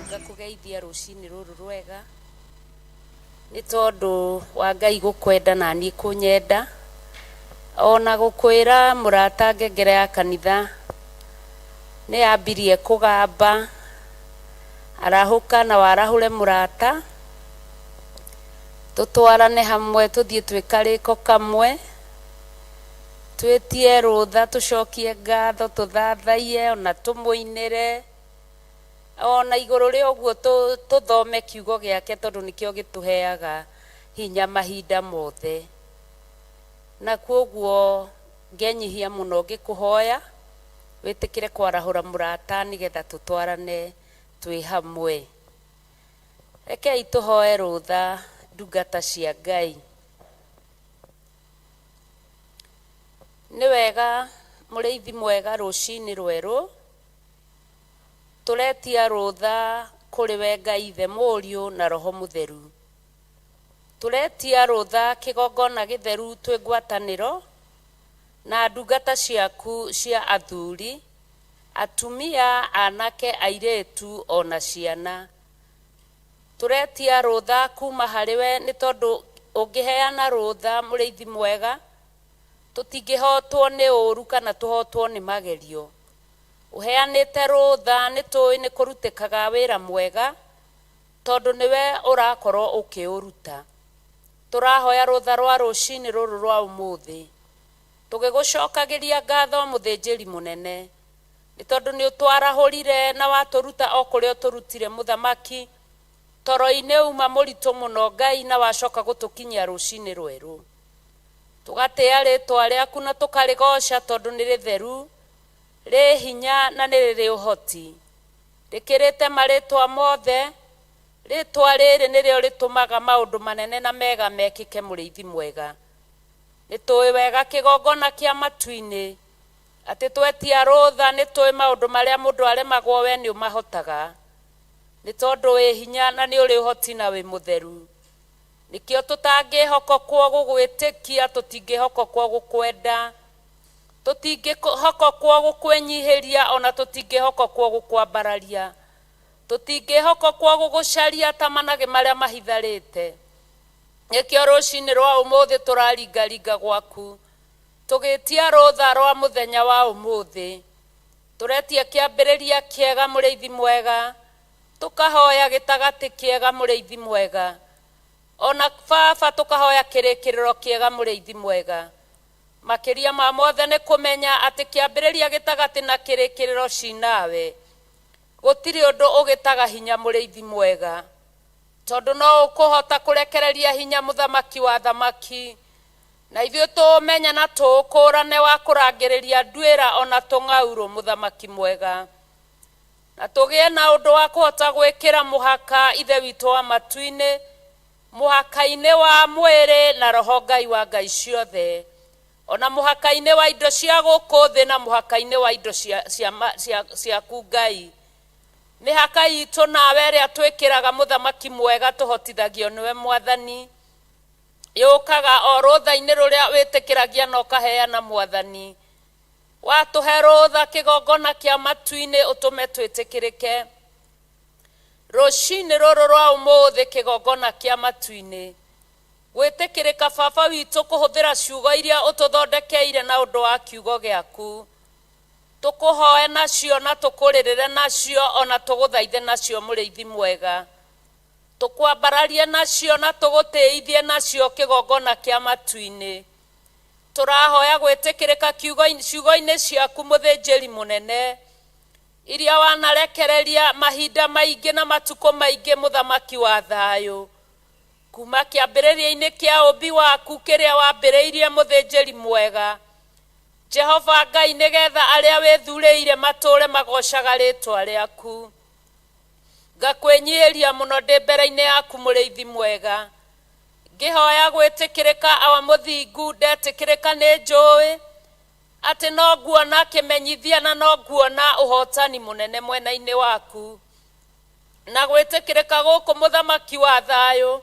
Ngakũgeithia rũcinĩ rũrũ rwega nĩ tondũ wa Ngai gũkwenda na niĩ kũnyenda, ona gũkwĩra mũrata ngengere ya kanitha nĩ yambirie kũgamba, arahũka na warahũre mũrata, tũtwarane hamwe tũthiĩ twĩ karĩko kamwe, twĩtie rũtha tũcokie ngatho tũthathaiye ona tũmũinĩre. Ona igũrũ rĩa ũguo tũthome kiugo gĩake tondũ nĩkĩo gĩtũheaga hinya mahinda mothe. Na kwoguo ngenyihia mũno ngĩkũhoya wĩtĩkĩre kwarahũra mũrata nĩgetha tũtwarane twĩ hamwe. Rekei tũhoe rũtha ndungata cia Ngai. Nĩ wega mũrĩithi mwega rũcinĩ rwerũ. Tũretia rũtha kũrĩ we Ngai Ithe, Mũriũ na Roho Mũtheru. Tũretia rũtha kĩgongona gĩtheru twĩ ngwatanĩro na ndungata ciaku cia athuri, atumia, anake, airĩtu o na ciana. Tũretia rũtha kuma harĩ we nĩ tondũ ũngĩheana rũtha mũrĩithi mwega, tũtingĩhotwo nĩ ũru kana tũhotwo nĩ magerio. Ũheanĩte rũtha nĩ tũĩ nĩ kũrutĩkaga wĩra mwega tondũ nĩwe ũrakorwo ũkĩũruta. Tũrahoya rũtha rwa rũcinĩ rũrũ rwa ũmũthĩ tũgĩgũcokagĩria ngatho mũthĩnjĩri mũnene nĩ tondũ nĩ ũtwarahũrire na watũruta o kũrĩa ũtũrutire mũthamaki toro-inĩ uma mũritũ mũno Ngai na wacoka gũtũkinyia rũcinĩ rwerũ. Tũgatĩa rĩtwa rĩaku na tũkarĩgoca tondũ nĩ rĩtheru, rĩ hinya na nĩ rĩrĩ ũhoti. Rĩkĩrĩte marĩtwa mothe, rĩtwa rĩrĩ nĩrĩo rĩtũmaga maũndũ manene na mega mekĩke mũrĩithi mwega. Nĩ tũĩ wega kĩgongona kĩa matu-inĩ, atĩ twetia rũtha nĩ tũĩ maũndũ marĩa mũndũ aremagwo we nĩ ũmahotaga. Nĩ tondũ wĩ hinya na nĩ ũrĩ ũhoti na wĩ mũtheru. Nĩkĩo tũtangĩhokokwo gũgwĩtĩkia, tũtingĩhokokwo gũkwenda, tũtingĩhokokwo gũkwĩnyihĩria, ona tũtingĩhokokwo gũkwambararia, tũtingĩhokokwo gũgũcaria ta managĩ marĩa mahitharĩte. Nĩkĩo rũcinĩ rwa ũmũthĩ tũraringaringa gwaku, tũgĩtia rũtha rwa mũthenya wa ũmũthĩ. Tũretia kĩambĩrĩria kĩega mũrĩithi mwega, tũkahoya gĩtagatĩ kĩega mũrĩithi mwega, ona baba tũkahoya kĩrĩkĩrĩro kĩega mũrĩithi mwega. Makĩria ma mothe nĩ kũmenya atĩ kĩambĩrĩria gĩtagatĩ na kĩrĩkĩrĩro cinawe. Gũtirĩ ũndũ ũgĩtaga hinya mũrĩithi mwega, tondũ no ũkũhota kũrekereria hinya mũthamaki wa thamaki, na ithuĩ tũũmenye na tũũkũrane wa kũrangĩrĩria nduĩra ona tũng'aurũ mũthamaki mwega. Na tũgĩe na ũndũ wa kũhota gwĩkĩra mũhaka Ithe witũ wa matu-inĩ, mũhaka-inĩ wa mwĩrĩ na roho Ngai wa Ngai ciothe, ona mũhaka-inĩ wa indo cia gũkũ thĩ na mũhaka-inĩ wa indo ciaku Ngai. Mĩhaka itũ nawe ĩrĩa twĩkĩraga mũthamaki mwega tũhotithagio nĩwe Mwathani, yũkaga o rũtha-inĩ rũrĩa wĩtĩkĩragia na ũkaheana Mwathani. Watũhe rũtha kĩgongona kĩa matu-inĩ ũtũme twĩtĩkĩrĩke. Rũcinĩ rũrũ rwa ũmũthĩ kĩgongona kĩa matu-inĩ. Gwĩtĩkĩrĩka baba witũ kũhũthĩra ciugo iria ũtũthondekeire na ũndũ wa kiugo gĩaku. Tũkũhoe nacio na tũkũrĩrĩre nacio ona tũgũthaithe nacio mũrĩithi mwega. Tũkwambararie nacio na tũgũtĩithie nacio kĩgongona kĩa matu-inĩ. Tũrahoya gwĩtĩkĩrĩka ciugo-inĩ ciaku mũthĩnjĩri mũnene, iria wanarekereria mahinda maingĩ na matukũ maingĩ mũthamaki wa thayũ. Kuma kĩambĩrĩria-inĩ kĩa ũmbi waku kĩrĩa wambĩrĩirie mũthĩnjĩri mwega, Jehova Ngai, nĩgetha arĩa wĩthurĩire matũũre magocaga rĩtwa rĩaku. Ngakwĩnyihĩria mũno ndĩ mbere-inĩ yaku mũrĩithi mwega, ngĩhoya gwĩtĩkĩrĩka awa mũthingu, ndetĩkĩrĩka nĩ njũĩ atĩ no nguona kĩmenyithia na no nguona ũhotani mũnene mwena-inĩ waku. Na gwĩtĩkĩrĩka gũkũ mũthamaki wa thayũ,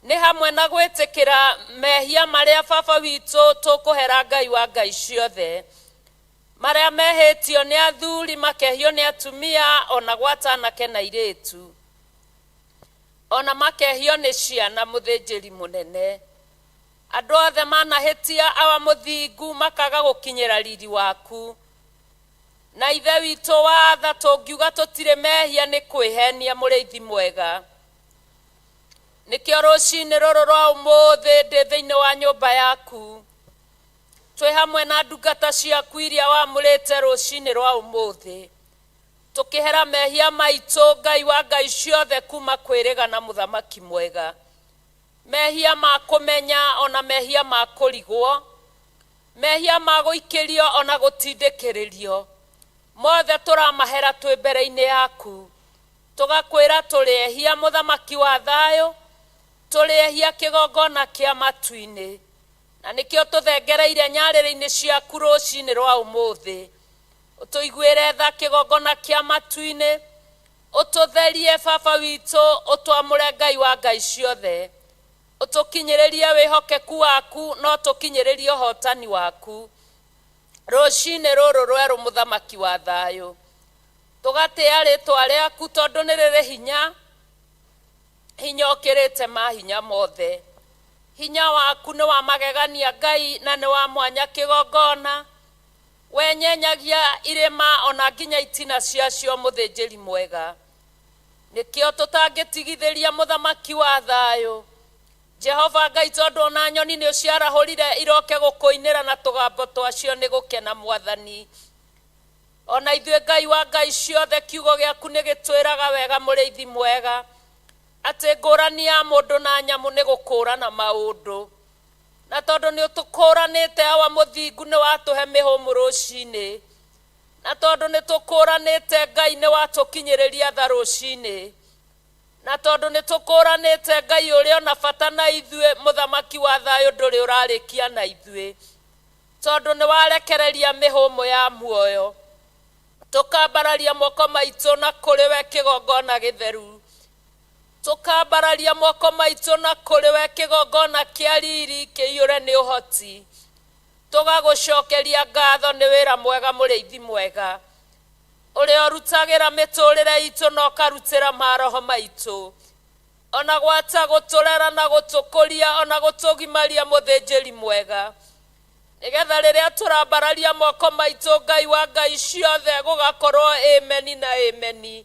Nĩ hamwe na gwĩtĩkĩra mehia marĩa baba witũ tũkũhera Ngai wa ngai ciothe, marĩa mehĩtio nĩ athuri, makehio nĩ atumia, ona gwata anake na airĩtu, ona makehio nĩ ciana. Mũthĩnjĩri mũnene, andũ othe manahĩtia, Awa mũthingu, makaga gũkinyĩra riri waku. Na Ithe witũ wa tha, tũngiuga tũtirĩ mehia nĩ kwĩhenia. Mũrĩithi mwega, nĩkĩo rũcinĩ rũrũ rwa ũmũthĩ ndĩ thĩinĩ wa nyũmba yaku, twĩ hamwe na ndungata ciaku iria wamũrĩte rũcinĩ rwa ũmũthĩ, tũkĩhera mehia maitũ, Ngai wa ngai ciothe, kuma kwĩrĩga na mũthamaki mwega, mehia ma kũmenya ona mehia ma kũrigwo, mehia ma gũikĩrio ona gũtindĩkĩrĩrio, mothe tũramahera twĩ mbere-inĩ yaku, tũgakwĩra tũrĩ ehia. Mũthamaki wa thayũ, tũrĩ ehia kĩgongona kĩa matu-inĩ, na nĩkĩo tũthengereire nyarĩrĩ-inĩ ciaku rũcinĩ rwa ũmũthĩ. Ũtũiguĩre tha, kĩgongona kĩa matu-inĩ, ũtũtherie, baba witũ, ũtwamũre, Ngai wa ngai ciothe, ũtũkinyĩrĩrie wĩhokeku waku no tũkinyĩrĩrie ũhotani waku rũcinĩ rũrũ rwerũ. Mũthamaki wa thayũ, tũgatĩa rĩtwa rĩaku tondũ nĩ rĩrĩ hinya, hinya ũkĩrĩte mahinya mothe. Hinya waku nĩ wa magegania, Ngai, na nĩ wa mwanya. Kĩgongona, wenyenyagia irĩma ona nginya itina ciacio. Mũthĩnjĩri mwega, nĩkĩo tũtangĩtigithĩria, mũthamaki wa thayũ, Jehova Ngai, tondũ ona nyoni nĩ ũciarahũrire iroke gũkũinĩra na tũgambo twacio nĩ gũkena. Mwathani, ona ithuĩ, Ngai wa ngai ciothe, kiugo gĩaku nĩ gĩtwĩraga wega, mũrĩithi mwega, atĩ ngũrani ya mũndũ na nyamũ nĩ gũkũrana maũndũ, na tondũ nĩ ũtũkũranĩte, Awa mũthingu, nĩ watũhe mĩhũmũ rũcinĩ, na tondũ nĩ tũkũranĩte, Ngai, nĩ watũkinyĩrĩria tha rũcinĩ, na tondũ nĩ tũkũranĩte, Ngai ũrĩa ona bata na ithuĩ, mũthamaki wa thayũ, ndũrĩ ũrarĩkia na ithuĩ, tondũ nĩ warekereria mĩhũmũ ya muoyo, tũkambararia moko maitũ na kũrĩ we kĩgongona gĩtheru, tũkambararia moko maitũ na kũrĩ we kĩgongona kĩa riri kĩiyũre nĩ ũhoti, tũgagũcokeria ngatho nĩ wĩra mwega, mũrĩithi mwega, ũrĩa ũrutagĩra mĩtũrĩre itũ na ũkarutĩra maroho maitũ, ona gwata gũtũrera na gũtũkũria ona gũtũgimaria. Mũthĩnjĩri mwega, nĩgetha rĩrĩa tũrambararia moko maitũ, Ngai wa ngai ciothe, gũgakorwo ĩmeni na ĩmeni.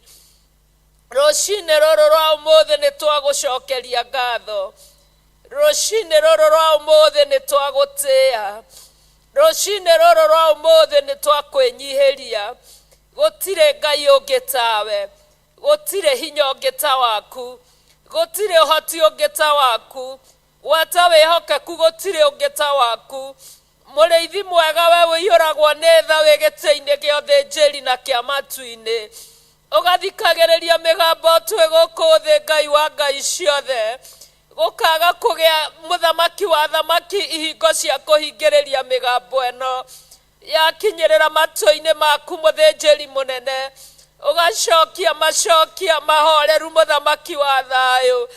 Rũcinĩ rũrũ rwa ũmũthĩ nĩ twagũcokeria ngatho. Rũcinĩ rũrũ rwa ũmũthĩ nĩ twagũtĩĩa. Rũcinĩ rũrũ rwa ũmũthĩ nĩ twakwĩnyihĩria. Gũtirĩ Ngai ũngĩ tawe, gũtirĩ hinya ũngĩ ta waku, gũtirĩ ũhoti ũngĩ ta waku, gwata wĩhokeku gũtirĩ ũngĩ ta waku. Mũrĩithi mwega, we ũiyũragwo nĩ tha wĩ gĩtĩ-inĩ gĩa ũthĩnjĩri na kĩa matu-inĩ, ũgathikagĩrĩria mĩgambo twĩ gũkũ thĩ, Ngai wa ngai ciothe, gũkaga kũgĩa mũthamaki wa thamaki ihingo cia kũhingĩrĩria mĩgambo ĩno yakinyĩrĩra matũ-inĩ maku. Mũthĩnjĩri mũnene, ũgacokia macokia mahoreru, mũthamaki wa thayũ,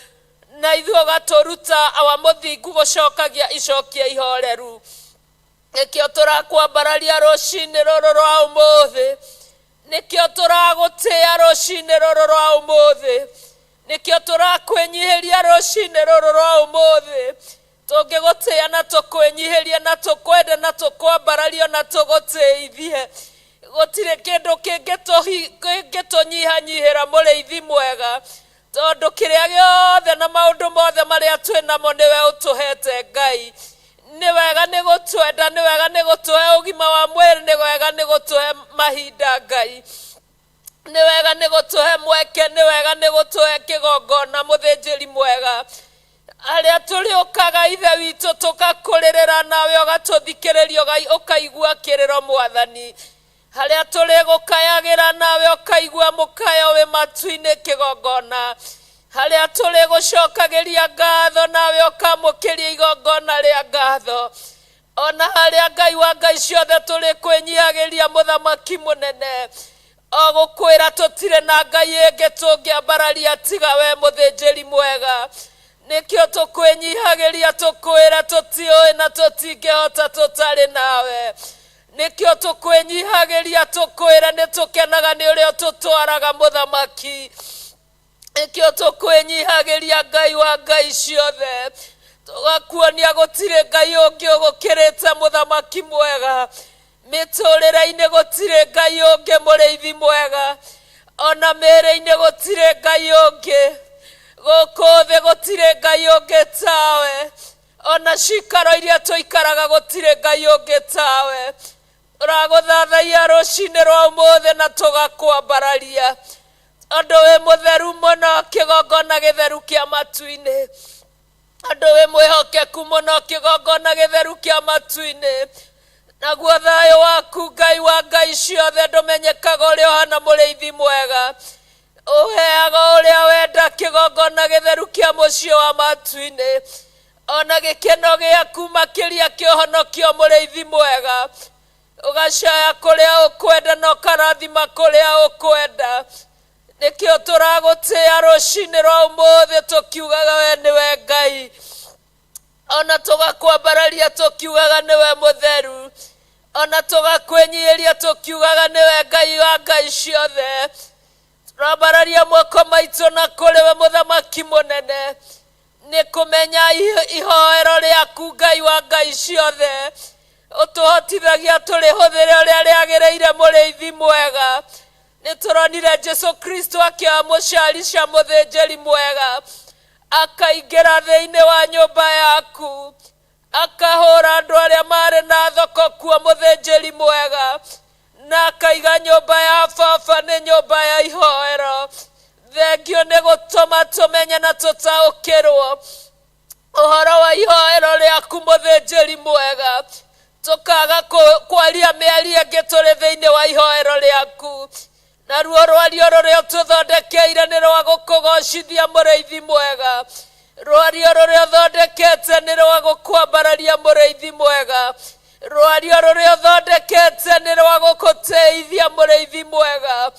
na ithuĩ ũgatũruta, Awa mũthingu, gũcokagia icokia ihoreru. Nĩkĩo tũrakwambararia rũcinĩ rũrũ rwa ũmũthĩ, nĩkĩo tũragũtĩĩa rũcinĩ rũrũ rwa ũmũthĩ, nĩkĩo tũrakwĩnyihĩria rũcinĩ rũrũ rwa ũmũthĩ. Tũngĩgũtĩĩa na tũkwĩnyihĩrie na tũkwende na tũkwambarario na tũgũtĩithie, gũtirĩ kĩndũ kĩngĩtũnyihanyihĩra, mũrĩithi mwega, tondũ kĩrĩa gĩothe na maũndũ mothe marĩa twĩ namo nĩwe ũtũhete. Ngai, nĩ wega nĩ gũtwenda, nĩ wega nĩ gũtũhe ũgima wa mwĩrĩ, nĩ wega nĩ gũtũhe mahinda. Ngai, nĩ wega nĩ gũtũhe mweke, nĩ wega nĩ gũtũhe kĩgongona. Mũthĩnjĩri mwega, harĩa tũrĩũkaga, Ithe witũ, tũkakũrĩrĩra nawe ũgatũthikĩrĩria, ũkaigua kĩrĩro. Mwathani, harĩa tũrĩgũkayagĩra nawe ũkaigua mũkayo wĩ matu-inĩ. Kĩgongona, harĩa tũrĩgũcokagĩria ngatho nawe ũkamũkĩria igongona rĩa ngatho, ona harĩa, Ngai wa ngai ciothe, tũrĩkwĩnyihagĩria, mũthamaki mũnene, o gũkwĩra tũtirĩ na ngai ĩngĩ tũngĩambararia tiga we. Mũthĩnjĩri mwega, Nĩkĩo tũkwĩnyihagĩria tũkwĩre tũtiũĩ na tũtingĩhota tũtarĩ nawe. Nĩkĩo tũkwĩnyihagĩria tũkwĩre nĩ tũkenaga nĩ ũrĩa ũtũtwaraga mũthamaki. Nĩkĩo tũkwĩnyihagĩria Ngai wa ngai ciothe, tũgakuonia gũtirĩ Ngai ũngĩ ũgũkĩrĩte mũthamaki mwega. Mĩtũrĩre-inĩ gũtirĩ Ngai ũngĩ mũrĩithi mwega, ona mĩĩrĩ-inĩ gũtirĩ Ngai ũngĩ, gũkũ thĩ gũtirĩ Ngai ũngĩ tawe, ona cikaro iria tũikaraga gũtirĩ Ngai ũngĩ tawe. Tũragũthathaiya rũcinĩ rwa ũmũthĩ na tũgakwambararia, tondũ wĩ mũtheru mũno, kĩgongona gĩtheru kĩa matu-inĩ. Tondũ wĩ mwĩhokeku mũno, kĩgongona gĩtheru kĩa matu-inĩ. Naguo thayũ waku, Ngai wa ngai ciothe, ndũmenyekaga ũrĩa ũhana mũrĩithi mwega. Ũheaga ũrĩa wenda, kĩgongona gĩtheru kĩa mũciĩ wa matu-inĩ. Ona gĩkeno gĩaku makĩria kĩũhonokio mũrĩithi mwega. Ũgacaya kũrĩa ũkwenda na ũkarathima kũrĩa ũkwenda. Nĩkĩo tũragũtĩa rũcinĩ rwa ũmũthĩ tũkiugaga we nĩwe Ngai. Ona tũgakwambararia tũkiugaga nĩwe mũtheru. Ona tũgakwĩnyihĩria tũkiugaga nĩwe Ngai wa ngai ciothe. Tũrambararia moko maitũ na kũrĩ we mũthamaki mũnene. Nĩ kũmenya ihoero rĩaku Ngai wa ngai ciothe. Ũtũhotithagia tũrĩhũthĩre ũrĩa rĩagĩrĩire mũrĩithi mwega. Nĩ tũronire Jesu Kristo akĩoya mũcarica mũthĩnjĩri mwega, akaingĩra thĩinĩ wa nyũmba yaku, akahũra andũ arĩa marĩ na thoko kuo mũthĩnjĩri mwega, na akaiga nyũmba ya baba nĩ nyũmba ya ihoero. Thengio nĩ gũtũma tũmenye na tũtaũkĩrwo ũhoro wa ihoero rĩaku mũthĩnjĩri mwega, tũkaga kwaria mĩario ĩngĩ tũrĩ thĩinĩ wa ihoero rĩaku. Naruo rwario rũrĩa ũtũthondekeire nĩ rwa gũkũgocithia mũrĩithi mwega. Rwario rũrĩa ũthondekete nĩ rwa gũkwambararia mũrĩithi mwega. Rwario rũrĩa ũthondekete nĩ rwa gũkũtĩithia mũrĩithi mwega.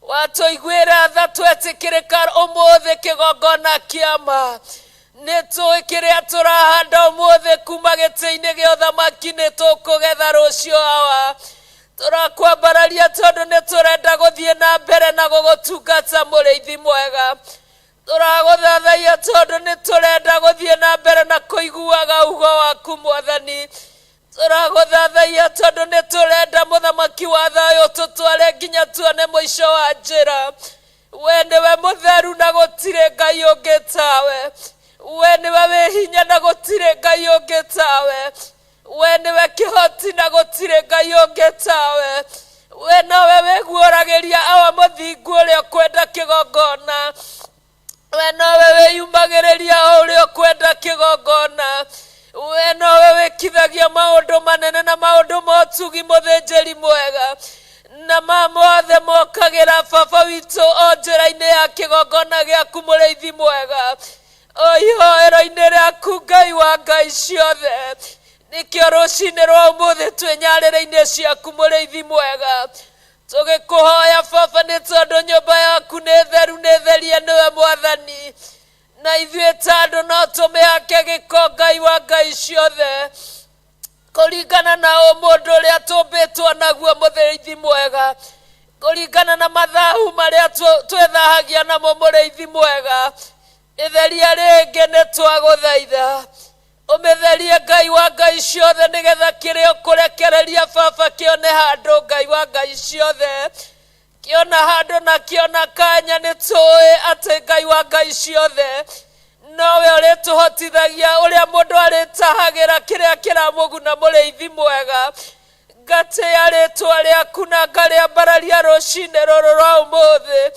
Watũiguĩra tha twetĩkĩrĩka ũmũthĩ kĩgongona kĩa ma. Nĩ tũĩ kĩrĩa tũrahanda ũmũthĩ kuma gĩtĩ-inĩ gĩa ũthamaki nĩ tũkũgetha rũciũ Awa. Tũrakwambararia tondũ nĩ tũrenda gũthiĩ na mbere na gũgũtungata mũrĩithi mwega. Tũragũthathaiya tondũ nĩ tũrenda gũthiĩ na mbere na kũiguaga ugo waku Mwathani. Tũragũthathaiya tondũ nĩ tũrenda mũthamaki wa thayũ tũtware nginya tuone mũico wa njĩra. We nĩwe mũtheru na gũtirĩ Ngai ũngĩ tawe. We nĩwe wĩ hinya na gũtirĩ Ngai ũngĩ tawe. We nĩwe kĩhoti na gũtirĩ Ngai ũngĩ tawe. We nowe wĩguũragĩria awa mũthingu ũrĩa ũkwenda kĩgongona. We nowe wĩyumagĩrĩria o ũrĩa ũkwenda kĩgongona. We nowe wĩkithagia maũndũ manene na maũndũ ma ũtugi mũthĩnjĩri mwega. Na ma mothe mokagĩra baba witũ o njĩra-inĩ ya kĩgongona gĩaku mũrĩithi mwega. O ihoero-inĩ rĩaku Ngai wa ngai ciothe. Nĩkĩo rũcinĩ rwa ũmũthĩ twĩ nyarĩrĩ-inĩ ciaku mũrĩithi mwega. Tũgĩkũhoya baba nĩ tondũ nyũmba yaku nĩ theru, nĩ therie nĩwe Mwathani. Na ithuĩ ta andũ no tũmĩhake gĩko Ngai wa ngai ciothe. Kũringana na ũmũndũ ũrĩa tũmbĩtwo naguo mũrĩithi mwega. Kũringana na mathahu marĩa twĩthahagia namo mũrĩithi mwega. Ĩtherie rĩngĩ nĩ twagũthaitha. Ũmĩtherie Ngai wa ngai ciothe nĩgetha kĩrĩa ũkũrekereria baba kĩone handũ Ngai wa ngai ciothe. Kĩona handũ na kĩona kanya nĩ tũĩ atĩ Ngai wa ngai ciothe nowe ũrĩtũhotithagia ũrĩa mũndũ arĩtahagĩra kĩrĩa kĩramũguna mũrĩithi mwega. Ngatĩĩa rĩtwa rĩaku na ngarĩambararia rũcinĩ rũrũ rwa ũmũthĩ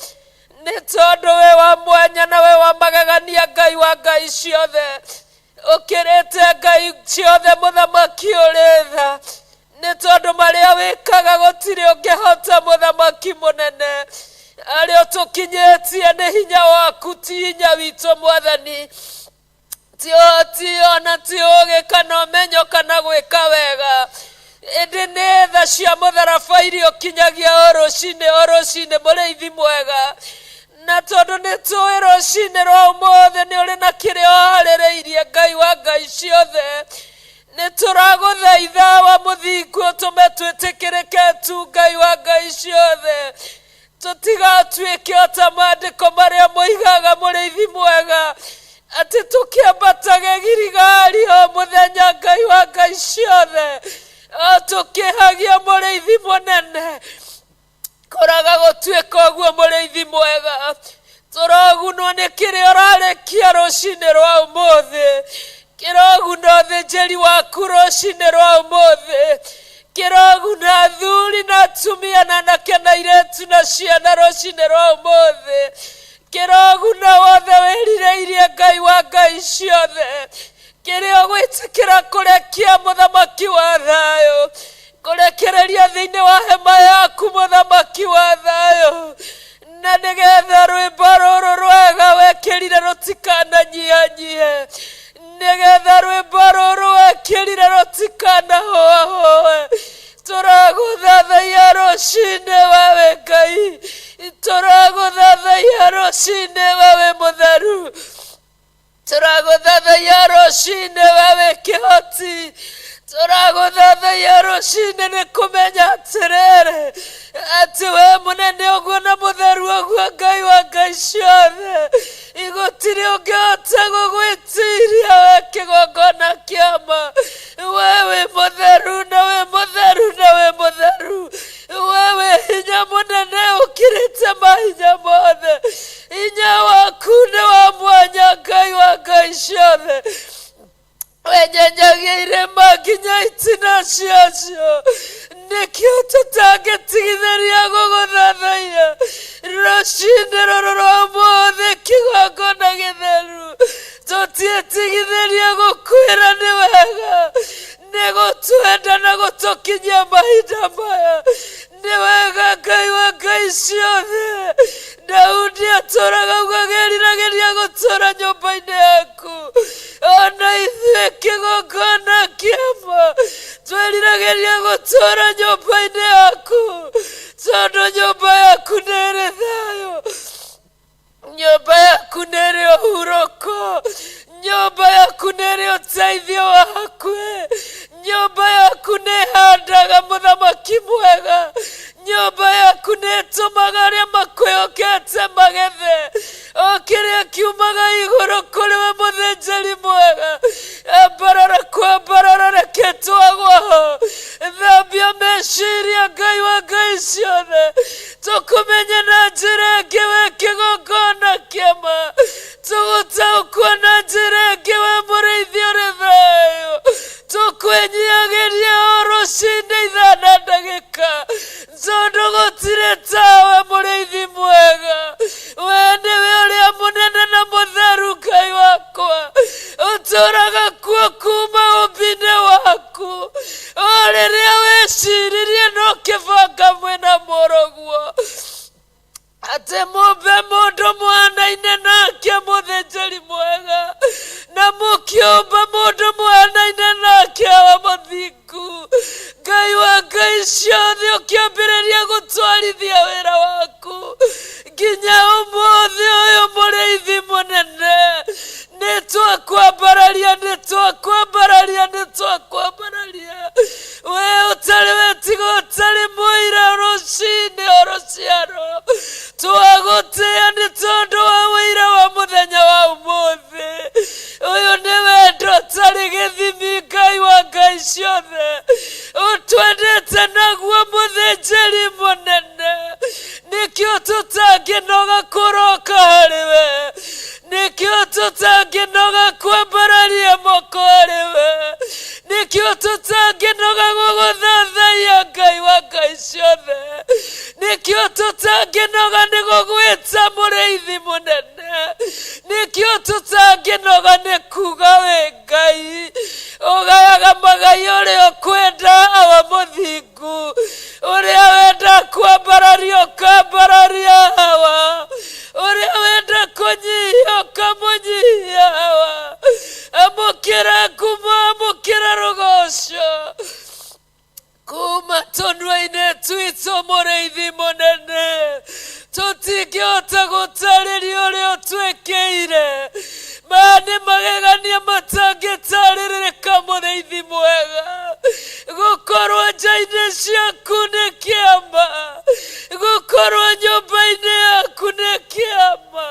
nĩ tondũ wĩ wa mwanya na wĩ wa magegania Ngai wa ngai ciothe. Ũkĩrĩte ngai ciothe mũthamaki ũrĩ tha nĩ tondũ marĩa wĩkaga gũtirĩ ũngĩhota mũthamaki mũnene. Arĩa ũtũkinyĩtie nĩ hinya waku ti hinya witũ Mwathani. Ti ũhoti ona ti ũũgĩ kana ũmenyo kana gwĩka wega, ĩndĩ nĩ tha cia mũtharaba iria ũkinyagia o rũcinĩ o rũcinĩ mũrĩithi mwega. Na tondũ nĩ tũĩ rũcinĩ rwa ũmũthĩ nĩ ũrĩ na kĩrĩa ũharĩrĩirie, Ngai wa ngai ciothe, nĩ tũragũthaitha wa mũthingu ũtũme twĩtĩkĩrĩke tu, Ngai wa ngai ciothe, tũtigatuĩke o ta maandĩko marĩa moigaga, mũrĩithi mwega, atĩ tũkĩambatage Giligali o mũthenya, Ngai wa ngai ciothe, o tũkĩhagia mũrĩithi mũnene. Koraga gũtuĩka ũguo, mũrĩithi mwega. Tũrogunwo nĩ kĩrĩa ũrarĩkia rũcinĩ rwa ũmũthĩ. Kĩroguna ũthĩnjĩri waku rũcinĩ rwa ũmũthĩ. Kĩroguna athuri na atumia na anake na airĩtu na ciana rũcinĩ rwa ũmũthĩ. Kĩroguna wothe wĩrirĩirie, Ngai wa ngai ciothe, kĩrĩa ũgwĩtĩkĩra kũrekia, mũthamaki wa thayũ, kũrekereria thĩinĩ wa hema yaku, mũthamaki wa thayũ, na nĩgetha rwĩmbo rũrũ rwega wekĩrire rũtikananyihanyihe, nĩgetha rwĩmbo rũrũ wekĩrire rũtikanahoahoe. Tũragũthathaiya rũcinĩ wewe Ngai, tũragũthathaiya rũcinĩ wewe mũtheru, tũragũthathaiya rũcinĩ wewe kĩhoti, tũragũthathaiya rũcinĩ nĩ kũmenya atĩrĩrĩ, atĩ we mũnene ũguo na mũtheru ũguo, Ngai wa ngai ciothe, gũtirĩ ũngĩhota gũgwĩtiria we kĩgongona kĩama. We wĩ mũtheru na wĩ mũtheru na wĩ mũtheru. We wĩ hinya mũnene ũkĩrĩte mahinya mothe. Hinya waku nĩ wa mwanya, Ngai wa ngai ciothe. Wenyenyagia irĩma nginya itina ciacio. Nĩkĩo tũtangĩtigithĩria gũgũthathaiya rũcinĩ rũrũ rwa ũmũthĩ, kĩgongona gĩtheru. Tũtiĩtigithĩria gũkwĩra nĩ wega nĩ gũtwenda na gũtũkinyia mahinda maya. Nĩ wega, Ngai wa ngai ciothe. Daudi atũraga ugagĩriragĩria gũtũra nyũmba-inĩ yaku. Ona ithuĩ kĩgongona kĩama twĩriragĩria gũtũra nyũmba-inĩ yaku, tondũ nyũmba yaku nĩ ĩrĩ thayũ, nyũmba yaku nĩ ĩrĩ ũhurũko, nyũmba yaku nĩ ĩrĩ ũteithio wa hakuhĩ, nyũmba yaku nĩ ĩhandaga, mũthamaki mwega, nyũmba yaku nĩ ĩtũmaga arĩa makwĩhokete magethe o kĩrĩa kiumaga igũrũ kũrĩ we, mũthĩnjĩri mwega. Ambarara kwambarara, reke twagwaho. Thambia meciria, Ngai wa ngai ciothe, tũkũmenye na njĩra ĩngĩ we kĩgongona kĩama, tũgũtaũkwo na njĩra ĩngĩ we mũrĩithi ũrĩ thayũ. Tũkwĩnyiagĩria o rũcinĩ ithaa na ndagĩka, tondũ gũtirĩ tawe, mũrĩithi mwega. We nĩwe ũrĩa mũnene na mũtheru, Ngai wakwa, ũtũraga kuo kuma ũmbi-inĩ waku, o rĩrĩa weciririe na ũkĩbanga mwĩna mũrũguo atĩ mũmbe mũndũ mũhanaine nake, mũthĩnjĩri mwega, na mũkĩũmba mũndũ mũhanaine nake, wa mũthingu, Ngai wa ngai ciothe, ũkĩambĩrĩria gũtwarithia wĩra waku nginya ũmũthĩ ũyũ. Mũrĩithi mũnene, nĩ twakwambararia, nĩ twakwambararia, nĩ twakwambararia. We ũtarĩ wetigo, ũtarĩ mũira, rũcinĩ o rũciaro twagũtĩĩa nĩ tondũ wa ũira wa mũthenya wa ũmũthĩ ũyũ. Nĩ wendo ũtarĩ gĩthimi, Ngai wa ngai ciothe, ũtwendete naguo, mũthĩnjĩri mũnene. Nĩkĩo tũtangĩnoga kũroka harĩ we, nĩkĩo tũtangĩnoga kwambararia moko harĩ we, nĩkĩo tũtangĩnoga gũgũthathaiya, Ngai wa ngai ciothe, nĩkĩo tũtangĩnoga nĩ gũgwĩta mũrĩithi mũnene, nĩkĩo tũtangĩnoga nĩ kuga wĩ Ngai ũgayaga magai ũrĩa ũkwenda, awa mũthingu, ũrĩa wenda kwambararia ũkambararia, awa ũrĩa wenda kũnyihia ũkamũnyihia. Awa, amũkĩra ngumo, amũkĩra rũgoco kuma tũnua-inĩ twitũ, mũrĩithi mũnene. Tũtingĩhota gũta Gũtarĩria ũrĩa ũtwĩkĩire. Maya nĩ magegania matangĩtarĩrĩka, mũrĩithi mwega. Gũkorwo nja-inĩ ciaku nĩ kĩama, gũkorwo nyũmba-inĩ yaku nĩ kĩama,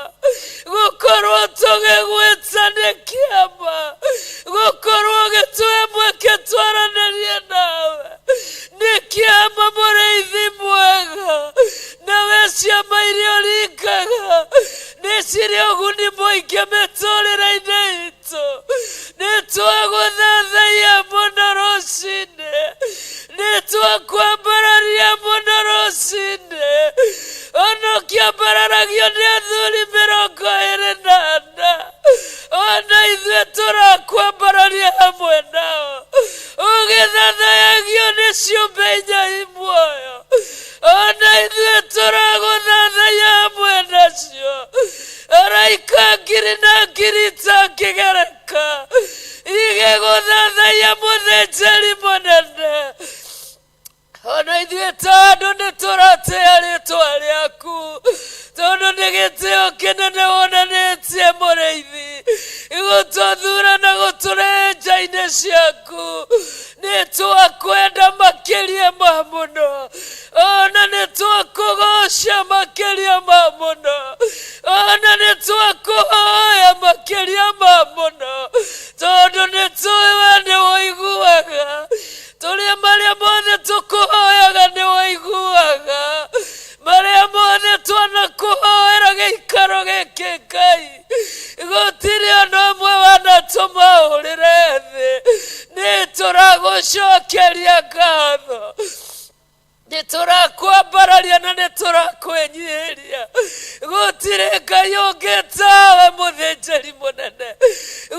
gũkorwo tũgĩgwĩta nĩ kĩama, gũkorwo ũgĩtũhe mweke twaranĩrie nawe nĩ kĩama, mũrĩithi mwega. Nawe ciama iria ũringaga nĩ cirĩ ũguni mũingĩ mĩtũrĩre-inĩ itũ. Nĩ twagũthathaiya mũno rũcinĩ, nĩ twakwambararia mũno rũcinĩ, ona ũkĩambararagio nĩ athuri 24, ona ithuĩ tũrakwambararia hamwe nao. Ũgĩthathayagio nĩ ciũmbe inya i muoyo, ona ithuĩ tũragũthathaiya hamwe nacio. Araika ngiri na ngiri itangĩgereka igĩgũthathaiya, mũthĩnjĩri mũnene. Ona ithuĩ ta andũ nĩ tũratĩa rĩtwa rĩaku, tondũ nĩ gĩtĩo kĩnene wonanĩtie, mũrĩithi, gũtũthura na gũtũrehe nja-inĩ ciaku. Nĩ twakwenda makĩria ma mũno, ona nĩ twakũgoca makĩria ma mũno, ona nĩ twakũhoya makĩria ma mũno, tondũ nĩ tũĩ we nĩ ũiguaga tũrĩa marĩa mothe tũkũhoyaga, nĩ ũiguaga marĩa mothe twanakũhoera gĩikaro gĩkĩ. Ngai, gũtirĩ ona ũmwe wanatũma ũrĩre thĩ. Nĩ tũragũcokeria ngatho, nĩ tũrakwambararia na nĩ tũrakwĩnyihĩria. Gũtirĩ Ngai ũngĩ tawe, mũthĩnjĩri mũnene.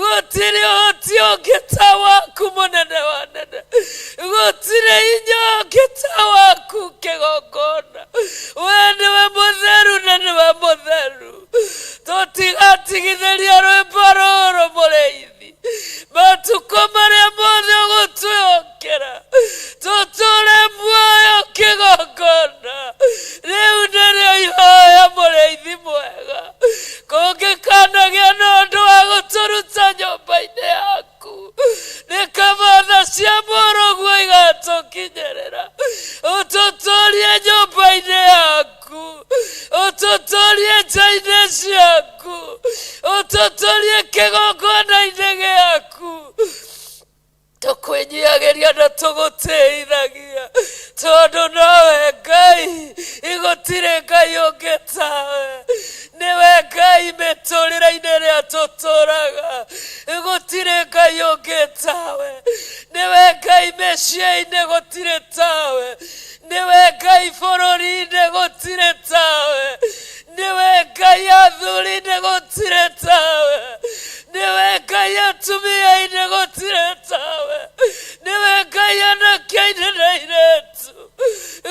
Gũtirĩ ũhoti ũngĩ ta waku, mũnene wa nene. Gũtirĩ hinya ũngĩ ta waku, kĩgongona. We nĩwe mũtheru na nĩwe mũtheru. Tũtigatigithĩria rwĩmbo rũrũ, mũrĩithi, matukũ marĩa mothe ũgũtwĩhokera tũtũre muoyo. Kĩgongona rĩu nĩrĩo ihoya, mũrĩithi mwega. Kũngĩkanagĩa na ũndũ wa gũtũruta nyũmba-inĩ yaku, nĩ kabatha cia mũrũguo igatũkinyĩrĩra. Ũtũtũrie nyũmba-inĩ yaku, ũtũtũrie nja-inĩ ciaku, ũtũtũrie kĩgongona-inĩ gĩaku. Tũkwĩnyiagĩria na tũgũtĩithagia, tondũ nowe Ngai, gũtirĩ Ngai ũngĩ tawe. Nĩwe Ngai mĩtũrĩre-inĩ ĩrĩa tũtũraga, gũtirĩ Ngai ũngĩ tawe. Nĩwe Ngai mĩciĩ-inĩ, gũtirĩ tawe. Nĩwe Ngai bũrũri-inĩ, gũtirĩ tawe. Nĩwe Ngai athuri-inĩ, gũtirĩ tawe. Nĩwe Ngai atumia-inĩ, gũtirĩ tawe. Nĩwe Ngai anake-inĩ na airĩtu,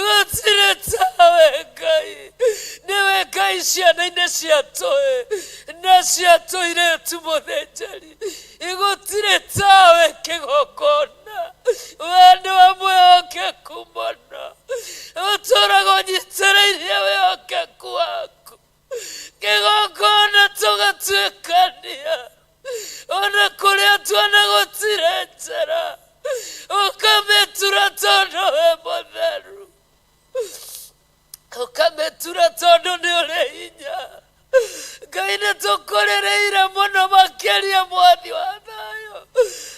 gũtirĩ tawe. Ngai, nĩwe Ngai ciana-inĩ cia tũĩ na cia tũirĩtu, mũthĩnjĩri, gũtirĩ tawe. Kĩgongona, we nĩwe mwĩhokeku mũno, ũtũraga ũnyitĩrĩirie wĩhokeku waku. Kĩgongona tũgatuĩkania ona kũrĩa tuona gũtirĩ njĩra, ũkamĩtura tondũ wĩ mũtheru, ũkamĩtura tondũ nĩ ũrĩ hinya. Ngai, nĩ tũkũrĩrĩire mũno makĩria, mwathi wa thayũ,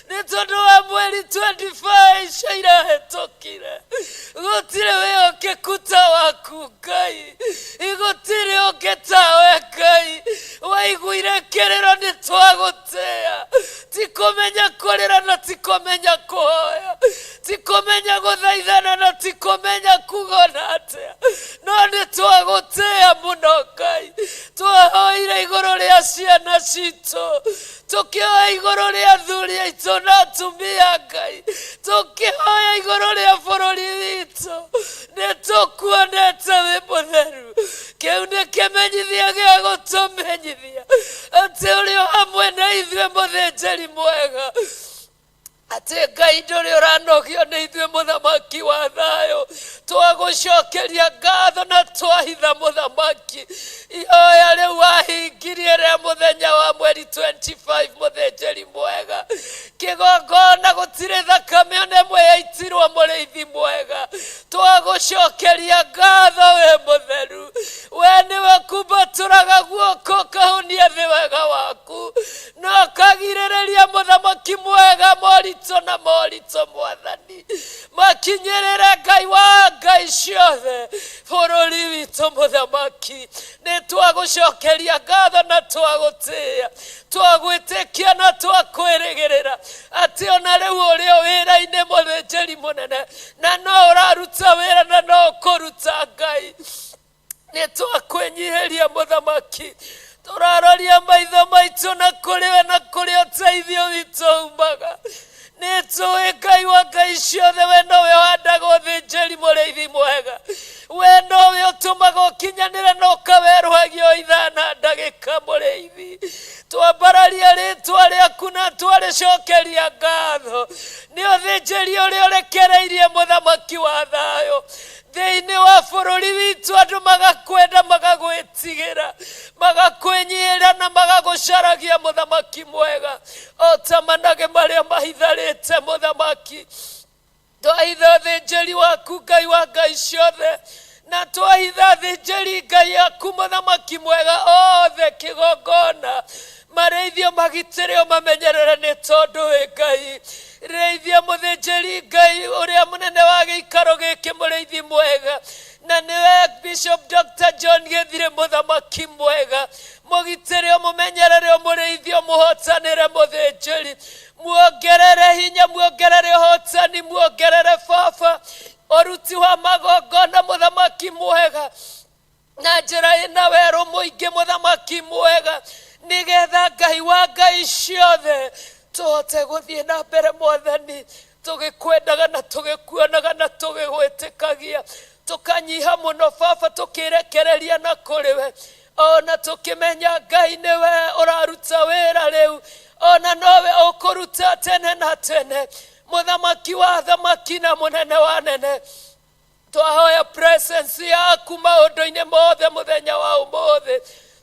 nĩ tondũ wa mweri 25 icio irahĩtũkire. Gũtirĩ wĩhokeku ta waku, Ngai, gũtirĩ ũngĩ tawe. Ngai, waiguire kĩrĩro nĩ twagũtĩa. Ti kũmenya kũrĩra na ti kũmenya kũhoya, ti kũmenya gũthaithana na ti kũmenya kuga ona atĩa, no nĩ twagũtĩa mũno, Ngai. Twahoire igũrũ rĩa ciana citũ, tũkĩhoya igũrũ rĩa athuri aitũ na atumia, Ngai, tũkĩhoya igũrũ rĩa bũrũri witũ. Nĩ tũkuonete wĩ mũtheru. Kĩu nĩ kĩmenyithia gĩa gũtũmenyithia atĩ ũrĩ o hamwe na ithuĩ, mũthĩnjĩri mwega, atĩ Ngai ndũrĩ ũranogio nĩ ithuĩ, mũthamaki wa thayũ. Twagũcokeria ngatho na twahitha mũthamaki ihoya rĩu wahingirie rĩa mũthenya wa mweri 25 mũthĩnjĩri mwega kĩgongona gũtirĩ thakame ona ĩmwe yaitirwo mũrĩithi mwega twagũcokeria ngatho wĩ mũtheru we nĩwe kumbatũraga guoko ũkahunia thĩ wega waku na ũkagirĩrĩria mũthamaki mwega moritũ na moritũ mwathani makinyĩrĩre Ngai wa ngai ciothe bũrũri witũ mũthamaki nĩ twagũcokeria ngatho na twagũtĩĩa twagwĩtĩkia na twakwĩrĩgĩrĩra atĩ ona rĩu ũrĩ o wĩra-inĩ mũthĩnjĩri mũnene na no ũraruta wĩra na no ũkũruta Ngai nĩ twakwĩnyihĩria mũthamaki tũraroria maitho maitũ na kũrĩ we na kũrĩ ũteithio witũ umaga nĩ tũĩ Ngai wa ngai ciothe we nowe ũhandaga ũthĩnjĩri mũrĩithi mwega we nowe ũtũmaga ũkinyanĩre na ũkawerũhagio ithaa na ndagĩka mũrĩithi twambararia rĩtwa rĩaku na twarĩcokeria ngatho nĩ ũthĩnjĩri ũrĩa ũrekereirie mũthamaki wa thayũ thĩinĩ wa bũrũri witũ andũ magakwenda magagwĩtigĩra magakwĩnyihĩra na magagũcaragia mũthamaki mwega o ta manage marĩa mahitharĩte mũthamaki twahitha ũthĩnjĩri waku Ngai wa ngai ciothe na twahitha athĩnjĩri Ngai aku mũthamaki mwega othe kĩgongona marĩithio magitĩre ũmamenyerere nĩ tondũ wĩ Ngai rĩithia mũthĩnjĩri Ngai ũrĩa mũnene wa gĩikaro gĩkĩ mũrĩithi mwega na nĩwe Bishop Dr. John Gĩthire mũthamaki mwega mũgitĩre ũmũmenyerere ũmũrĩithie ũmũhotanĩre mũthĩnjĩri muongerere hinya muongerere ũhotani muongerere baba ũruti wa magongona mũthamaki mwega na njĩra ĩna werũ mũingĩ mũthamaki mwega nĩgetha Ngai wa ngai ciothe tũhote gũthiĩ na mbere mwathani tũgĩkwendaga na tũgĩkuonaga na tũgĩgwĩtĩkagia tũkanyiha mũno baba tũkĩrekereria na kũrĩ we ona tũkĩmenya Ngai nĩwe ũraruta wĩra rĩu ona nowe ũkũruta tene na tene mũthamaki wa thamaki na mũnene wa nene twahoya presence yaku maũndũ-inĩ mothe mũthenya wa ũmũthĩ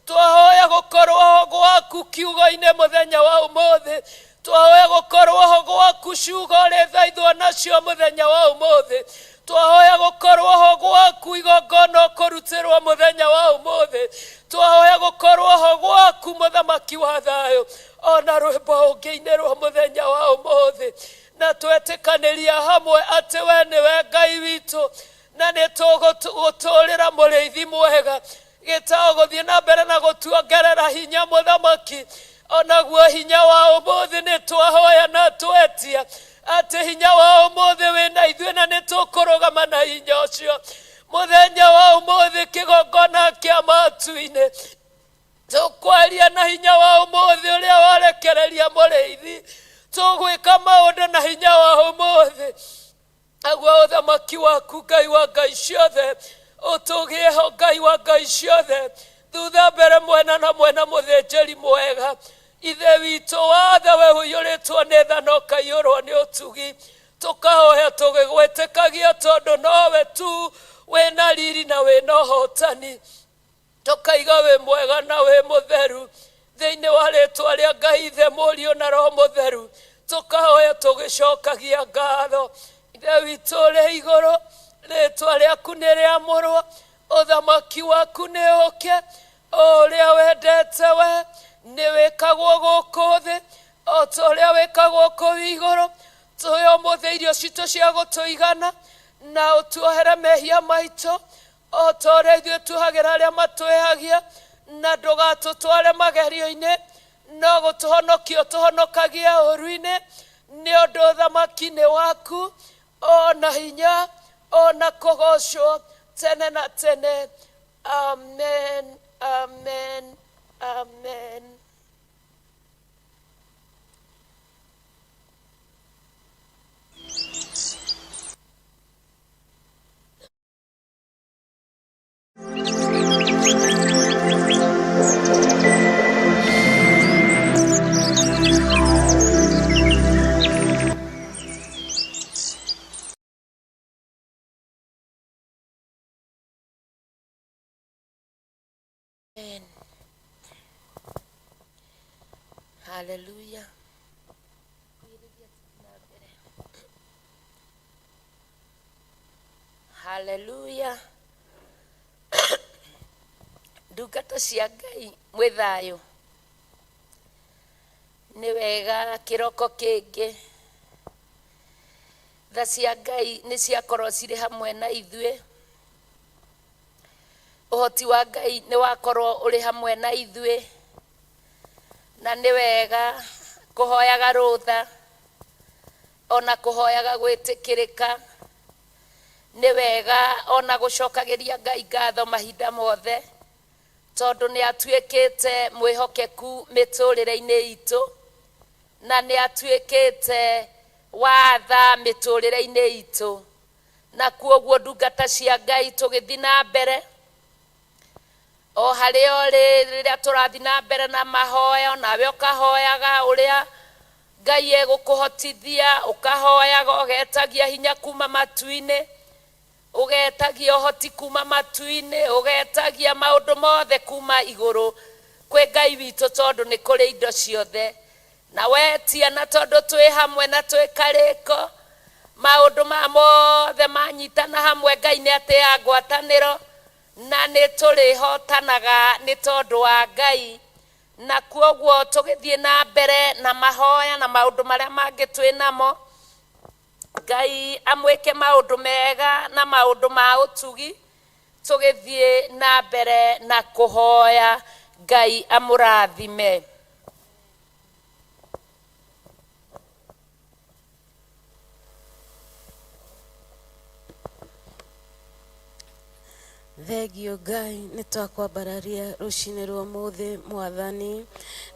twahoya gũkorwo ho gwaku kiugo-inĩ mũthenya wa ũmũthĩ twahoya gũkorwo ho gwaku ciugo ũrĩthaithwo nacio mũthenya wa ũmũthĩ twahoya gũkorwo ho gwaku igongona ũkũrutĩrwo mũthenya wa ũmũthĩ twahoya gũkorwo ho gwaku mũthamaki wa thayũ ona rwĩmbo ũngĩinĩrwo mũthenya wa ũmũthĩ na twetĩkanĩria hamwe atĩ we nĩwe Ngai witũ na nĩ tũgũtũrĩra mũrĩithi mwega gĩtao gũthiĩ na mbere na gũtuongerera hinya mũthamaki onaguo hinya wa ũmũthĩ nĩ twahoya na twetia atĩ hinya wa ũmũthĩ wĩna ithuĩ na nĩ tũkũrũgama na hinya ũcio mũthenya wa ũmũthĩ kĩgongona kĩa matu-inĩ tũkwaria na hinya wa ũmũthĩ ũrĩa warekereria mũrĩithi tũgwĩka maũndũ na hinya wa ũmũthĩ naguo ũthamaki waku Ngai wa ngai ciothe ũtũgĩe ho Ngai wa ngai ciothe thutha mbere mwena na mwena mũthĩnjĩri mwega ithe witũ wathe we ũiyũrĩtwo nĩ tha na ũkaiyũrwo nĩ ũtugi tũkahoya tũgĩgwĩtĩkagia tondũ nowe tu wĩna riri na wĩna ũhotani tũkaiga wĩ mwega na wĩ mũtheru thĩinĩ wa rĩtwa rĩa Ngai Ithe Mũriũ na Roho Mũtheru tũkahoya tũgĩcokagia ngatho Ithe witũ ũrĩ igũrũ rĩtwa rĩaku nĩ rĩamũrwo ũthamaki waku nĩ ũke o ũrĩa wendete we nĩ wĩkagwo gũkũ thĩ o ta ũrĩa wĩkagwo kũu igũrũ tũhe ũmũthĩ irio citũ cia gũtũigana na ũtuohere mehia maitũ o ta ũrĩa ithuĩ tuohagĩra arĩa matwĩhagia na ndũgatũtware magerio-inĩ no gũtũhonokia ũtũhonokagia ũũru-inĩ nĩ ũndũ ũthamaki nĩ waku ona hinya ona kũgocwo tene na tene amen amen amen. Haleluya. Haleluya. Ndungata cia Ngai mwĩ thayũ. Nĩ wega kĩroko kĩngĩ. Tha cia Ngai nĩ ciakorwo cirĩ hamwe na ithuĩ. Ũhoti wa Ngai nĩ wakorwo ũrĩ hamwe na ithuĩ. Na nĩ wega kũhoyaga rũtha ona kũhoyaga gwĩtĩkĩrĩka. Nĩ wega ona gũcokagĩria Ngai ngatho mahinda mothe, tondũ nĩ atuĩkĩte mwĩhokeku mĩtũrĩre-inĩ itũ, na nĩ atuĩkĩte watha mĩtũrĩre-inĩ itũ. Na kuoguo ndungata cia Ngai tũgĩthiĩ na mbere o harĩa ũrĩ, rĩrĩa tũrathiĩ na mbere na mahoya, nawe ũkahoyaga ũrĩa Ngai egũkũhotithia, ũkahoyaga ũgetagia hinya kuma matu-inĩ, ũgetagia ũhoti kuma matu-inĩ, ũgetagia maũndũ mothe kuma igũrũ kwĩ Ngai witũ, tondũ nĩ kũrĩ indo ciothe. Na wetia, na tondũ twĩ hamwe na twĩ karĩko, maũndũ ma mothe manyitana hamwe, Ngai nĩ atĩaga ngwatanĩro na nĩ tũrĩhotanaga nĩ tondũ wa Ngai. Na kuoguo tũgĩthiĩ na mbere na mahoya na maũndũ marĩa mangĩ twĩ namo, Ngai amwĩke maũndũ mega na maũndũ ma ũtugi. Tũgĩthiĩ na mbere na kũhoya, Ngai amũrathime. Thengio Ngai, nĩ twakwambararia rũcinĩ rwa ũmũthĩ. Mwathani,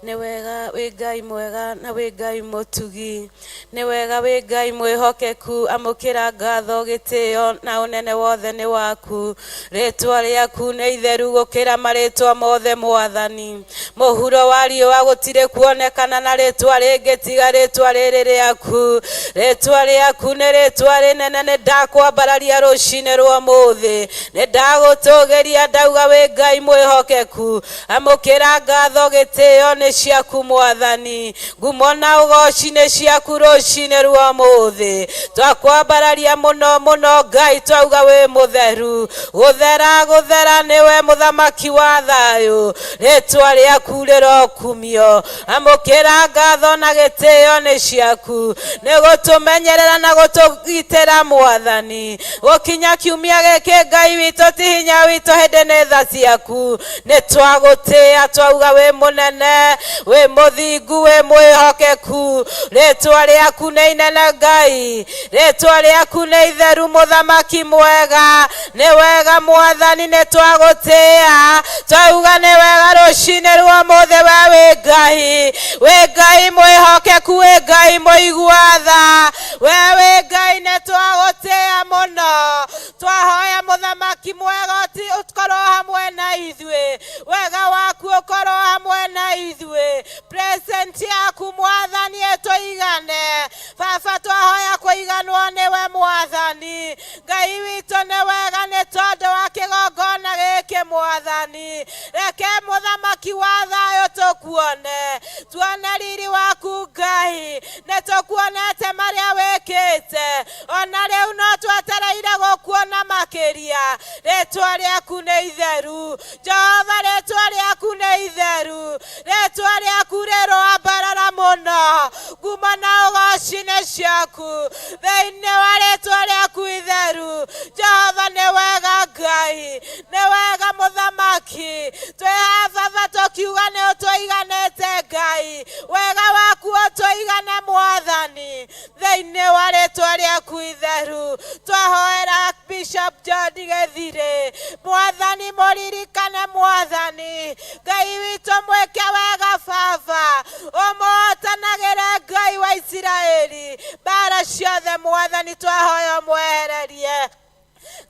nĩ wega wĩ Ngai mwega na wĩ Ngai mũtugi, nĩ wega wĩ Ngai mwĩhokeku. Amũkĩra ngatho, gĩtĩo na ũnene wothe nĩ waku. Rĩtwa rĩaku nĩ itheru gũkĩra marĩtwa mothe. Mwathani, mũhuro wa riũa gũtirĩ kuonekana na rĩtwa rĩngĩ tiga rĩtwa rĩrĩ rĩaku. Rĩtwa rĩaku nĩ rĩtwa rĩnene. Nĩ ndakwambararia rũcinĩ rwa ũmũthĩ, nĩ ndagũtũgĩria, ndauga wĩ Ngai mwĩhokeku. Amũkĩra ngatho, gĩtĩo nĩ ciaku. Mwathani, ngumo na ũgoci nĩ ciaku rũcinĩ rwa ũmũthĩ. Twakwambararia mũno mũno, Ngai, twauga wĩ mũtheru. Gũthera gũthera nĩwe mũthamaki wa thayũ. Rĩtwa rĩaku rĩrokumio. Amũkĩra ngatho na gĩtĩo nĩ ciaku, nĩ gũtũmenyerera na gũtũgitĩra, Mwathani, gũkinya kiumia gĩkĩ. Ngai witũ, ti hinya witũ, hĩndĩ nĩ tha ciaku. Nĩ twagũtĩĩa, twauga wĩ mũnene, wĩ mũthingu, wĩ mwĩhokeku. Rĩtwa rĩaku nĩ inene, Ngai. Rĩtwa rĩaku nĩ itheru, mũthamaki mwega. Nĩ wega, Mwathani, nĩ twagũtĩĩa, twauga nĩ wega rũcinĩ rwa ũmũthĩ. We wĩ Ngai, wĩ Ngai mwĩhokeku, wĩ Ngai mũigua tha. We wĩ Ngai, nĩ twagũtĩĩa mũno. Twahoya, mũthamaki mwega, ũkorwo hamwe na ithuĩ, wega waku ũkorwo hamwe na ithuĩ, present yaku, Mwathani, ĩtũigane. Baba, twahoya kũiganwo nĩwe. Mwathani Ngai witũ, nĩ wega nĩ tondũ wa kĩgongona gĩkĩ. Mwathani, reke mũthamaki wa thayũ tũkuone, tuone riri waku. Ngai, nĩ tũkuonete marĩa wĩkĩte, ona rĩu no twetereire gũkuona makĩria. Rĩtwa rĩaku nĩ itheru, Jehova. Rĩtwa rĩaku nĩ itheru. Rĩtwa rĩaku rĩroambarara mũno. Ngumo na ũgoci nĩ ciaku thĩinĩ wa rĩtwa rĩaku itheru. Jehova, nĩ wega. Ngai, nĩ wega. Mũthamaki, twĩ haha, Baba, tũkiuga nĩ ũtũiganĩte. Ngai, wega waku ũtũigane, Mwathani, thĩinĩ wa rĩtwa rĩaku itheru. Twahoera Bishop John Gĩthirĩ. Mwathani, mũririkane. Mwathani Ngai witũ, mwĩke wega. Baba, ũmũhotanagĩre. Ngai wa Isiraeli, mbara ciothe, Mwathani, twahoya ũmwehererie.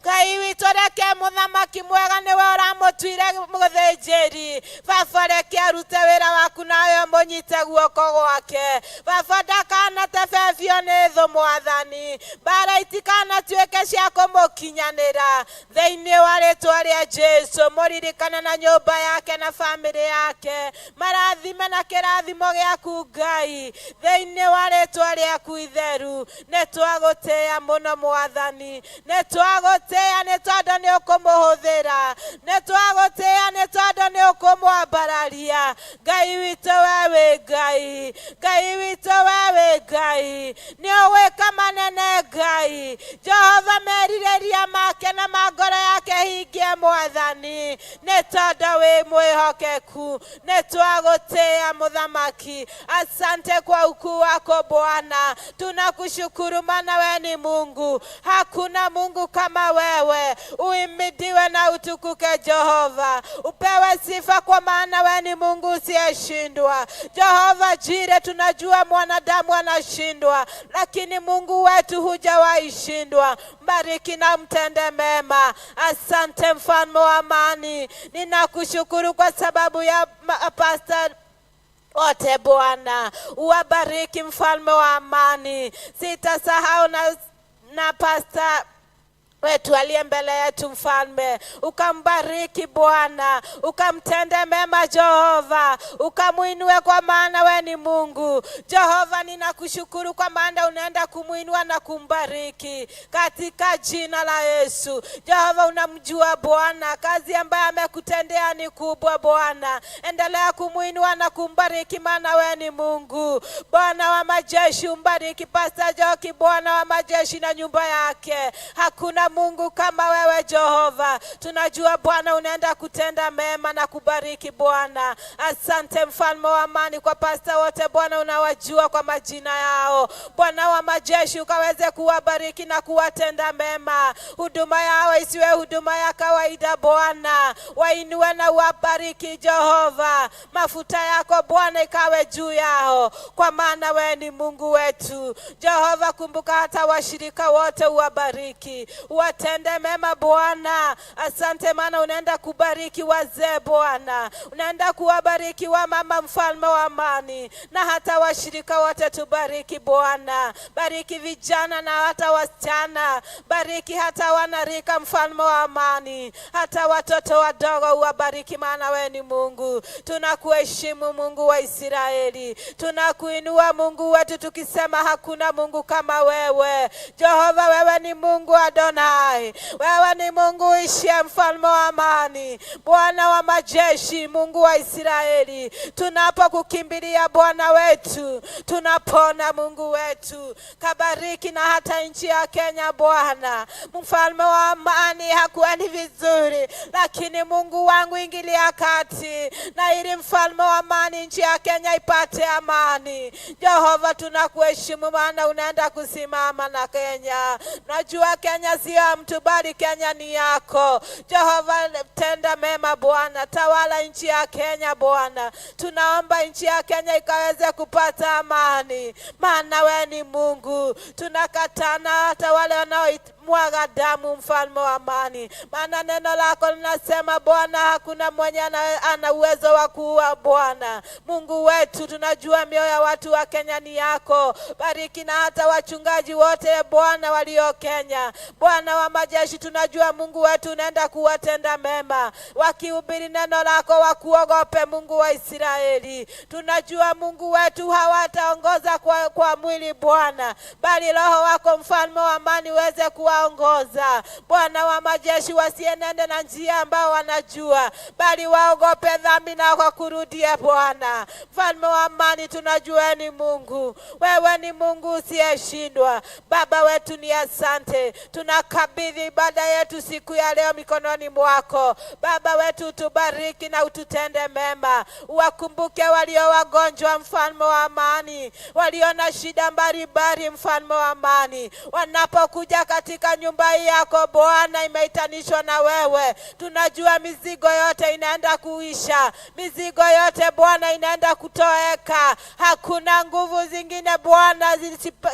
Ngai witũ, reke mũthamaki mwega nĩwe ũramũtuire mũthĩnjĩri. Baba, reke arute wĩra waku nawe ũmũnyite guoko gwake. Baba, ndakanatebebio nĩ thũ Mwathani, mbara itikanatuĩke cia kũmũkinyanĩra. Thĩinĩ wa rĩtwa rĩa Jesu, mũririkane na nyũmba yake na famĩlĩ yake, marathime na kĩrathimo gĩaku Ngai, thĩinĩ wa rĩtwa rĩaku itheru. Nĩ twagũtĩĩa mũno Mwathani, nĩ twagũtĩĩa nĩ tondũ nĩ ũkũmũhũthĩra, nĩ twagũtĩĩa nĩ tondũ nĩ ũkũmwambararia. Ngai witũ, we wĩ Ngai, Ngai witũ, we wĩ Ngai, nĩ ũgwĩka manene Ngai. Jehova, merirĩria make na ma ngoro yake hingie Mwathani, nĩ tondũ wĩ mwĩhokeku. Nĩ twagũtĩĩa Mũthamaki. Asante kwa ukuu wako Bwana, tunakushukuru maana wewe ni Mungu, hakuna Mungu kama wewe. Uhimidiwe na utukuke Jehova, upewe sifa kwa maana wewe ni Mungu usiyeshindwa. Jehova Jire, tunajua mwanadamu anashindwa, lakini Mungu wetu hujawahi shindwa. Bariki na mtende mema. Asante mfalme wa amani, ninakushukuru kwa sababu ya pastor wote Bwana, uwabariki mfalme wa amani. Sitasahau na pastor wetu aliye mbele yetu mfalme, ukambariki Bwana, ukamtende mema Jehova, ukamuinue kwa maana we ni Mungu. Jehova, ninakushukuru kwa maana unaenda kumuinua na kumbariki katika jina la Yesu. Jehova, unamjua Bwana, kazi ambayo amekutendea ni kubwa Bwana. Endelea kumuinua na kumbariki maana we ni Mungu. Bwana wa majeshi, umbariki Pastor Joki, Bwana wa majeshi na nyumba yake. Hakuna Mungu kama wewe Jehova. Tunajua Bwana unaenda kutenda mema na kubariki Bwana. Asante mfalme wa amani kwa pasta wote Bwana, unawajua kwa majina yao. Bwana wa majeshi, ukaweze kuwabariki na kuwatenda mema. Huduma yao isiwe huduma ya kawaida Bwana, wainue na uwabariki Jehova. Mafuta yako Bwana ikawe juu yao, kwa maana wewe ni Mungu wetu. Jehova, kumbuka hata washirika wote, uwabariki, uwatende mema Bwana. Asante maana unaenda kubariki wazee Bwana, unaenda kuwabariki wa mama mfalme wa amani, na hata washirika wote tubariki Bwana. Bariki vijana na hata wasichana, bariki hata wanarika mfalme wa amani, hata watoto wadogo uwabariki, maana wewe ni Mungu. Tunakuheshimu Mungu wa Israeli, tunakuinua Mungu wetu tukisema hakuna Mungu kama wewe. Jehova, wewe ni Mungu Adonai, wewe ni Mungu uishie mfalme wa amani, Bwana wa majeshi, Mungu wa Israeli. Tunapokukimbilia Bwana wetu, tunapona Mungu wetu. Kabariki na hata nchi ya Kenya Bwana, mfalme wa amani. Hakuendi vizuri, lakini Mungu wangu ingilia kati, na ili mfalme wa amani nchi ya Kenya ipate amani. Jehova, tunakuheshimu maana unaenda kusimama na Kenya. Najua Kenya sio ya mtu, bali Kenya ni yako. Jehova, tenda mema Bwana, tawala nchi ya Kenya Bwana. Tunaomba nchi ya Kenya ikaweze kupata amani, maana wewe ni Mungu. Tunakatana hata wale wanaomwaga damu, mfalme wa amani, maana neno lako linasema Bwana, hakuna mwenye ana uwezo wa kuua Bwana. Mungu wetu, tunajua mioyo ya watu wa Kenya ni yako. Bariki na hata wachungaji wote Bwana walio Kenya. Bwana wa majeshi, tunajua Mungu wetu unaenda kuwatenda mema, wakihubiri neno lako wakuogope Mungu wa Israeli. Tunajua Mungu wetu hawataongoza kwa mwili Bwana, bali Roho wako mfalme wa amani uweze kuwaongoza. Bwana wa majeshi, wasienende na njia ambao wanajua, bali waogope dhambi na wakurudie Bwana. Mfalme wa amani, tunajua ni Mungu, wewe ni Mungu usiyeshindwa. Baba wetu ni asante, tunakabidhi ibada yetu siku ya leo mikononi mwako. Baba wetu, utubariki na ututende mema. Uwakumbuke walio wagonjwa, mfalme wa amani, walio na shida mbalimbali, mfalme wa amani. Wanapokuja katika nyumba yako Bwana, imeitanishwa na wewe, tunajua mizigo yote inaenda kuisha, mizigo yote Bwana inaenda kutoweka. Hakuna nguvu zingine Bwana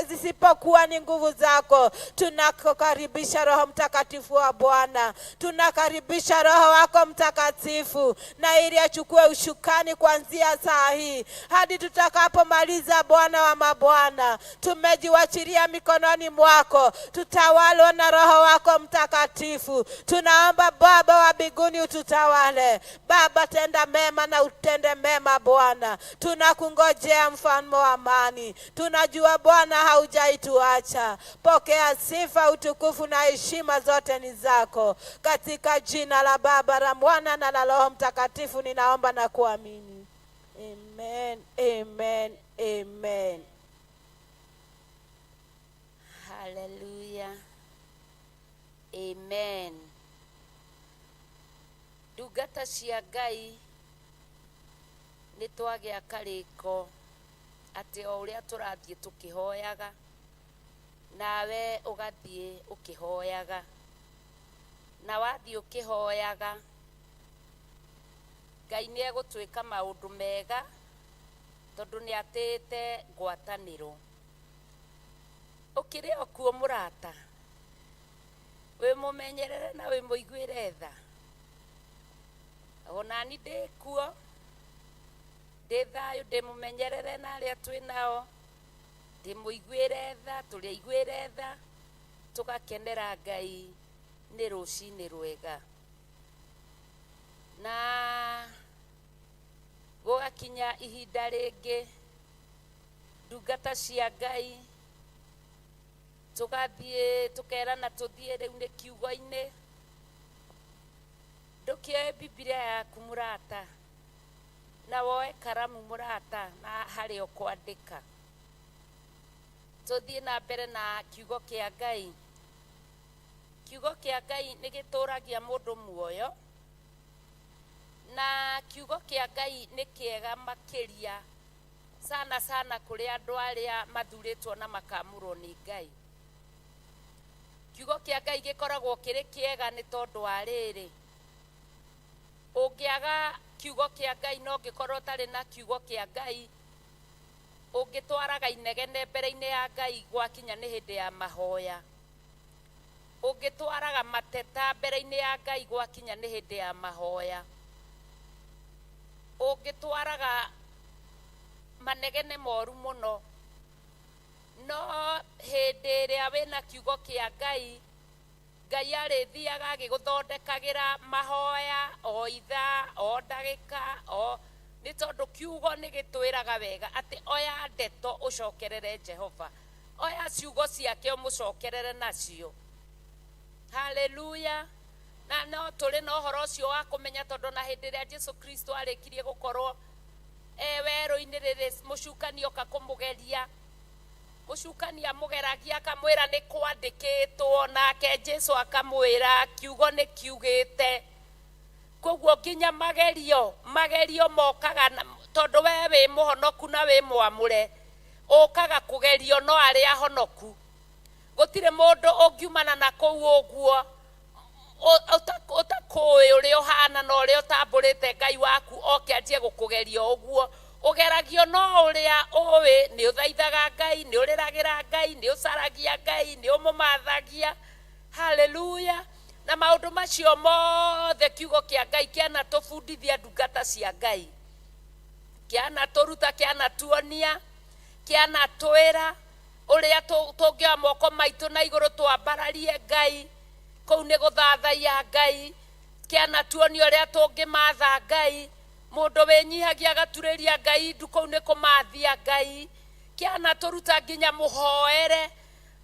zisipokuwa ni nguvu zako. Tunakukaribisha Tunakukaribisha Roho Mtakatifu wa Bwana, tunakaribisha Roho wako Mtakatifu, na ili achukue ushukani kuanzia saa hii hadi tutakapomaliza. Bwana wa mabwana, tumejiwachilia mikononi mwako, tutawalwa na Roho wako Mtakatifu. Tunaomba Baba wa mbinguni ututawale. Baba, tenda mema na utende mema Bwana. Tunakungojea mfalme wa amani. Tunajua Bwana haujaituacha. Pokea sifa, utukufu na heshima, zote ni zako. Katika jina la Baba, la Mwana na la Roho Mtakatifu ninaomba na kuamini. Amen, amen, amen. Haleluya, amen. Ndungata cia Ngai, nĩ twagĩa karĩko atĩ o ũrĩa tũrathiĩ tũkĩhoyaga, nawe ũgathiĩ ũkĩhoyaga, na wathiĩ ũkĩhoyaga, Ngai nĩ egũtwĩka maũndũ mega tondũ nĩ atĩĩte ngwatanĩro. Ũkĩrĩ o kuo mũrata, wĩ mũmenyerere na wĩ mũiguĩre tha. Onani ndĩ kuo, ndĩ thayũ, ndĩ mũmenyerere na arĩa twĩ nao, ndĩ mũiguĩre tha, tũrĩ aiguĩre tha, tũgakenera Ngai nĩ rũcinĩ rwega. Na gũgakinya ihinda rĩngĩ, ndungata cia Ngai, tũgathiĩ tũkerana tũthiĩ rĩu nĩ kiugo-inĩ. Ndũkĩoe Bibilia yaku mũrata, na woe karamu mũrata, na harĩa ũkwandĩka. Tũthiĩ na mbere na kiugo kĩa Ngai. Kiugo kĩa Ngai nĩ gĩtũragia mũndũ muoyo, na kiugo kĩa Ngai nĩ kĩega makĩria sana sana kũrĩ andũ arĩa mathurĩtwo na makamũrwo nĩ Ngai. Kiugo kĩa Ngai gĩkoragwo kĩrĩ kĩega nĩ tondũ wa rĩrĩ, ũngĩaga kiugo kĩa Ngai na ũngĩkorwo ũtarĩ na kiugo kĩa Ngai, ũngĩtwaraga inegene mbere-inĩ ya Ngai gwakinya nĩ hĩndĩ ya mahoya, ũngĩtwaraga mateta mbere-inĩ ya Ngai gwakinya nĩ hĩndĩ ya mahoya, ũngĩtwaraga manegene moru mũno. No hĩndĩ ĩrĩa wĩna kiugo kĩa Ngai, Ngai arĩthiaga agĩgũthondekagĩra mahoya o ithaa, o ndagĩka, o nĩ tondũ kiugo nĩ gĩtwĩraga wega atĩ oya ndeto ũcokerere Jehova, oya ciugo ciake ũmũcokerere nacio. Haleluya. Na no tũrĩ na ũhoro ũcio wa kũmenya, tondũ na hĩndĩ ĩrĩa Jesu Kristo arĩkirie gũkorwo e werũ-inĩ, rĩrĩ mũcukani oka kũmũgeria, mũcukani amũgeragia akamwĩra nĩ kwandĩkĩtwo, nake Jesu akamwĩra kiugo nĩ kiugĩte. Koguo nginya magerio mokaga tondũ we wĩ mũhonoku na wĩ mwamũre, ũkaga kũgerio no arĩa ahonoku. Gũtirĩ mũndũ ũngiumana na kũu ũguo ũtakũĩ ũrĩa ũhana na ũrĩa ũtambũrĩte Ngai waku oke anjie gũkũgeria ũguo. Ũgeragio no ũrĩa ũĩ, nĩ ũthaithaga Ngai, nĩ ũrĩragĩra Ngai, nĩ ũcaragia Ngai, nĩ ũmũmathagia. Haleluya. Na maũndũ macio mothe kiugo kĩa Ngai kĩanatũbundithia ndungata cia Ngai, kĩanatũruta, kĩanatuonia, kĩanatwĩra ũrĩa tũngĩoya moko maitũ na igũrũ twambararie Ngai, kũu nĩ gũthathaiya Ngai. Kĩanatuonia ũrĩa tũngĩmatha Ngai, mũndũ wĩnyihagia agaturĩria Ngai ndu, kũu nĩ kũmathia Ngai. Kĩanatũruta nginya mũhoere.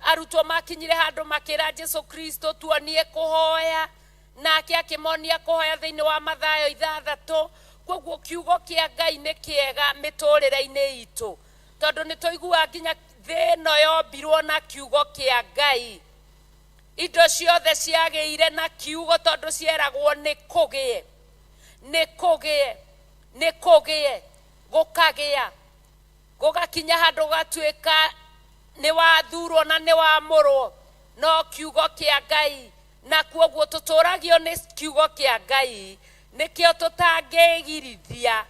Arutwo makinyire handũ makĩra Jesu Kristo tuonie kũhoya, nake akĩmonia kũhoya thĩinĩ wa Mathayo 6. Koguo kiugo kĩa Ngai nĩ kĩega mĩtũrĩre-inĩ itũ, tondũ nĩ tũiguaga nginya thĩ ĩno yombirwo na kiugo kĩa Ngai. Indo ciothe ciagĩire na kiugo, tondũ cieragwo nĩ kũgĩe, nĩ kũgĩe, nĩ kũgĩe, gũkagĩa, gũgakinya handũ gũgatuĩka nĩ wathurwo na nĩ wamũrwo no kiugo kĩa Ngai. Na kuoguo tũtũragio nĩ kiugo kĩa Ngai, nĩkĩo tũtangĩgirithia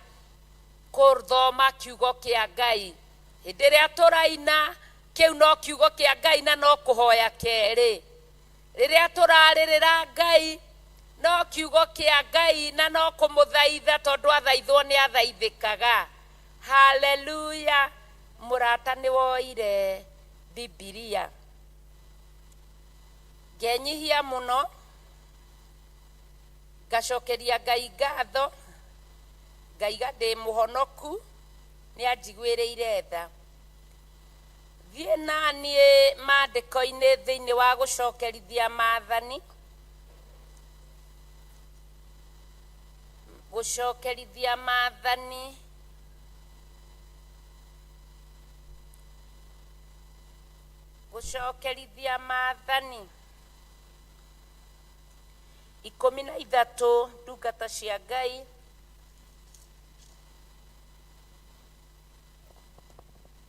kũthoma kiugo kĩa Ngai. Hĩndĩ ĩrĩa tũraina, kĩu no kiugo kĩa Ngai na no kũhoya kerĩ. Rĩrĩa tũrarĩrĩra Ngai no kiugo kĩa Ngai na no kũmũthaitha tondũ athaithwo nĩ athaithĩkaga. Haleluya. Mũrata nĩ woire Bibilia. Ngenyihia mũno ngacokeria Ngai ngatho, ngaiga ndĩ mũhonoku nĩ anjiguĩrĩire tha. Thiĩ na niĩ maandĩko-inĩ thĩinĩ wa gũcokerithia maathani, gũcokerithia maathani gũcokerithia maathani 13, ndungata cia Ngai.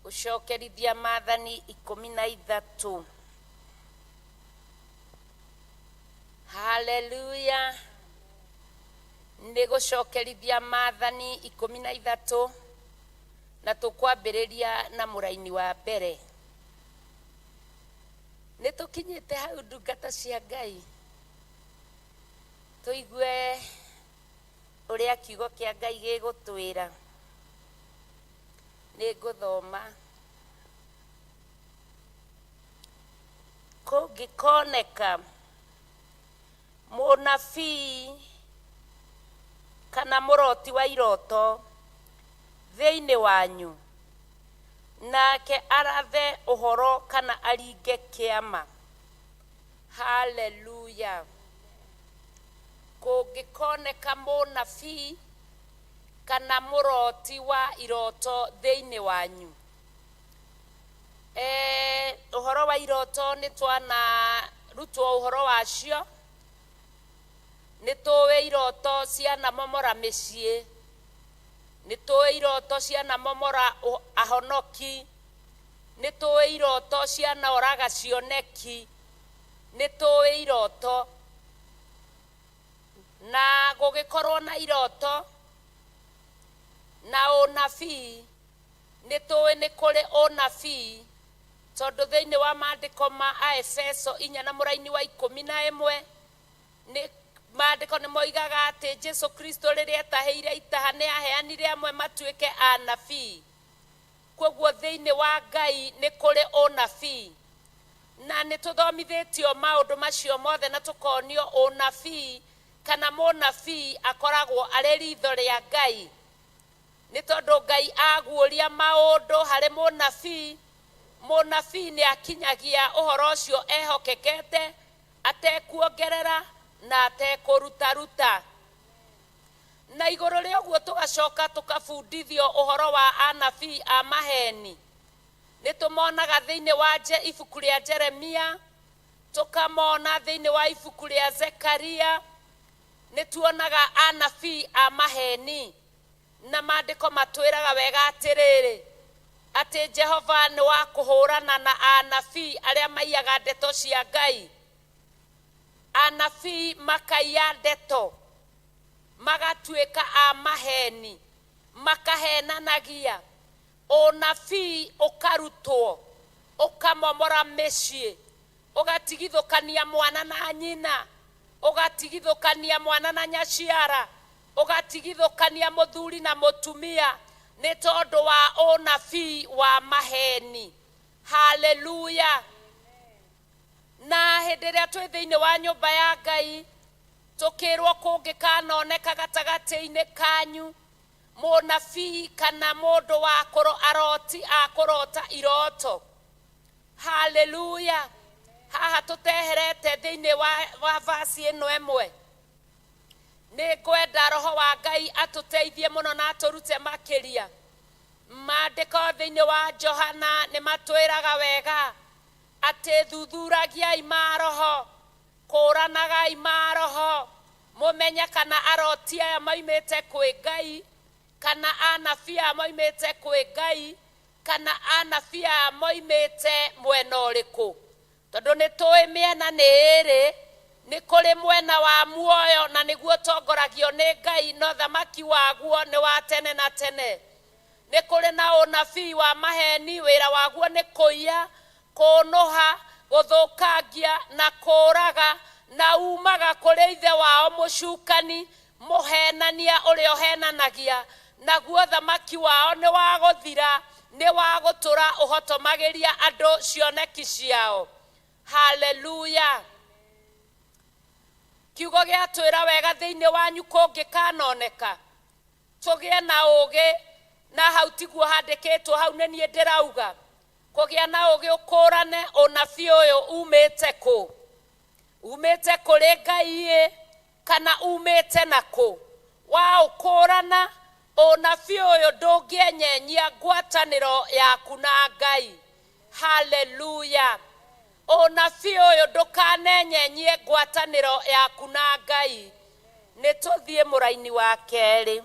Gũcokerithia maathani 13. Haleluya. Nĩ gũcokerithia maathani 13 na tũkwambĩrĩria na mũraini wa mbere. Nĩ tũkinyĩte hau, ndungata cia Ngai, tũigue ũrĩa kiugo kĩa Ngai gĩgũtwĩra. Nĩ ngũthoma. Kũngĩkoneka mũnabii kana mũroti wa iroto thĩinĩ wanyu, nake arathe ũhoro kana aringe kĩama. Haleluya. Kũngĩkoneka mũnabii kana mũroti wa iroto thĩinĩ wanyu. Ũhoro wa iroto nĩ twanarutwo ũhoro wacio. Nĩ tũĩ iroto cianamomora mĩciĩ, nĩ tũĩ iroto cianamomora ahonoki, nĩ tũĩ iroto cianoraga cioneki, nĩ tũĩ iroto. Na gũgĩkorwo na iroto na ũnabii, nĩ tũĩ nĩ kũrĩ ũnabii tondũ thĩinĩ wa maandĩko ma Aefeso 4 na mũraini wa 11 nĩ maandĩko nĩ moigaga atĩ Jesu Kristo rĩrĩa etahĩire itaha nĩ aheanire amwe matuĩke anabii. Kwoguo thĩinĩ wa Ngai nĩ kũrĩ ũnabii, na nĩ tũthomithĩtio maũndũ macio mothe na tũkonio ũnabii kana mũnabii akoragwo arĩ ritho rĩa Ngai. Nĩ tondũ Ngai aguũria maũndũ harĩ mũnabii, mũnabii nĩ akinyagia ũhoro ũcio ehokekete, atekuongerera na atekũrutaruta. Na igũrũ rĩa ũguo tũgacoka tũkabundithio ũhoro wa anabii a maheni. Nĩ tũmonaga thĩinĩ wa ibuku rĩa Jeremia, tũkamona thĩinĩ wa ibuku rĩa Zekaria. Nĩ tuonaga anabii a maheni, na maandĩko matwĩraga wega atĩrĩrĩ, atĩ Jehova nĩ wa kũhũrana na anabii arĩa maiyaga ndeto cia Ngai. Anabii makaiya ndeto, magatuĩka a maheni, makahenanagia. Ũnabii ũkarutwo ũkamomora mĩciĩ, ũgatigithũkania mwana na nyina, ũgatigithũkania mwana na nyaciara, ũgatigithũkania mũthuri na mũtumia, nĩ tondũ wa ũnabii wa maheni. Haleluya. Na hĩndĩ ĩrĩa twĩ thĩinĩ wa nyũmba ya Ngai, tũkĩrwo kũngĩkanoneka gatagatĩ-inĩ kanyu mũnabii kana mũndũ wa aroti a kũrota iroto. Haleluya. Haha tũteherete thĩinĩ wa vasi ĩno ĩmwe, nĩ ngwenda Roho wa Ngai atũteithie mũno na atũrute makĩria. Maandĩko thĩinĩ wa Johana nĩ matwĩraga wega atĩ thuthuragiai maroho, kũranagai maroho, mũmenye kana aroti aya moimĩte kwĩ Ngai, kana anabii aya moimĩte kwĩ Ngai, kana anabii aya moimĩte mwena ũrĩkũ. Tondũ nĩ tũĩ mĩena nĩ ĩrĩ, nĩ kũrĩ mwena wa muoyo na nĩguo tongoragio nĩ Ngai, no thamaki waguo nĩ wa tene na tene. Nĩ kũrĩ na ũnabii wa maheni, wĩra waguo nĩ kũiya, kũnũha, Gũthũkangia na kũũraga, na umaga kũrĩ ithe wao mũcukani, mũhenania ũrĩa ũhenanagia. Naguo thamaki wao nĩ wa gũthira, nĩ wa gũtũra ũhotomagĩria andũ cioneki ciao. Haleluya! Kiugo gĩatwĩra wega thĩinĩ wanyu kũngĩkanoneka tũgĩe na ũũgĩ, na hau tiguo handĩkĩtwo, hau nĩ niĩ ndĩrauga kũgĩa na ũũgĩ ũkũrane ũnabii ũyũ umĩte kũ, umĩte kũrĩ Ngai ĩ kana umĩte na kũ. Waũkũrana ũnabii ũyũ ndũngĩenyenyia ngwatanĩro yaku na Ngai. Haleluya! Ũnabii ũyũ ndũkanenyenyie ngwatanĩro yaku na Ngai. Nĩ tũthiĩ mũraini wa kerĩ.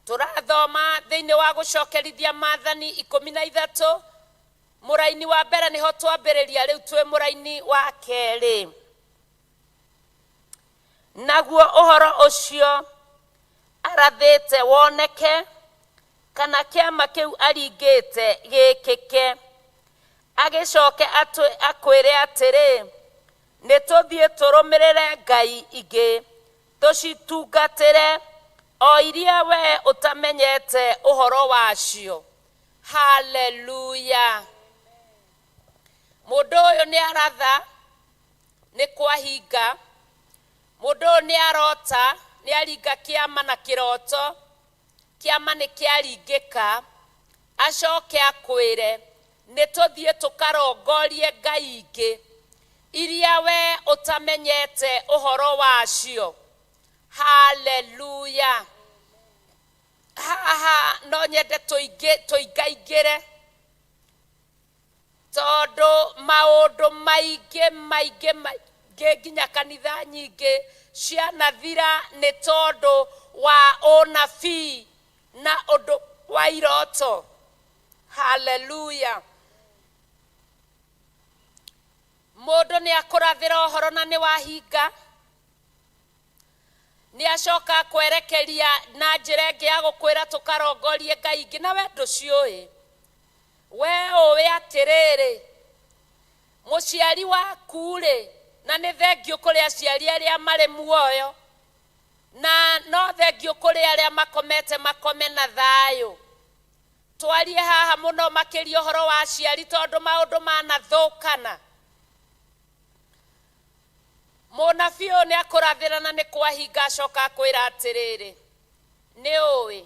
Tũrathoma thĩinĩ wa Gũcokerithia Maathani 13, mũraini wa mbere nĩho twambĩrĩria, rĩu twĩ mũraini wa kerĩ. Naguo ũhoro ũcio arathĩte woneke, kana kĩama kĩu aringĩte gĩkĩke, agĩcoke akwĩre atĩrĩ, nĩ tũthiĩ tũrũmĩrĩre ngai ingĩ tũcitungatĩre, o iria we ũtamenyete ũhoro wacio. Haleluya! Mũndũ ũyũ nĩ aratha, nĩ kwahinga. Mũndũ ũyũ nĩ arota, nĩ aringa kĩama na kĩroto, kĩama nĩ kĩaringĩka. Acoke akwĩre nĩ tũthiĩ tũkarongorie ngai ingĩ iria we ũtamenyete ũhoro wacio. Haleluya! Haha no nyende tũingaingĩre, tondũ maũndũ maingĩ maingĩ maingĩ nginya kanitha nyingĩ cianathira nĩ tondũ wa ũnabii na ũndũ wa iroto. Haleluya! Mũndũ nĩ akũrathĩra ũhoro na nĩ wahinga, nĩ acoka kwerekeria na njĩra ĩngĩ ya gũkwĩra tũkarongorie ngai ingĩ, na we ndũciũĩ. We ũĩ atĩrĩrĩ, mũciari waku rĩ, na nĩ thengiũ kũrĩ aciari arĩa marĩ muoyo, na no thengiũ kũrĩ arĩa makomete makome na thayũ. Twarie haha mũno makĩria ũhoro wa aciari, tondũ maũndũ manathũkana. Mũnabii ũyũ nĩ akũrathĩra na nĩ kwahinga, acoka akwĩra atĩrĩrĩ, nĩ ũĩ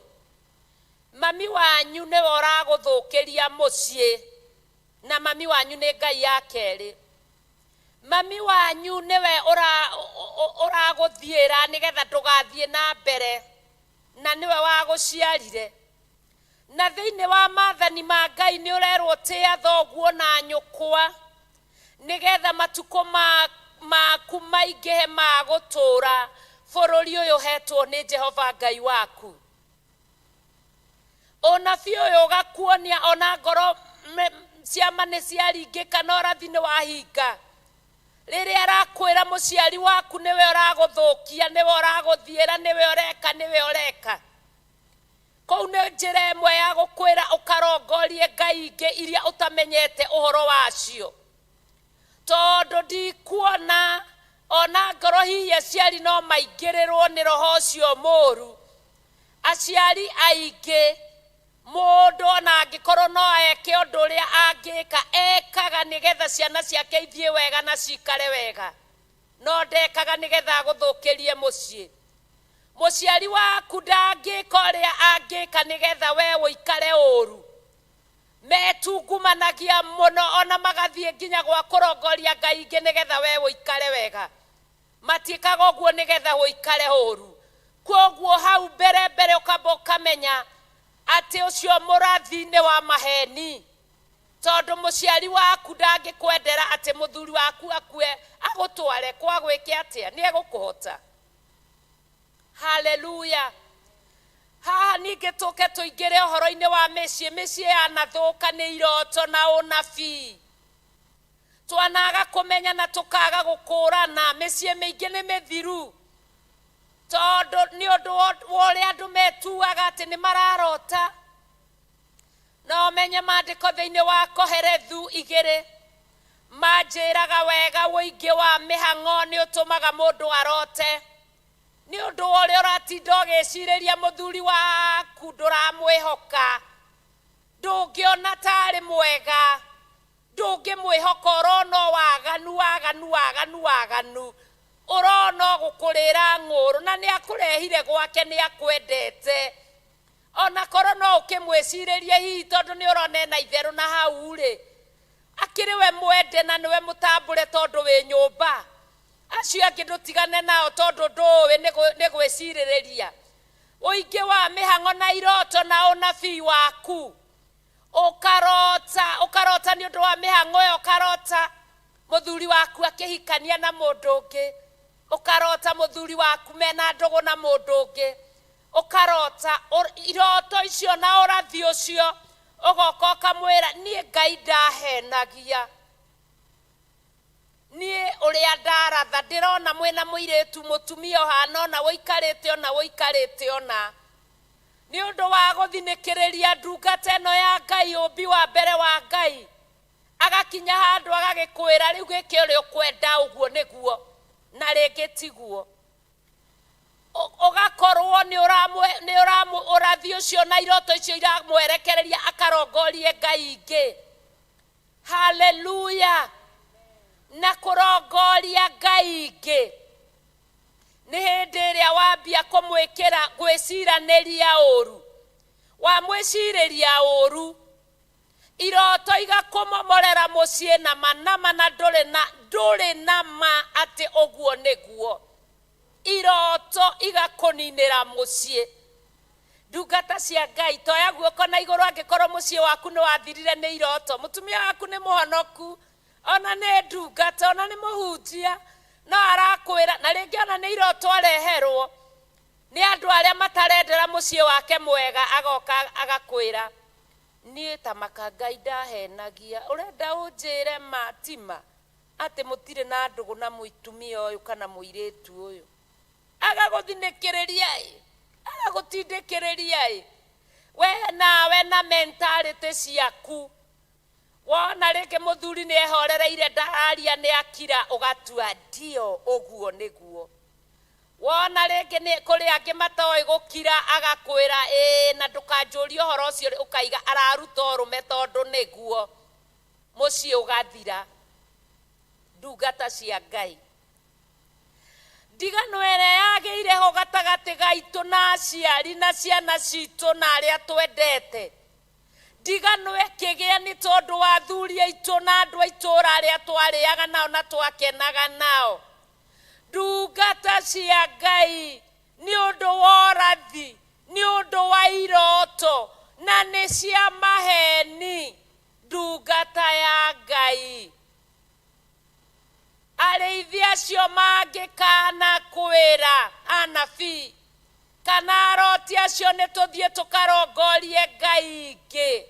mami wanyu nĩwe ũragũthũkĩria mũciĩ, na mami wanyu nĩ ngai ya kerĩ. Mami wanyu nĩwe ũragũthiĩra nĩgetha ndũgathiĩ na mbere, na nĩwe wagũciarire. Na thĩinĩ wa maathani ma Ngai nĩ ũrerwo tĩa thoguo na nyũkwa, nĩgetha matukũ maku maingĩhe ma gũtũũra bũrũri ũyũ ũhetwo nĩ Jehova Ngai waku. Ũnabii ũyũ ũgakuonia ona ngoro ciama nĩ ciaringĩka na ũrathi nĩ wahinga. Rĩrĩa arakwĩra mũciari waku nĩwe ũragũthũkia, nĩwe ũragũthiĩra, nĩwe ũreka, nĩwe ũreka, kũu nĩ njĩra ĩmwe ya gũkwĩra ũkarongorie ngai ingĩ iria ũtamenyete ũhoro wacio. Tondũ ndikuona ona ngoro hihi aciari no maingĩrĩrwo nĩ roho ũcio mũũru. Aciari aingĩ, mũndũ ona angĩkorwo no eke ũndũ ũrĩa angĩka, ekaga nĩgetha ciana ciake ithiĩ wega na cikare wega, no ndekaga nĩgetha agũthũkĩrie mũciĩ. Mũciari waku ndangĩka ũrĩa angĩka nĩgetha we ũikare ũru. Metungumanagia mũno ona magathiĩ nginya gwa kũrongoria ngai ingĩ nĩgetha we ũikare wega. Matiĩkaga ũguo nĩgetha ũikare ũru. Kwoguo hau mbere mbere ũkamba ũkamenya atĩ ũcio mũrathi nĩ wa maheni, tondũ mũciari waku ndangĩkwendera atĩ mũthuri waku akue agũtware kwa gwĩke atĩa, nĩ egũkũhota. Haleluya! Haha ningĩ tũke tũingĩre ũhoro-inĩ wa mĩciĩ. Mĩciĩ yanathũka nĩ iroto na ũnabii. Twanaga kũmenya na tũkaga gũkũrana. Mĩciĩ mĩingĩ nĩ mĩthiru, tondũ nĩ ũndũ wa ũrĩa andũ metuaga atĩ nĩ mararota. No menye maandĩko thĩinĩ wa Koherethu 2 manjĩraga wega ũingĩ wa mĩhang'o nĩ ũtũmaga mũndũ arote. Nĩ ũndũ wa ũrĩa ũratinda ũgĩcirĩria mũthuri waku ndũramwĩhoka, ndũngĩona tarĩ mwega, ndũngĩmwĩhoka, ũrona o waganu waganu waganu waganu, ũrona o gũkũrĩra ng'ũrũ, na nĩ akũrehire gwake, nĩ akwendete. Ona korwo no ũkĩmwĩcirĩrie hihi tondũ nĩ ũrona ena itherũ na hau rĩ, akĩrĩ we mwende na nĩwe mũtambũre tondũ wĩ nyũmba. Acio angĩ ndũtigane nao tondũ ndũĩ nĩ gwĩcirĩrĩria. Ũingĩ wa mĩhang'o na iroto na ũnabii waku, ũkarota, ũkarota nĩ ũndũ wa mĩhang'o ĩyo, ũkarota mũthuri waku akĩhikania na mũndũ ũngĩ, ũkarota mũthuri waku mena ndũgũ na mũndũ ũngĩ, ũkarota iroto icio na ũrathi ũcio, ũgoka ũkamwĩra niĩ Ngai ndahenagia, niĩ ũrĩa ndaratha ndĩrona mwĩna mũirĩtu mũtumia ũhana ũna ũikarĩte ũna ũikarĩte ũna. Nĩ ũndũ wa gũthinĩkĩrĩria ndungata ĩno ya Ngai, ũmbi wa mbere wa Ngai, agakinya handũ agagĩkwĩra rĩu gĩkĩ ũrĩa ũkwenda ũguo nĩguo, na rĩngĩ tiguo. Ũgakorwo nĩ ũrathi ũcio na iroto icio iramwerekereria akarongorie Ngai ingĩ. Haleluya! Na kũrongoria Ngai ingĩ nĩ hĩndĩ ĩrĩa wambia kũmwĩkĩra gwĩciranĩria ũru, wamwĩcirĩria ũru, iroto igakũmomorera mũciĩ na manama, na ndũrĩ na ma atĩ ũguo nĩguo. Iroto igakũninĩra mũciĩ. Ndungata cia Ngai, toya guoko na igũrũ angĩkorwo mũciĩ waku nĩ wathirire nĩ iroto. Mũtumia waku nĩ mũhonoku, ona nĩ ndungata, ona nĩ mũhunjia, no arakwĩra, na rĩngĩ ona nĩ iroto areherwo nĩ andũ arĩa matarendera mũciĩ wake mwega, agoka agakwĩra niĩ ta maka Ngai ndahenagia, ũrenda ũnjĩre ma ti ma atĩ mũtirĩ na ndũgũ na mũtumia ũyũ kana mũirĩtu ũyũ. Agagũthinĩkĩrĩria ĩ, agagũtindĩkĩrĩria ĩ, we nawe na mentality ciaku wona rĩngĩ mũthuri nĩ ehorereire ndararia nĩ akira, ũgatua ndio ũguo nĩguo. Wona rĩngĩ nĩ kũrĩ angĩ matoĩ gũkira, agakwĩra ĩĩ na ndũkanjũrie ũhoro ũcio, ũkaiga araruta ũrũme tondũ nĩguo mũciĩ ũgathira. Ndungata cia Ngai, ndigano ĩrĩa yagĩire ho gatagatĩ gaitũ na aciari na ciana citũ na arĩa twendete, ndigano ĩkĩgĩa nĩ tondũ wa athuri aitũ na andũ a itũũra arĩa twarĩaga nao na twakenaga nao. Ndungata cia Ngai, nĩ ũndũ wa ũrathi, nĩ ũndũ wa iroto, na nĩ cia maheni. Ndungata ya Ngai, arĩithi acio mangĩkana kwĩra anabii kana aroti acio nĩ tũthiĩ tũkarongorie Ngai ingĩ,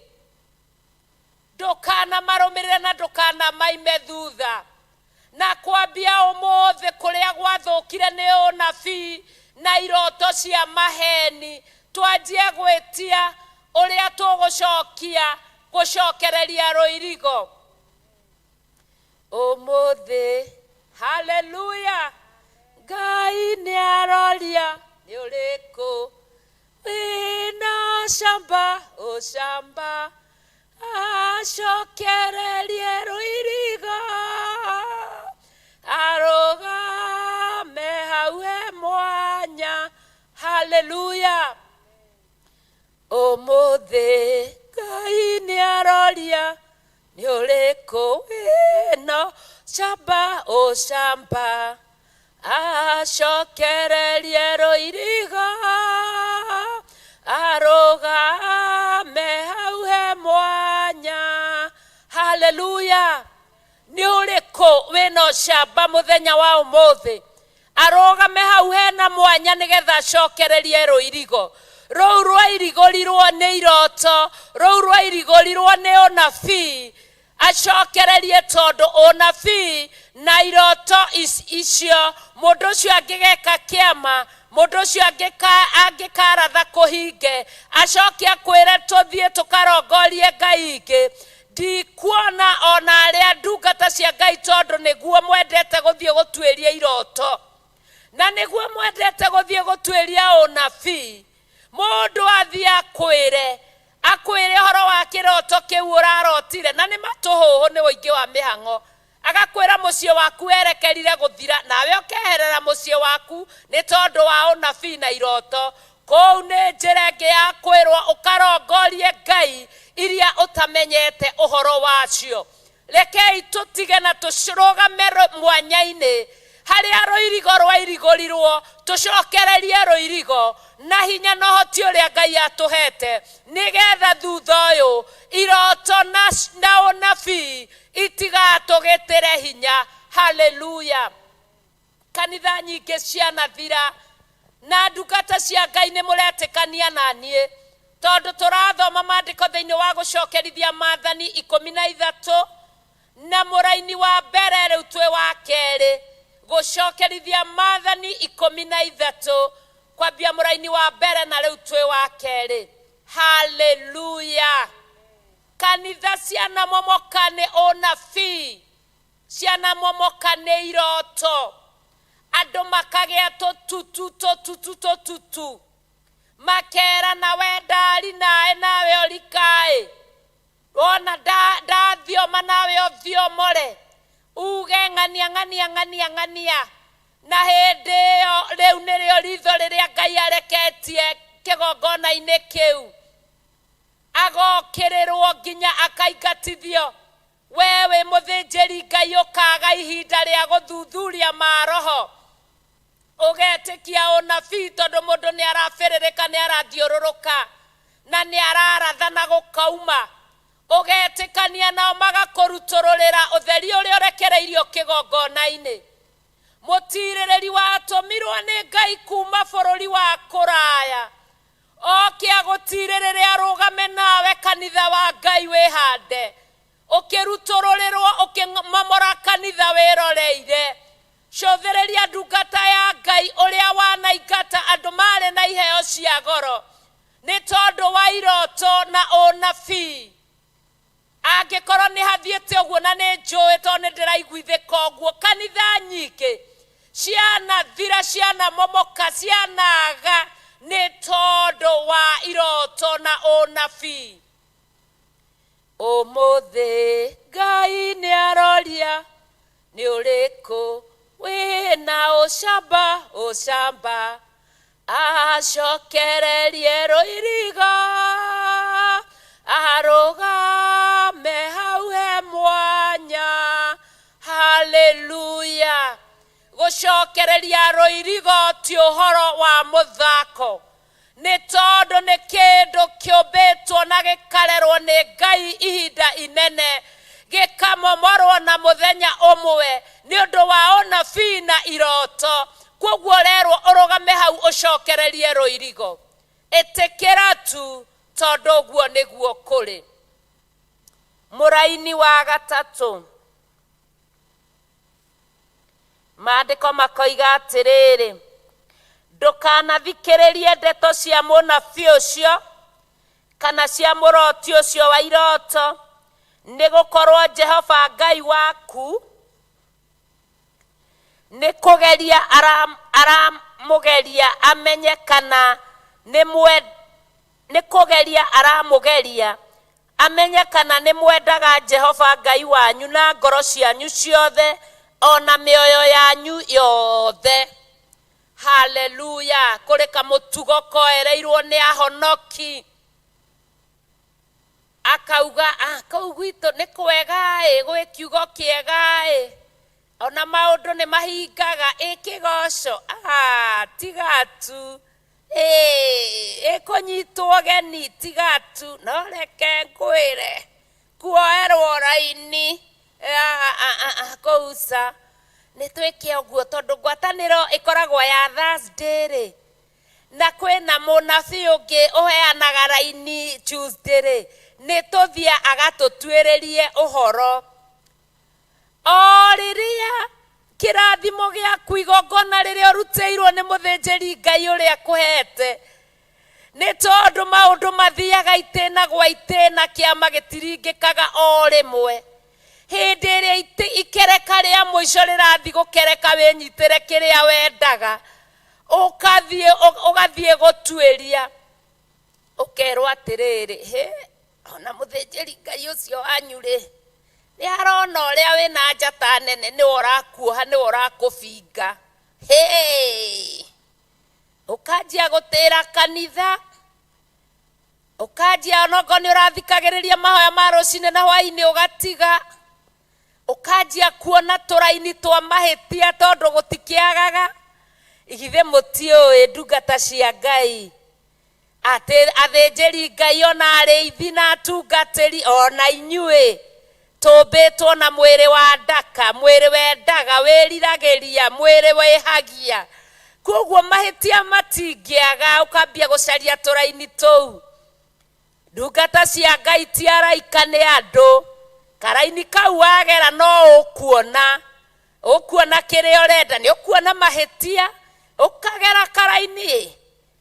ndũkanamarũmĩrĩre na ndũkanamaime thutha. Na kwambia ũmũthĩ kũrĩa gwathũkire nĩ ũnabii na iroto cia maheni, twanjie gwĩtia ũrĩa tũgũcokia gũcokereria rũirigo ũmũthĩ. Haleluya! Ngai nĩ aroria nĩ ũrĩkũ wĩna ũcamba, ũcamba acokererie rũirigo, arũgame hau he mwanya. Haleluya! Ũmũthĩ Ngai nĩ aroria nĩ ũrĩkũ wĩna ũcamba, ũcamba acokererie rũirigo, arũgame hau he mwanya. Haleluya! Nĩ ũrĩkũ wĩna ũcamba mũthenya wa ũmũthĩ arũgame hau hena mwanya nĩgetha acokererie rũirigo rũu rwairigũrirwo nĩ iroto, rũu rwairigũrirwo nĩ ũnabii, acokererie tondũ ũnabii Na iroto icio, mũndũ ũcio angĩgeka kĩama, mũndũ ũcio angĩkaratha kũhinge, acoke akwĩre tũthiĩ tũkarongorie ngai ingĩ. Ndikuona ona arĩa ndungata cia Ngai, tondũ nĩguo mwendete gũthiĩ gũtuĩria iroto na nĩguo mwendete gũthiĩ gũtuĩria ũnabii. Mũndũ athiĩ akwĩre ũhoro wa kĩroto kĩu ũrarotire, na nĩ matũhũhũ nĩ ũingĩ wa mĩhang'o, agakwĩra mũciĩ waku werekerire gũthira, nawe ũkeherera mũciĩ waku nĩ tondũ wa ũnabii na iroto. Kũu nĩ njĩra ĩngĩ ya kwĩrwo ũkarongorie ngai iria ũtamenyete ũhoro wacio. Rekei tũtige na tũrũgame mwanya-inĩ harĩa rũirigo rwairigũrirwo, tũcokererie rũirigo na hinya na ũhoti ũrĩa Ngai atũhete, nĩgetha thutha ũyũ iroto na ũnabii itigatũgĩtĩre hinya. Haleluya! Kanitha nyingĩ cianathira na ndungata cia Ngai nĩ mũretĩkania na niĩ, tondũ tũrathoma maandĩko thĩinĩ wa gũcokerithia maathani 13 na mũraini wa mbere, rĩu twĩ wa kerĩ. Gũcokerithia maathani 13, kwambia mũraini wa mbere, na rĩu twĩ wa kerĩ. Haleluya! Kanitha cianamomoka nĩ ũnabii, cianamomoka nĩ iroto, andũ makagĩa tũtutu tũtutu tũtutu, makera na we ndari naĩ nawe ũrikaĩ wona ndathioma nawe ũthiomore uge ng'ania ng'ania ng'ania ng'ania. Na hĩndĩ ĩyo rĩu nĩrĩo ritho rĩrĩa Ngai areketie kĩgongona-inĩ kĩu, agokĩrĩrwo nginya akaingatithio. We wĩ mũthĩnjĩri Ngai, ũkaga ihinda rĩa gũthuthuria maroho, ũgetĩkia ũnabii tondũ mũndũ nĩ arabĩrĩrĩka, nĩ arathiũrũrũka na nĩ araratha na gũkauma, ũgetĩkania nao magakũrutũrũrĩra ũtheri ũrĩa ũrekereirio kĩgongona-inĩ. Mũtirĩrĩri watũmirwo nĩ Ngai kuma bũrũri wa kũraya oke agũtirĩrĩre, arũgame nawe kanitha wa Ngai wĩhande, ũkĩrutũrũrĩrwo, ũkĩmomora kanitha wĩroreire. Cũthĩrĩria ndungata ya Ngai ũrĩa wanaingata andũ marĩ na iheo cia goro nĩ tondũ wa iroto na ũnabii. Angĩkorwo nĩ hathiĩte ũguo, na nĩ njũĩ tondũ nĩ ndĩraiguithĩka ũguo, kanitha nyingĩ cianathira, cianamomoka, cianaga nĩ tondũ wa iroto na ũnabii. Ũmũthĩ Ngai nĩ aroria nĩ ũrĩkũ wĩna ũcamba, ũcamba acokererie rũirigo, arũgame hau he mwanya. Haleluya! Gũcokereria rũirigo ti ũhoro wa mũthako, nĩ tondũ nĩ kĩndũ kĩũmbĩtwo na gĩkarerwo nĩ Ngai ihinda inene, gĩkamomorwo na mũthenya ũmwe nĩ ũndũ wa ũnabii na iroto. Koguo rerwo ũrũgame hau ũcokererie rũirigo. Ĩtĩkĩra tu, tondũ ũguo nĩguo kũrĩ. Mũraini wa gatatũ, maandĩko makoiga atĩrĩrĩ, ndũkanathikĩrĩrie ndeto cia mũnabii ũcio kana cia mũroti ũcio wa iroto, nĩ gũkorwo Jehova Ngai waku nĩ kũgeria aramũgeria amenye kana nĩ nĩ kũgeria aramũgeria amenye kana nĩ mwendaga Jehova Ngai wanyu na ngoro cianyu ciothe ona mĩoyo yanyu yothe. Haleluya! Kũrĩ kamũtugo koereirwo nĩ ahonoki, akauga, "Ah, kũu gwitũ nĩ kwega ĩ, gwĩ kiugo kĩega ĩ, ona maũndũ nĩ mahingaga ĩ, kĩgoco, ah, tiga tu ĩ, ĩkũnyitwo geni, tiga tu." No reke ngwĩre, kuoerwo raini kũu ca nĩ twĩke ũguo, tondũ ngwatanĩro ĩkoragwo ya Thursday rĩ, na kwĩna mũnabii ũngĩ ũheanaga raini Tuesday rĩ, nĩ tũthiĩ agatũtuĩrĩrie ũhoro. O rĩrĩa Kĩrathimo gĩaku, igongona rĩrĩa ũrutĩirwo nĩ mũthĩnjĩri Ngai ũrĩa akũhete, nĩ tondũ maũndũ mathiaga itĩna gwa itĩna, kĩama gĩtiringĩkaga o rĩmwe. Hĩndĩ ĩrĩa ikereka rĩa mũico rĩrathiĩ gũkereka, wĩnyitĩre kĩrĩa wendaga, ũgathiĩ gũtuĩria, ũkerwo atĩrĩrĩ, hĩ, ona mũthĩnjĩri Ngai ũcio wanyu rĩ, nĩ arona ũrĩa wĩna njata nene, nĩwe ũrakuoha, nĩwe ũrakũbinga. Hĩ, ũkanjia gũtĩra kanitha, ũkanjia onokorwo nĩ ũrathikagĩrĩria mahoya ma rũcinĩ na hwainĩ, ũgatiga, ũkanjia kuona tũraini twa mahĩtia, tondũ gũtikĩagaga. Githĩ mũtiũĩ, ndungata cia Ngai, atĩ athĩnjĩri Ngai ona arĩithi na atungatĩri ona inyuĩ tũmbĩtwo na mwĩrĩ wa ndaka, mwĩrĩ wendaga, wĩriragĩria, mwĩrĩ wĩhagia? Koguo mahĩtia matingĩaga, ũkambia gũcaria tũraini tũu. Ndungata cia Ngai ti araika, nĩ andũ. Karaini kau wagera no ũkuona, ũkuona kĩrĩa ũrenda, nĩ ũkuona mahĩtia. Ũkagera karaini,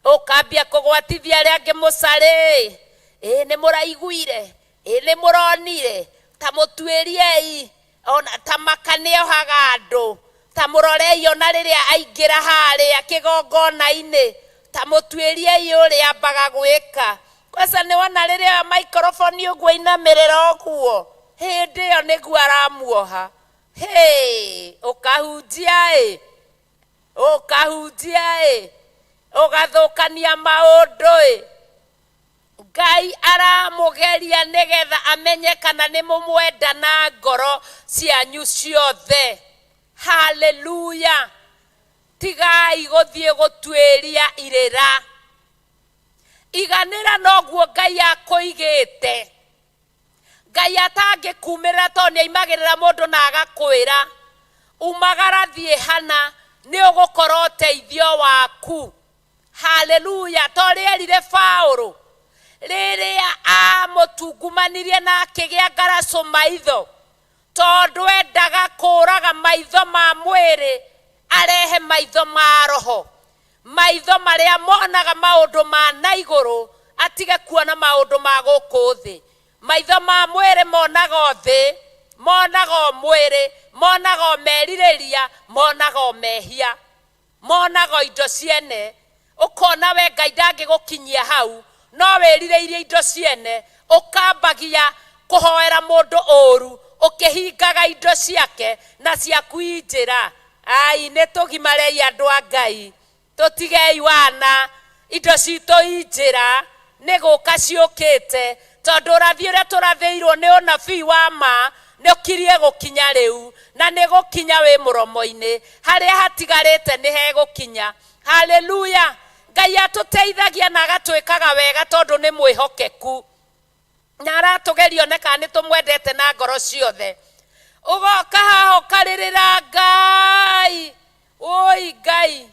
ũkambia kũgwatithia arĩa angĩ mũcarĩ. Ĩ nĩ mũraiguire? Ĩ nĩ mũronire? Ta mũtuĩriei, ona ta maka nĩohaga andũ, ta mũrorei ona rĩrĩa aingĩra harĩa kĩgongona-inĩ, ta mũtuĩriei ũrĩa ambaga gwĩka. Kwanza nĩ wona rĩrĩa oya microphone ũguo, inamĩrĩra ũguo, hĩndĩ ĩyo nĩguo aramuoha. Hĩ, ũkahunjia ĩ, ũkahunjia ĩ, ũgathũkania maũndũ ĩ. Ngai aramũgeria nĩgetha amenye kana nĩ mũmwenda na ngoro cianyu ciothe. Haleluya! Tigai gũthiĩ gũtuĩria irĩra, iganĩra noguo Ngai akũigĩte. Ngai atangĩkumĩrĩra, tondũ nĩ aimagĩrĩra mũndũ na agakwĩra, umagara thiĩ hana, nĩ ũgũkora ũteithio waku. Haleluya! To rĩerire Paũlũ rĩrĩa amũtungumanirie na akĩgĩa ngaracũ maitho, tondũ endaga kũraga maitho ma mwĩrĩ arehe maitho ma roho, maitho marĩa monaga maũndũ ma na igũrũ, atige kuona maũndũ ma gũkũ thĩ. Maitho ma mwĩrĩ monaga o thĩ, monaga o mwĩrĩ, monaga o merirĩria, monaga o mehia, monaga o indo ciene. Ũkona we Ngai ndangĩgũkinyia hau, no wĩrirĩirie indo ciene, ũkambagia kũhoera mũndũ ũru, ũkĩhingaga indo ciake na ciaku i njĩra. Ai, nĩ tũgimarei, andũ a Ngai, tũtigei wana. Indo citũ i njĩra, nĩ gũka ciũkĩte, tondũ ũrathi ũrĩa tũrathĩirwo nĩ ũnabii wa ma nĩ ũkirie gũkinya rĩu, na nĩ gũkinya wĩ mũromo-inĩ, harĩa hatigarĩte nĩ hegũkinya. Haleluya! Ngai atũteithagia na agatwĩkaga wega, tondũ nĩ mwĩhokeku, na aratũgeria one kana nĩ tũmwendete na ngoro ciothe. Ũgoka haha ũkarĩrĩra Ngai, ũi Ngai,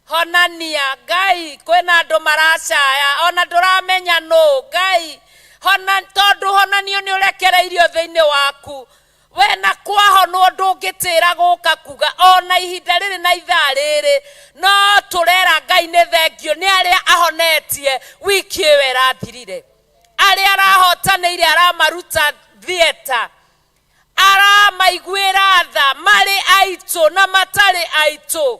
honania. Ngai, kwĩna andũ maracaya, ona ndũramenya nũ. Ngai, hona, tondũ honanio nĩ ũrekereirio thĩinĩ waku. We na kwahonwo ndũngĩtĩra gũka kuga ona ihinda rĩrĩ na ithaa rĩrĩ. No tũrera Ngai nĩ thengio nĩ arĩa ahonetie wiki ĩyo ĩrathirire, arĩa arahotanĩire, aramaruta theatre, aramaiguĩra tha, marĩ aitũ na matarĩ aitũ,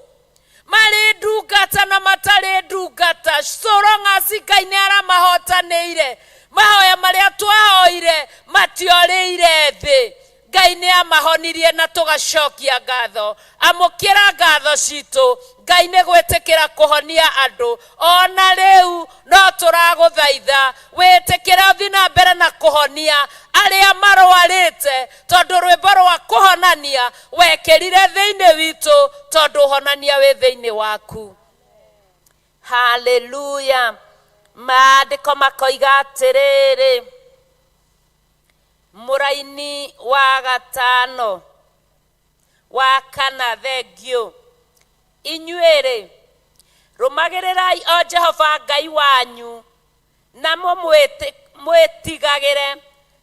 marĩ ndungata na matarĩ ndungata. So long as Ngai nĩ aramahotanĩire, mahoya marĩa twahoire matiorĩire thĩ. Ngai nĩ amahonirie na tũgacokia ngatho. Amũkĩra ngatho citũ, Ngai, nĩ gwĩtĩkĩra kũhonia andũ. Ona rĩu no tũragũthaitha wĩtĩkĩre ũthiĩ na mbere na kũhonia arĩa marwarĩte, tondũ rwĩmbo rwa kũhonania wekĩrire thĩinĩ witũ, tondũ ũhonania wĩ thĩinĩ waku. Haleluya! Maandĩko makoiga atĩrĩrĩ, mũraini wa gatano, wa kana, thengio. Inyuĩ-rĩ, rũmagĩrĩrai o Jehova Ngai wanyu, na mũmwĩtigagĩre,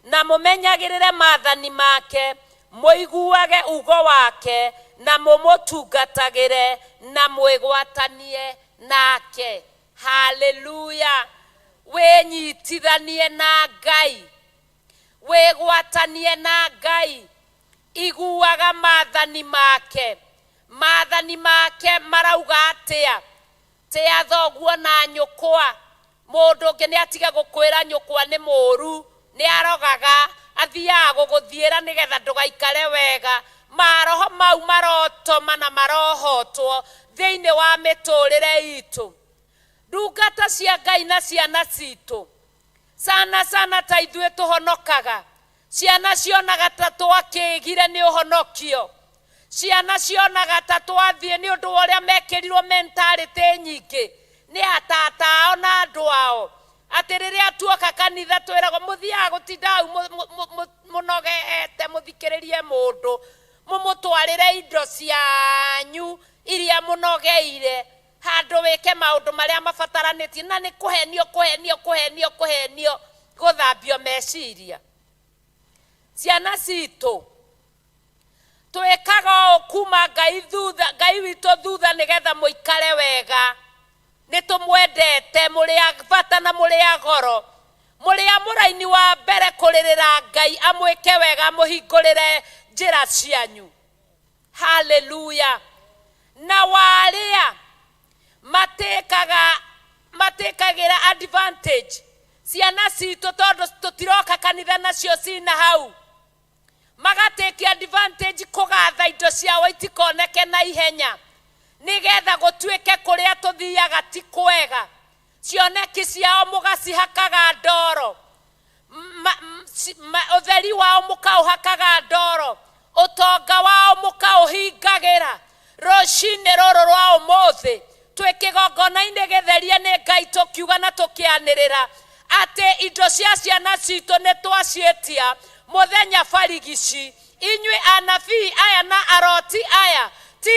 na mũmenyagĩrĩre maathani make, mũiguage ugo wake. Na mũmũtungatagĩre na mwĩgwatanie nake. Haleluya! Wĩnyitithanie na Ngai, wĩgwatanie na Ngai, iguaga maathani make. Maathani make marauga atĩa? Tĩa thoguo na nyũkwa. Mũndũ ũngĩ nĩ atige gũkwĩra nyũkwa nĩ mũũru, nĩ arogaga, athiaga gũgũthiĩra nĩgetha ndũgaikare wega. Maroho mau marotoma na marohotwo thĩinĩ wa mĩtũrĩre itũ. Ndungata cia Ngai na ciana citũ, sana sana ta ithuĩ tũhonokaga, ciana cionaga ta twakĩgire nĩ ũhonokio. Ciana cionaga ta twathiĩ nĩ ũndũ wa ũrĩa mekĩrirwo mentality nyingĩ nĩ atata ao na andũ ao, atĩ rĩrĩa tuoka kanitha twĩragwo mũthiaga gũtinda hau mũnogete mũthikĩrĩrie mũndũ, mũmũtwarĩre indo cianyu iria mũnogeire, handũ wĩke maũndũ marĩa mabataranĩtie, na nĩ kũhenio kũhenio kũhenio kũhenio gũthambio meciria. Ciana citũ twĩkaga ũũ kuma Ngai thutha, Ngai witũ thutha, nĩgetha mũikare wega. Nĩ tũmwendete, mũrĩ a bata na mũrĩ a goro, mũrĩ a mũraini wa mbere kũrĩrĩra Ngai amwĩke wega, amũhingũrĩre njĩra cianyu. Haleluya! Na warĩa matĩkaga matĩkagĩra advantage ciana citũ, tondũ tũtiroka kanitha nacio cina hau, magatĩkia advantage kũgatha indo ciao itikoneke na ihenya, nĩgetha gũtuĩke kũrĩa tũthiaga ti kwega. Cioneki ciao mũgacihakaga ndoro, ũtheri wao mũkaũhakaga ndoro, ũtonga wao mũkaũhingagĩra. Rũcinĩ rũrũ rwa ũmũthĩ twĩ kĩgongona-inĩ gĩtherie nĩ Ngai, tũkiuga na tũkĩanĩrĩra atĩ indo cia ciana citũ nĩ twaciĩtia mũthenya barigici. Inyuĩ anabii aya na aroti aya, ti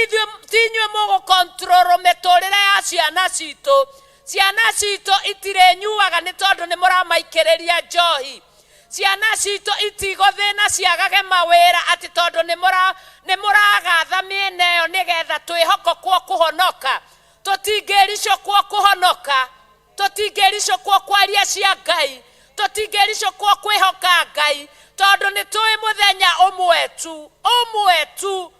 inyuĩ mũgũkontrol mĩtũrĩre ya ciana citũ. Ciana citũ itirĩnyuaga nĩ tondũ nĩ mũramaikĩrĩria njohi. Ciana citũ itigũthĩna ciagage mawĩra atĩ tondũ nĩ mũragatha mĩena ĩyo nĩgetha twĩhokokwo kũhonoka. Tũtingĩricũkwo kũhonoka, tũtingĩricũkwo kwaria cia Ngai, tũtingĩricũkwo kwĩhoka Ngai, tondũ nĩ tũĩ mũthenya ũmwe tu, ũmwe tu,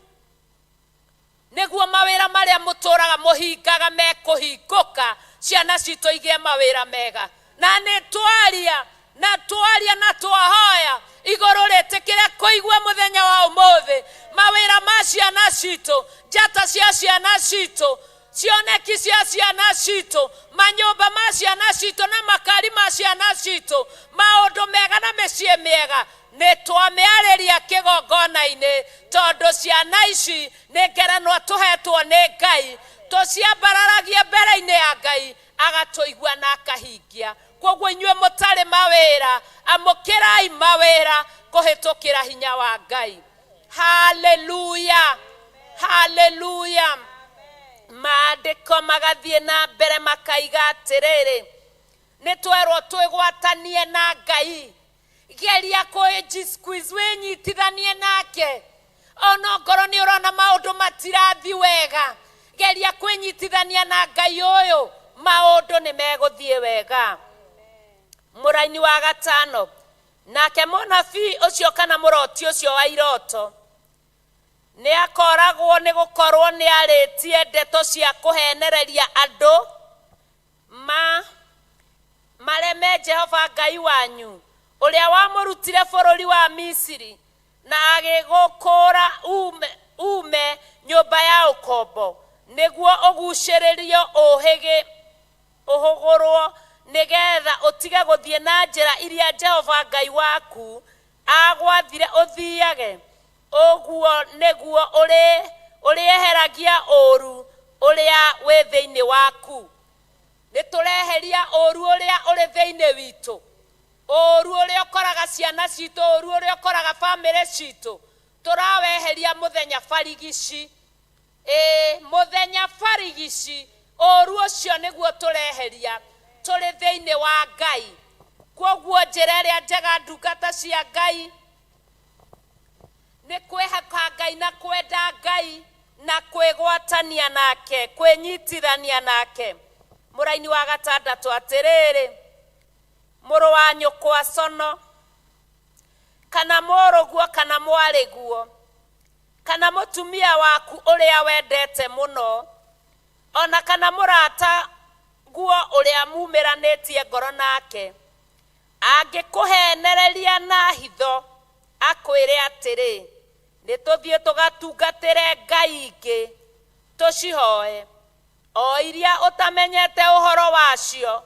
nĩguo mawĩra marĩa mũtũraga mũhingaga mekũhingũka, ciana citũ igĩe mawĩra mega. Na nĩ twaria na twaria na twahoya igũrũ rĩtĩkĩre kũigua mũthenya wa ũmũthĩ mawĩra ma ciana citũ, njata cia ciana citũ, cioneki cia ciana citũ, manyũmba ma ciana citũ na makari ma ciana citũ, maũndũ mega na mĩciĩ mĩega, nĩ twamĩarĩria kĩgongona-inĩ, tondũ ciana ici nĩ ngerenwa tũhetwo nĩ Ngai, tũciambararagie mbere-inĩ ya Ngai, agatũigua na akahingia. Koguo inyuĩ mũtarĩ mawĩra, amũkĩrai mawĩra kũhĩtũkĩra hinya wa Ngai. Haleluya, haleluya! Maandĩko magathiĩ na mbere makaiga atĩrĩrĩ, nĩ twerwo twĩgwatanie na Ngai. Geria kũĩ wĩnyitithanie nake, ona ongorwo nĩ ũrona maũndũ matirathi wega, geria kwĩnyitithania na Ngai ũyũ, maũndũ nĩ megũthiĩ wega. Mũraini wa gatano, nake mũnabii ũcio kana mũroti ũcio wa iroto nĩ akoragwo, nĩ gũkorwo nĩ arĩtie ndeto cia kũhenereria andũ ma mareme Jehova Ngai wanyu, ũrĩa wamũrutire bũrũri wa Misiri na agĩgũkũũra ume nyũmba ya ũkombo, nĩguo ũgucĩrĩrio ũhĩgĩ ũhũgũrwo, nĩgetha ũtige gũthiĩ na njĩra iria Jehova Ngai waku agwathire ũthiage. Ũguo nĩguo ũrĩeheragia ũũru ũrĩa wĩ thĩinĩ waku. Nĩ tũreheria ũũru ũrĩa ũrĩ thĩinĩ witũ, ũũru ũrĩa ũkoraga ciana citũ, ũũru ũrĩa ũkoraga bamĩrĩ citũ, tũraweheria mũthenya barigici. Ĩĩ, mũthenya barigici, ũũru ũcio nĩguo tũreheria tũrĩ thĩinĩ wa Ngai. Kwoguo njĩra ĩrĩa njega, ndungata cia Ngai, Nĩ kwĩhoka Ngai na kwenda Ngai na kwĩgwatania nake, kwĩnyitithania nake. Mũraini wa gatandatũ, atĩrĩrĩ, mũrũ wa nyũkwa cono, kana mũrũguo kana mwarĩguo, kana mũtumia waku ũrĩa wendete mũno, ona kana mũrata guo ũrĩa mumĩranĩtie ngoro nake, angĩkũhenereria na hitho akwĩre atĩrĩ, nĩ tũthiĩ tũgatungatĩre ngai ingĩ tũcihoe, o iria ũtamenyete ũhoro wacio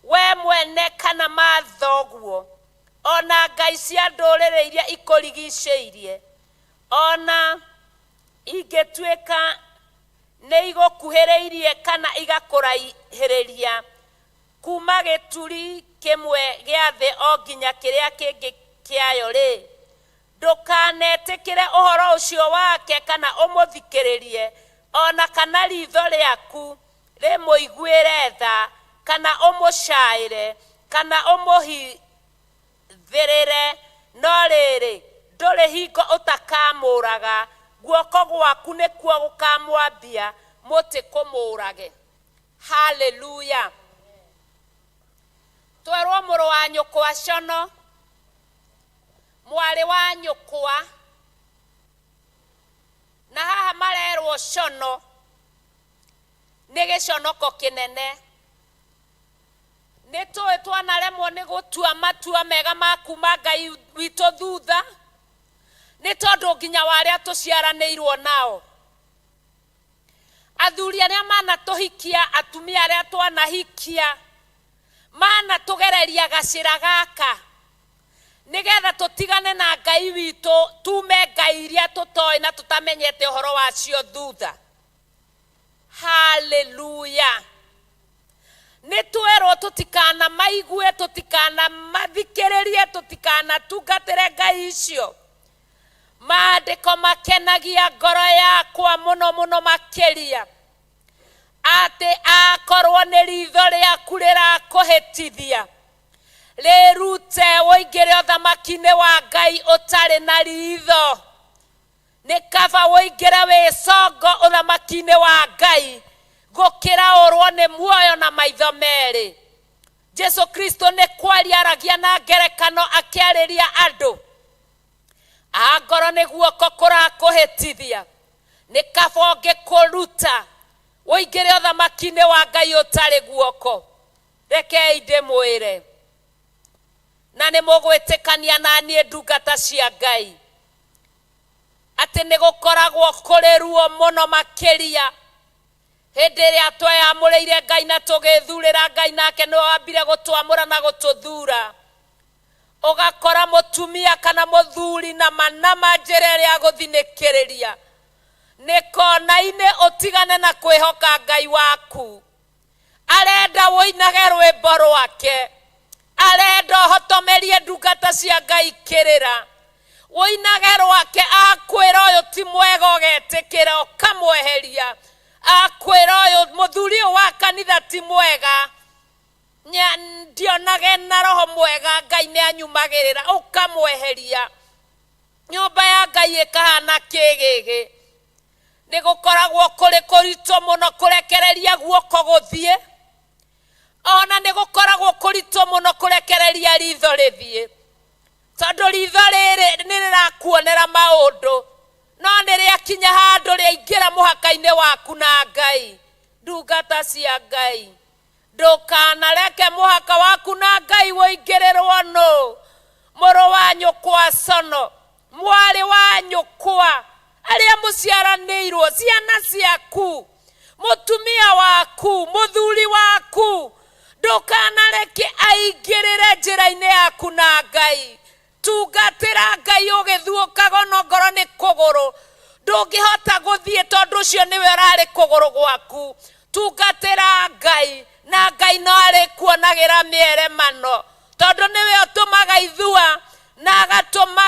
we mwene kana mathoguo, ona ngai cia ndũrĩrĩ iria ikũrigicĩirie, ona ingĩtuĩka nĩ igũkuhĩrĩirie kana igakũraihĩrĩria kuma gĩturi kĩmwe gĩa thĩ o nginya kĩrĩa kĩngĩ kĩayo rĩ, ndũkanetĩkĩre ũhoro ũcio wake kana ũmũthikĩrĩrie, ona kana ritho rĩaku rĩmũiguĩre tha, kana ũmũcaĩre, kana ũmũhithĩrĩre, no rĩrĩ, ndũrĩ hingo ũtakamũraga, guoko gwaku nĩkuo gũkamwambia mũtĩ kũmũrage. Haleluya. Twerwo mũrũ wa nyũkwa cono, mwarĩ wa nyũkwa, na haha marerwo cono nĩ gĩconoko kĩnene. Nĩ tũĩ twanaremwo nĩ gũtua matua mega ma kuma Ngai witũ thutha, nĩ tondũ nginya wa arĩa tũciaranĩirwo nao, athuri arĩa manatũhikia, atumia arĩa twanahikia, manatũgereria gacĩra gaka nĩgetha tũtigane na Ngai witũ, tume ngai iria tũtoĩ na tũtamenyete ũhoro wacio thutha. Haleluya. Nĩ twerwo tũtikana maigue, tũtikana mathikĩrĩrie, tũtikanatungatĩre ngai icio. Maandĩko makenagia ngoro yakwa mũno mũno makĩria, atĩ akorwo nĩ ritho rĩaku rĩrakũhĩtithia, rĩrute ũingĩre ũthamaki-inĩ wa Ngai ũtarĩ na ritho. Nĩ kaba ũingĩre wĩ congo ũthamaki-inĩ wa Ngai gũkĩra ũrwo nĩ muoyo na maitho merĩ. Jesu Kristo nĩ kwaria aragia na ngerekano akĩarĩria andũ, angorwo nĩ guoko kũrakũhĩtithia, nĩ kaba ũngĩkũruta ũingĩre ũthamaki-inĩ wa Ngai ũtarĩ guoko. Rekei ndĩmwĩre, na nĩ mũgwĩtĩkania na niĩ ndungata cia Ngai, atĩ nĩ gũkoragwo kũrĩ ruo mũno makĩria hĩndĩ ĩrĩa tweyamũrĩire Ngai na tũgĩthurĩra Ngai, nake nĩwe wambire gũtwamũra na gũtũthura. Ũgakora mũtumia kana mũthuri na manama njĩra ĩrĩa agũthinĩkĩrĩria nĩ kona-inĩ, ũtigane na kwĩhoka Ngai waku. Arenda ũinage rwĩmbo rwake, arenda ũhotomerie ndungata cia Ngai kĩrĩra, ũinage rwake. Akwĩra ũyũ ti mwega, ũgetĩkĩra ũkamweheria. Akwĩra ũyũ mũthuri ũyũ wa kanitha ti mwega, ndionage na roho mwega, Ngai nĩ anyumagĩrĩra, ũkamweheria. Nyũmba ya Ngai ĩkahana kĩgĩgĩ. Nĩ gũkoragwo kũrĩ kũritũ mũno kũrekereria guoko gũthiĩ, ona nĩ gũkoragwo kũritũ mũno kũrekereria ritho rĩthiĩ, tondũ ritho rĩrĩ nĩ rĩrakuonera maũndũ, no nĩ rĩakinya handũ rĩaingĩra mũhaka-inĩ waku na Ngai. Ndungata cia Ngai, ndũkanareke mũhaka waku na Ngai ũingĩrĩrwo nũ. Mũrũ wa nyũkwa cono, mwarĩ wa nyũkwa, arĩa mũciaranĩirwo, ciana ciaku, mũtumia waku, mũthuri waku, ndũkanareke aingĩrĩre njĩra-inĩ yaku na Ngai. Tungatĩra Ngai ũgĩthuũkaga, onongorwo nĩ kũgũrũ ndũngĩhota gũthiĩ, tondũ ũcio nĩwe ũrarĩ kũgũrũ gwaku. Tungatĩra Ngai, na Ngai no arĩkuonagĩra mĩeremano, tondũ nĩwe ũtũmaga ithua na agatũma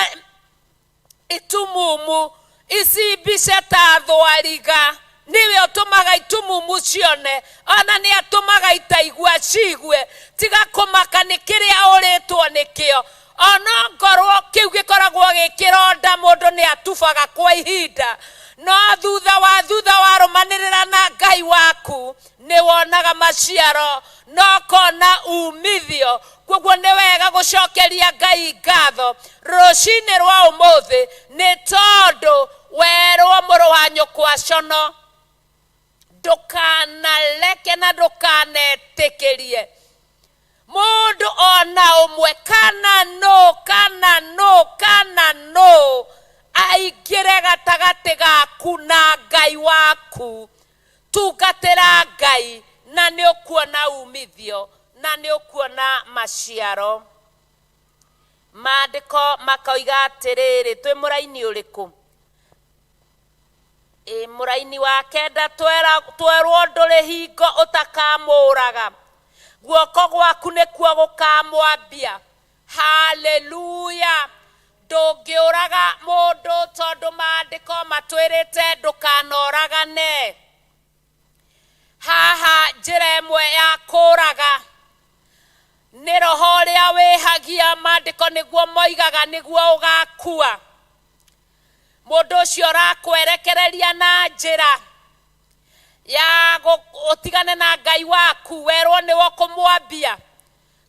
itumumu icimbice ta thwariga. Nĩwe ũtũmaga itumumu cione, ona nĩ atũmaga itaigua ciigue. Tiga kũmaka nĩ kĩrĩa ũrĩtwo nĩkĩo. Onongorwo kĩu gĩkoragwo gĩkĩronda mũndũ nĩ atubaga kwa ihinda, no thutha wa thutha warũmanĩrĩra na Ngai waku nĩ wonaga maciaro no kona umithio. Koguo nĩ wega gũcokeria Ngai ngatho rũcinĩ rwa ũmũthĩ, nĩ tondũ werwo mũrũ wa nyũkwa cono ndũkanareke na ndũkanetĩkĩrie mũndũ ona ũmwe kana nũ kana nũ kana nũ aingĩre gatagatĩ gaku na Ngai waku. Tungatĩra Ngai na nĩ ũkuona umithio na nĩ ũkuona maciaro. Maandĩko makoiga atĩrĩrĩ, twĩ mũraini ũrĩkũ? Ĩ mũraini wa kenda, twerwo ndũrĩ hingo ũtakamũraga, guoko gwaku nĩkuo gũkamwambia. Haleluya! Ndũngĩũraga mũndũ tondũ maandĩko matwĩrĩte ndũkanoragane. Haha njĩra ĩmwe ya kũraga nĩ roho ũrĩa wĩhagia, maandĩko nĩguo moigaga nĩguo ũgakua. Mũndũ ũcio ũrakwerekereria na njĩra ya ũtigane na Ngai waku, werwo nĩwe ũkũmwambia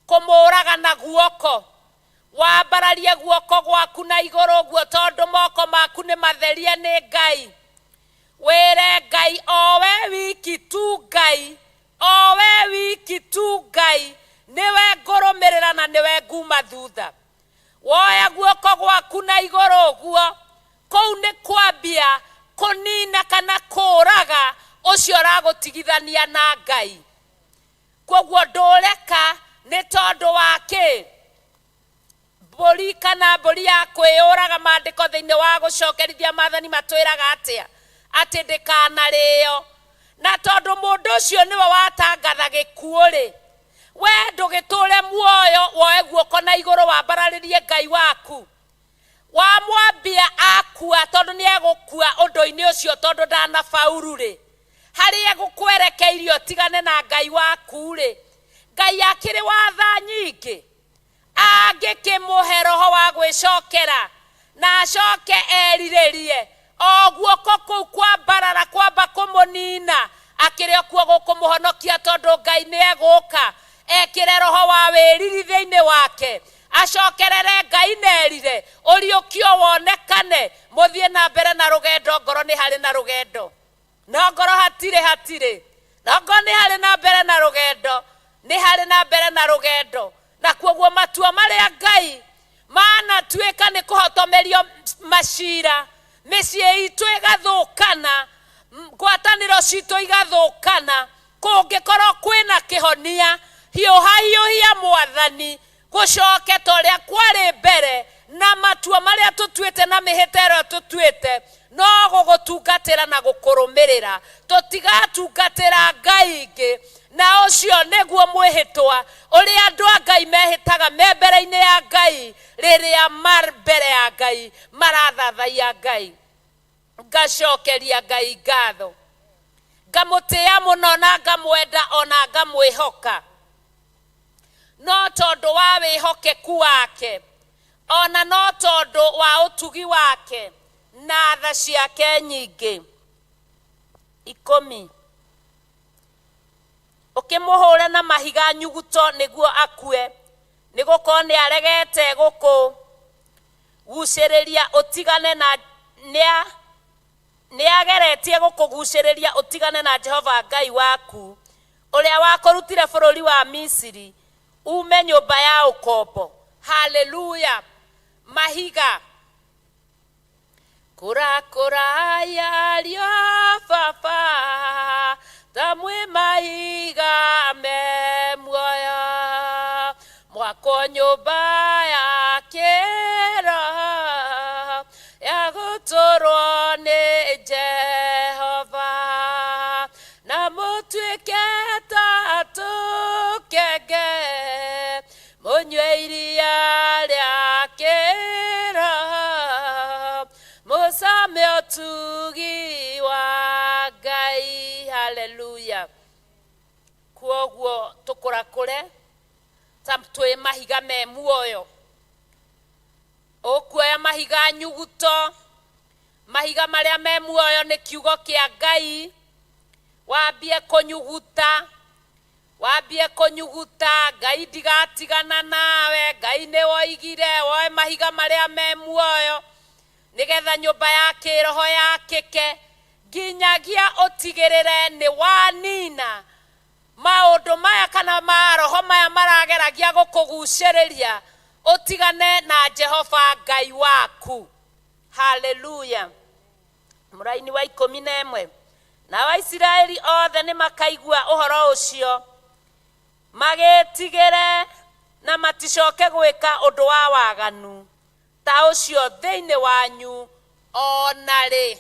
kũmũraga na guoko. Wambararie guoko gwaku na igũrũ ũguo, tondũ moko maku nĩ matherie nĩ Ngai. Wĩre Ngai, o we wiki tu Ngai, o we wiki tu Ngai, nĩwe ngũrũmĩrĩra na nĩwe nguma thutha. Woya guoko gwaku na igũrũ ũguo, kũu nĩ kwambia kũnina kana kũraga ũcio ũragũtigithania na Ngai. Koguo ndũreka nĩ tondũ wa kĩ mbũri kana mbũri ya kwĩyũraga. Maandĩko thĩinĩ wa gũcokerithia maathani matwĩraga atĩa? Atĩ ndĩkanarĩo. Na tondũ mũndũ ũcio nĩwe watangatha gĩkuũ-rĩ, we ndũgĩtũre muoyo, woe guoko na igũrũ wambararĩrie Ngai waku. Wamwambia akua, tondũ nĩ egũkua ũndũ-inĩ ũcio, tondũ ndanabauru-rĩ, harĩa egũkwerekeirie ũtigane na Ngai waku-rĩ, Ngai akĩrĩ wa tha nyingĩ, angĩkĩmũhe roho wa gwĩcokera na acoke erirĩrie o guoko kũu kwambarara kwamba kũmũnina, akĩrĩ o kuo gũkũmũhonokia, tondũ Ngai nĩ egũka ekĩre roho wa wĩriri thĩinĩ wake, acokerere Ngai na erire, ũriũkio wonekane, mũthiĩ na mbere na rũgendo. Ngoro nĩ harĩ na rũgendo, no ngoro hatirĩ hatirĩ, no ngoro nĩ harĩ na mbere na rũgendo, nĩ harĩ na mbere na rũgendo. Na kuoguo matua marĩa Ngai manatuĩka nĩ kũhotomerio macira, mĩciĩ itũ ĩgathũkana, ngwatanĩro citũ igathũkana, kũngĩkorwo kwĩna kĩhonia, hiũha hiũhia Mwathani gũcoke ta ũrĩa kwarĩ mbere, na matua marĩa tũtuĩte na mĩhĩta ĩrĩa tũtuĩte no gũgũtungatĩra na gũkũrũmĩrĩra, tũtigatungatĩra Ngai ingĩ. Na ũcio nĩguo mwĩhĩtwa ũrĩa andũ a Ngai mehĩtaga me mbere-inĩ ya Ngai, rĩrĩa mar mbere ya Ngai marathathaiya Ngai. Ngacokeria Ngai ngatho, ngamũtĩĩa mũno na ngamwenda ona ngamwĩhoka, no tondũ wa wĩhokeku wake, ona no tondũ wa ũtugi wake na tha ciake nyingĩ. 10, ũkĩmũhũre na mahiga nyuguto nĩguo akue, nĩ gũkorwo nĩ aregete gũkũgucĩrĩria ũtigane na nĩa nĩ ageretie gũkũgucĩrĩria ũtigane na Jehova Ngai waku, ũrĩa wakũrutire bũrũri wa Misiri, ume nyũmba ya ũkombo. Haleluya! Mahiga kũrakũra yario baba ta mwĩ mahiga me muoyo, mwakwo nyũmba ya kĩroho ya gũtũrwo nĩ Jehova, na mũtuĩke ta tũkenge mũnyue iria rĩa kĩroho, mũcame ũtugi wa Ngai. Haleluya! Kuoguo tũkũrakũre ta twĩ mahiga me muoyo. Ũkuoya mahiga nyuguto, mahiga marĩa me muoyo nĩ kiugo kĩa Ngai, wambie kũnyuguta, wambie kũnyuguta, Ngai ndigatigana nawe, Ngai nĩ woigire woe mahiga marĩa me muoyo nĩgetha nyũmba ya kĩroho yakĩke, nginyagia ũtigĩrĩre nĩ wanina maũndũ maya kana maroho maya marageragia gũkũgucĩrĩria, ũtigane na Jehova Ngai waku. Haleluya. Mũraini wa 11, nao Aisiraeli othe nĩ makaigua ũhoro ũcio magĩtigĩre na maticoke gwĩka ũndũ wa waganu ta ũcio thĩinĩ wanyu ona rĩ.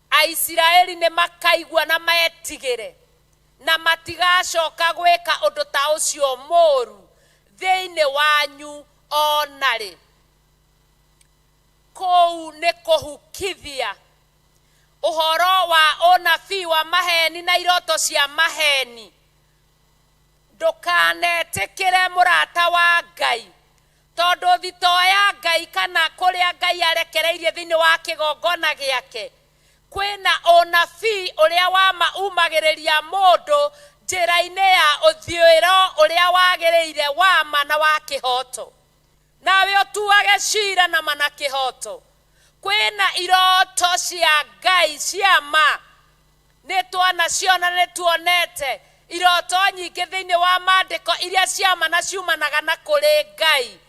Aisiraeli nĩ makaigua na metigĩre na matigacoka gwĩka ũndũ ta ũcio mũũru thĩinĩ wanyu ona rĩ. Kũu nĩ kũhukithia ũhoro wa ũnabii wa maheni na iroto cia maheni. Ndũkanetĩkĩre mũrata wa Ngai, tondũ thitoo ya Ngai kana kũrĩa Ngai arekereirie thĩinĩ wa kĩgongona gĩake kwĩna ũnabii ũrĩa wa ma umagĩrĩria mũndũ njĩra-inĩ ya ũthiĩro ũrĩa wagĩrĩire wa ma na wa kĩhoto. Nawe ũtuage cira na ma na kĩhoto. Kwĩna iroto cia Ngai cia ma, nĩ twanaciona, nĩ tuonete iroto nyingĩ thĩinĩ wa maandĩko iria cia ma na ciumanaga na kũrĩ Ngai.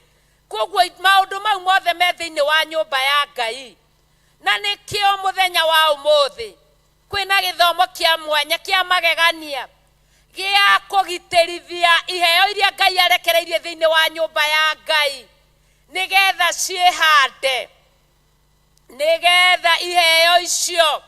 Koguo maũndũ mau mothe me thĩinĩ wa nyũmba ya Ngai. Na nĩkĩo mũthenya wa ũmũthĩ kwĩna gĩthomo kĩa mwanya kĩa magegania gĩa kũgitĩrithia iheo iria Ngai arekereirie thĩinĩ wa nyũmba ya Ngai, nĩgetha ciĩhande, nĩgetha iheo icio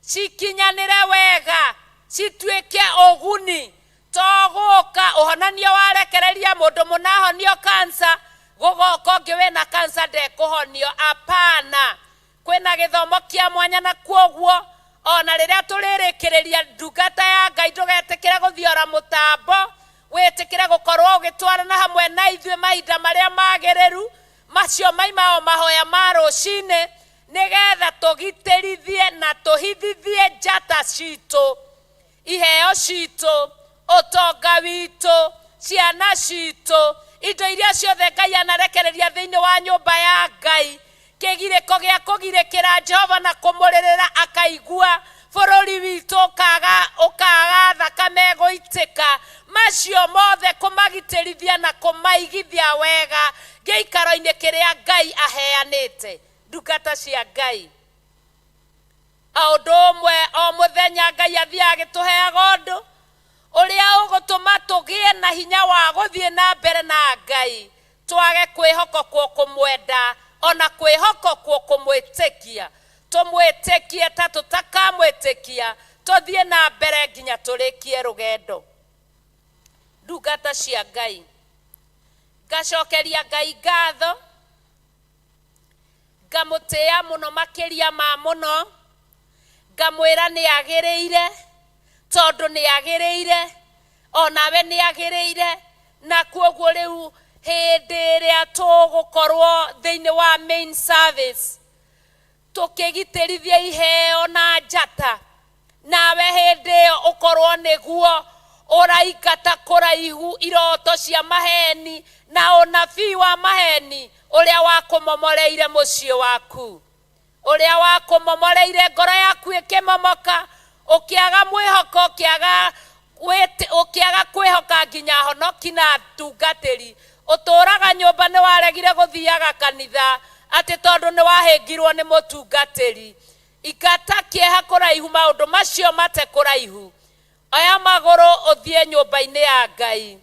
cikinyanĩre wega, cituĩke ũguni. To gũka ũhonanio warekereria mũndũ mũna ahonio kansa, gũgoka ũngĩ wĩna kansa ndekũhonio. Apana, kwĩna gĩthomo kĩa mwanya. Na kuoguo ona rĩrĩa tũrĩrĩkĩrĩria ndungata ya Ngai, ndũgetĩkĩre gũthiora mũtambo, wĩtĩkĩre gũkorwo ũgĩtwarana hamwe na ithuĩ mahinda marĩa magĩrĩru macio maimao mahoya ma rũcinĩ, nĩgetha tũgitĩrithie na tũhithithie njata citũ, iheo citũ, ũtonga witũ, ciana citũ, indo iria ciothe Ngai anarekereria thĩinĩ wa nyũmba ya Ngai. Kĩgirĩko gĩa kũgirĩkĩra Jehova na kũmũrĩrĩra akaigua, bũrũri witũ ũkaga ũkaga thakame gũitĩka, macio mothe kũmagitĩrithia na kũmaigithia wega gĩikaro-inĩ kĩrĩa Ngai aheanĩte. Ndungata cia Ngai, o ũndũ ũmwe o mũthenya Ngai athiaga agĩtũheaga ũndũ ũrĩa ũgũtũma tũgĩe na hinya wa gũthiĩ na mbere na Ngai, twage kwĩhokokwo kũmwenda ona kwĩhokokwo kũmwĩtĩkia, tũmwĩtĩkie ta tũtakamwĩtĩkia, tũthiĩ na mbere nginya tũrĩkie rũgendo. Ndungata cia Ngai, ngacokeria Ngai ngatho, ngamũtĩĩa mũno makĩria ma mũno, ngamwĩra nĩ agĩrĩire, tondũ nĩ agĩrĩire, onawe nĩ agĩrĩire. Na kuoguo rĩu hĩndĩ ĩrĩa tũgũkorwo thĩinĩ wa main service tũkĩgitĩrithia iheo na njata, nawe hĩndĩ ĩyo ũkorwo nĩguo ũraingata kũraihu iroto cia maheni na ũnabii wa maheni ũrĩa wakũmomoreire mũciĩ waku, ũrĩa wakũmomoreire ngoro yaku ĩkĩmomoka, ũkĩaga mwĩhoko, ũkĩaga kwĩhoka nginya honoki na tungatĩri. Ũtũraga nyũmba nĩ waregire gũthiaga kanitha atĩ tondũ nĩ wahĩngirwo nĩ mũtungatĩri. Ingata kĩeha kũraihu, maũndũ macio mate kũraihu, oya magũrũ ũthiĩ nyũmba-inĩ ya Ngai.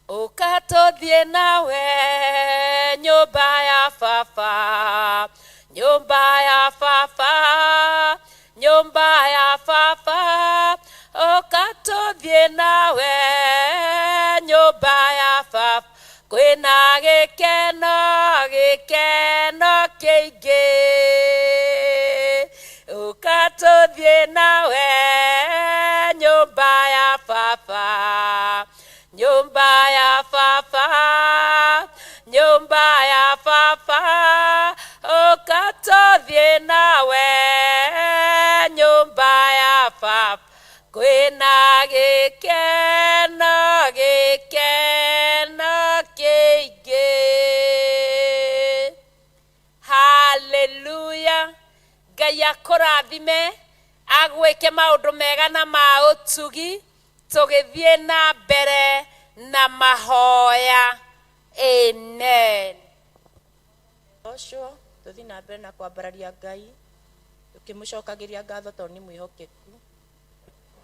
Ũka tũthiĩ nawe nyũmba ya baba, nyũmba ya baba, nyũmba ya baba, ũka tũthiĩ nawe nyũmba ya baba, kwĩna gĩkeno, gĩkeno kĩingĩ, ũka tũthiĩ nawe nyũmba ya baba, nyũmba ya baba, nyũmba. Nawe nyũmba ya baba kwĩna gĩkeno, gĩkeno kĩingĩ. Haleluya! Ngai akũrathime, agwĩke maũndũ mega na ma ũtugi. Tũgĩthiĩ na mbere na mahoya. Amen. Ũcio tũthiĩ na mbere na kwambararia Ngai, tũkĩmũcokagĩria ngatho tondũ nĩ mwĩhokeku.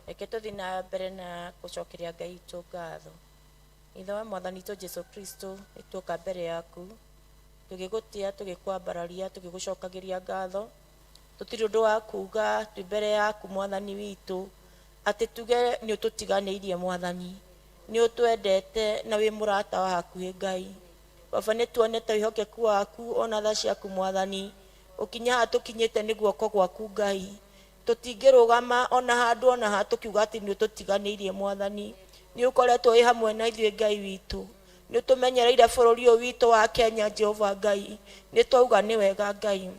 Reke tũthiĩ na mbere na gũcokeria Ngai witũ ngatho. Ithe wa Mwathani witũ Jesu Kristo, nĩ tuoka mbere yaku tũgĩgũtĩa, tũgĩkwambararia, tũgĩgũcokagĩria ngatho. Tũtirĩ ũndũ wa kuga twĩ mbere yaku, Mwathani witũ, atĩ tuge nĩ ũtũtiganĩirie. Mwathani, nĩ ũtwendete na wĩ mũrata wa hakuhĩ. Ngai Baba, nĩ tuonete wĩhokeku waku ona tha ciaku. Mwathani, ũkinya haha tũkinyĩte nĩ guoko gwaku. Ngai, tũtingĩrũgama ona handũ ona ha tũkiuga atĩ nĩ ũtũtiganĩirie. Mwathani, nĩ ũkoretwo wĩ hamwe na ithuĩ. Ngai witũ, nĩ ũtũmenyereire bũrũri ũyũ witũ wa Kenya. Jehova Ngai, nĩ twauga nĩ wega. Ngai,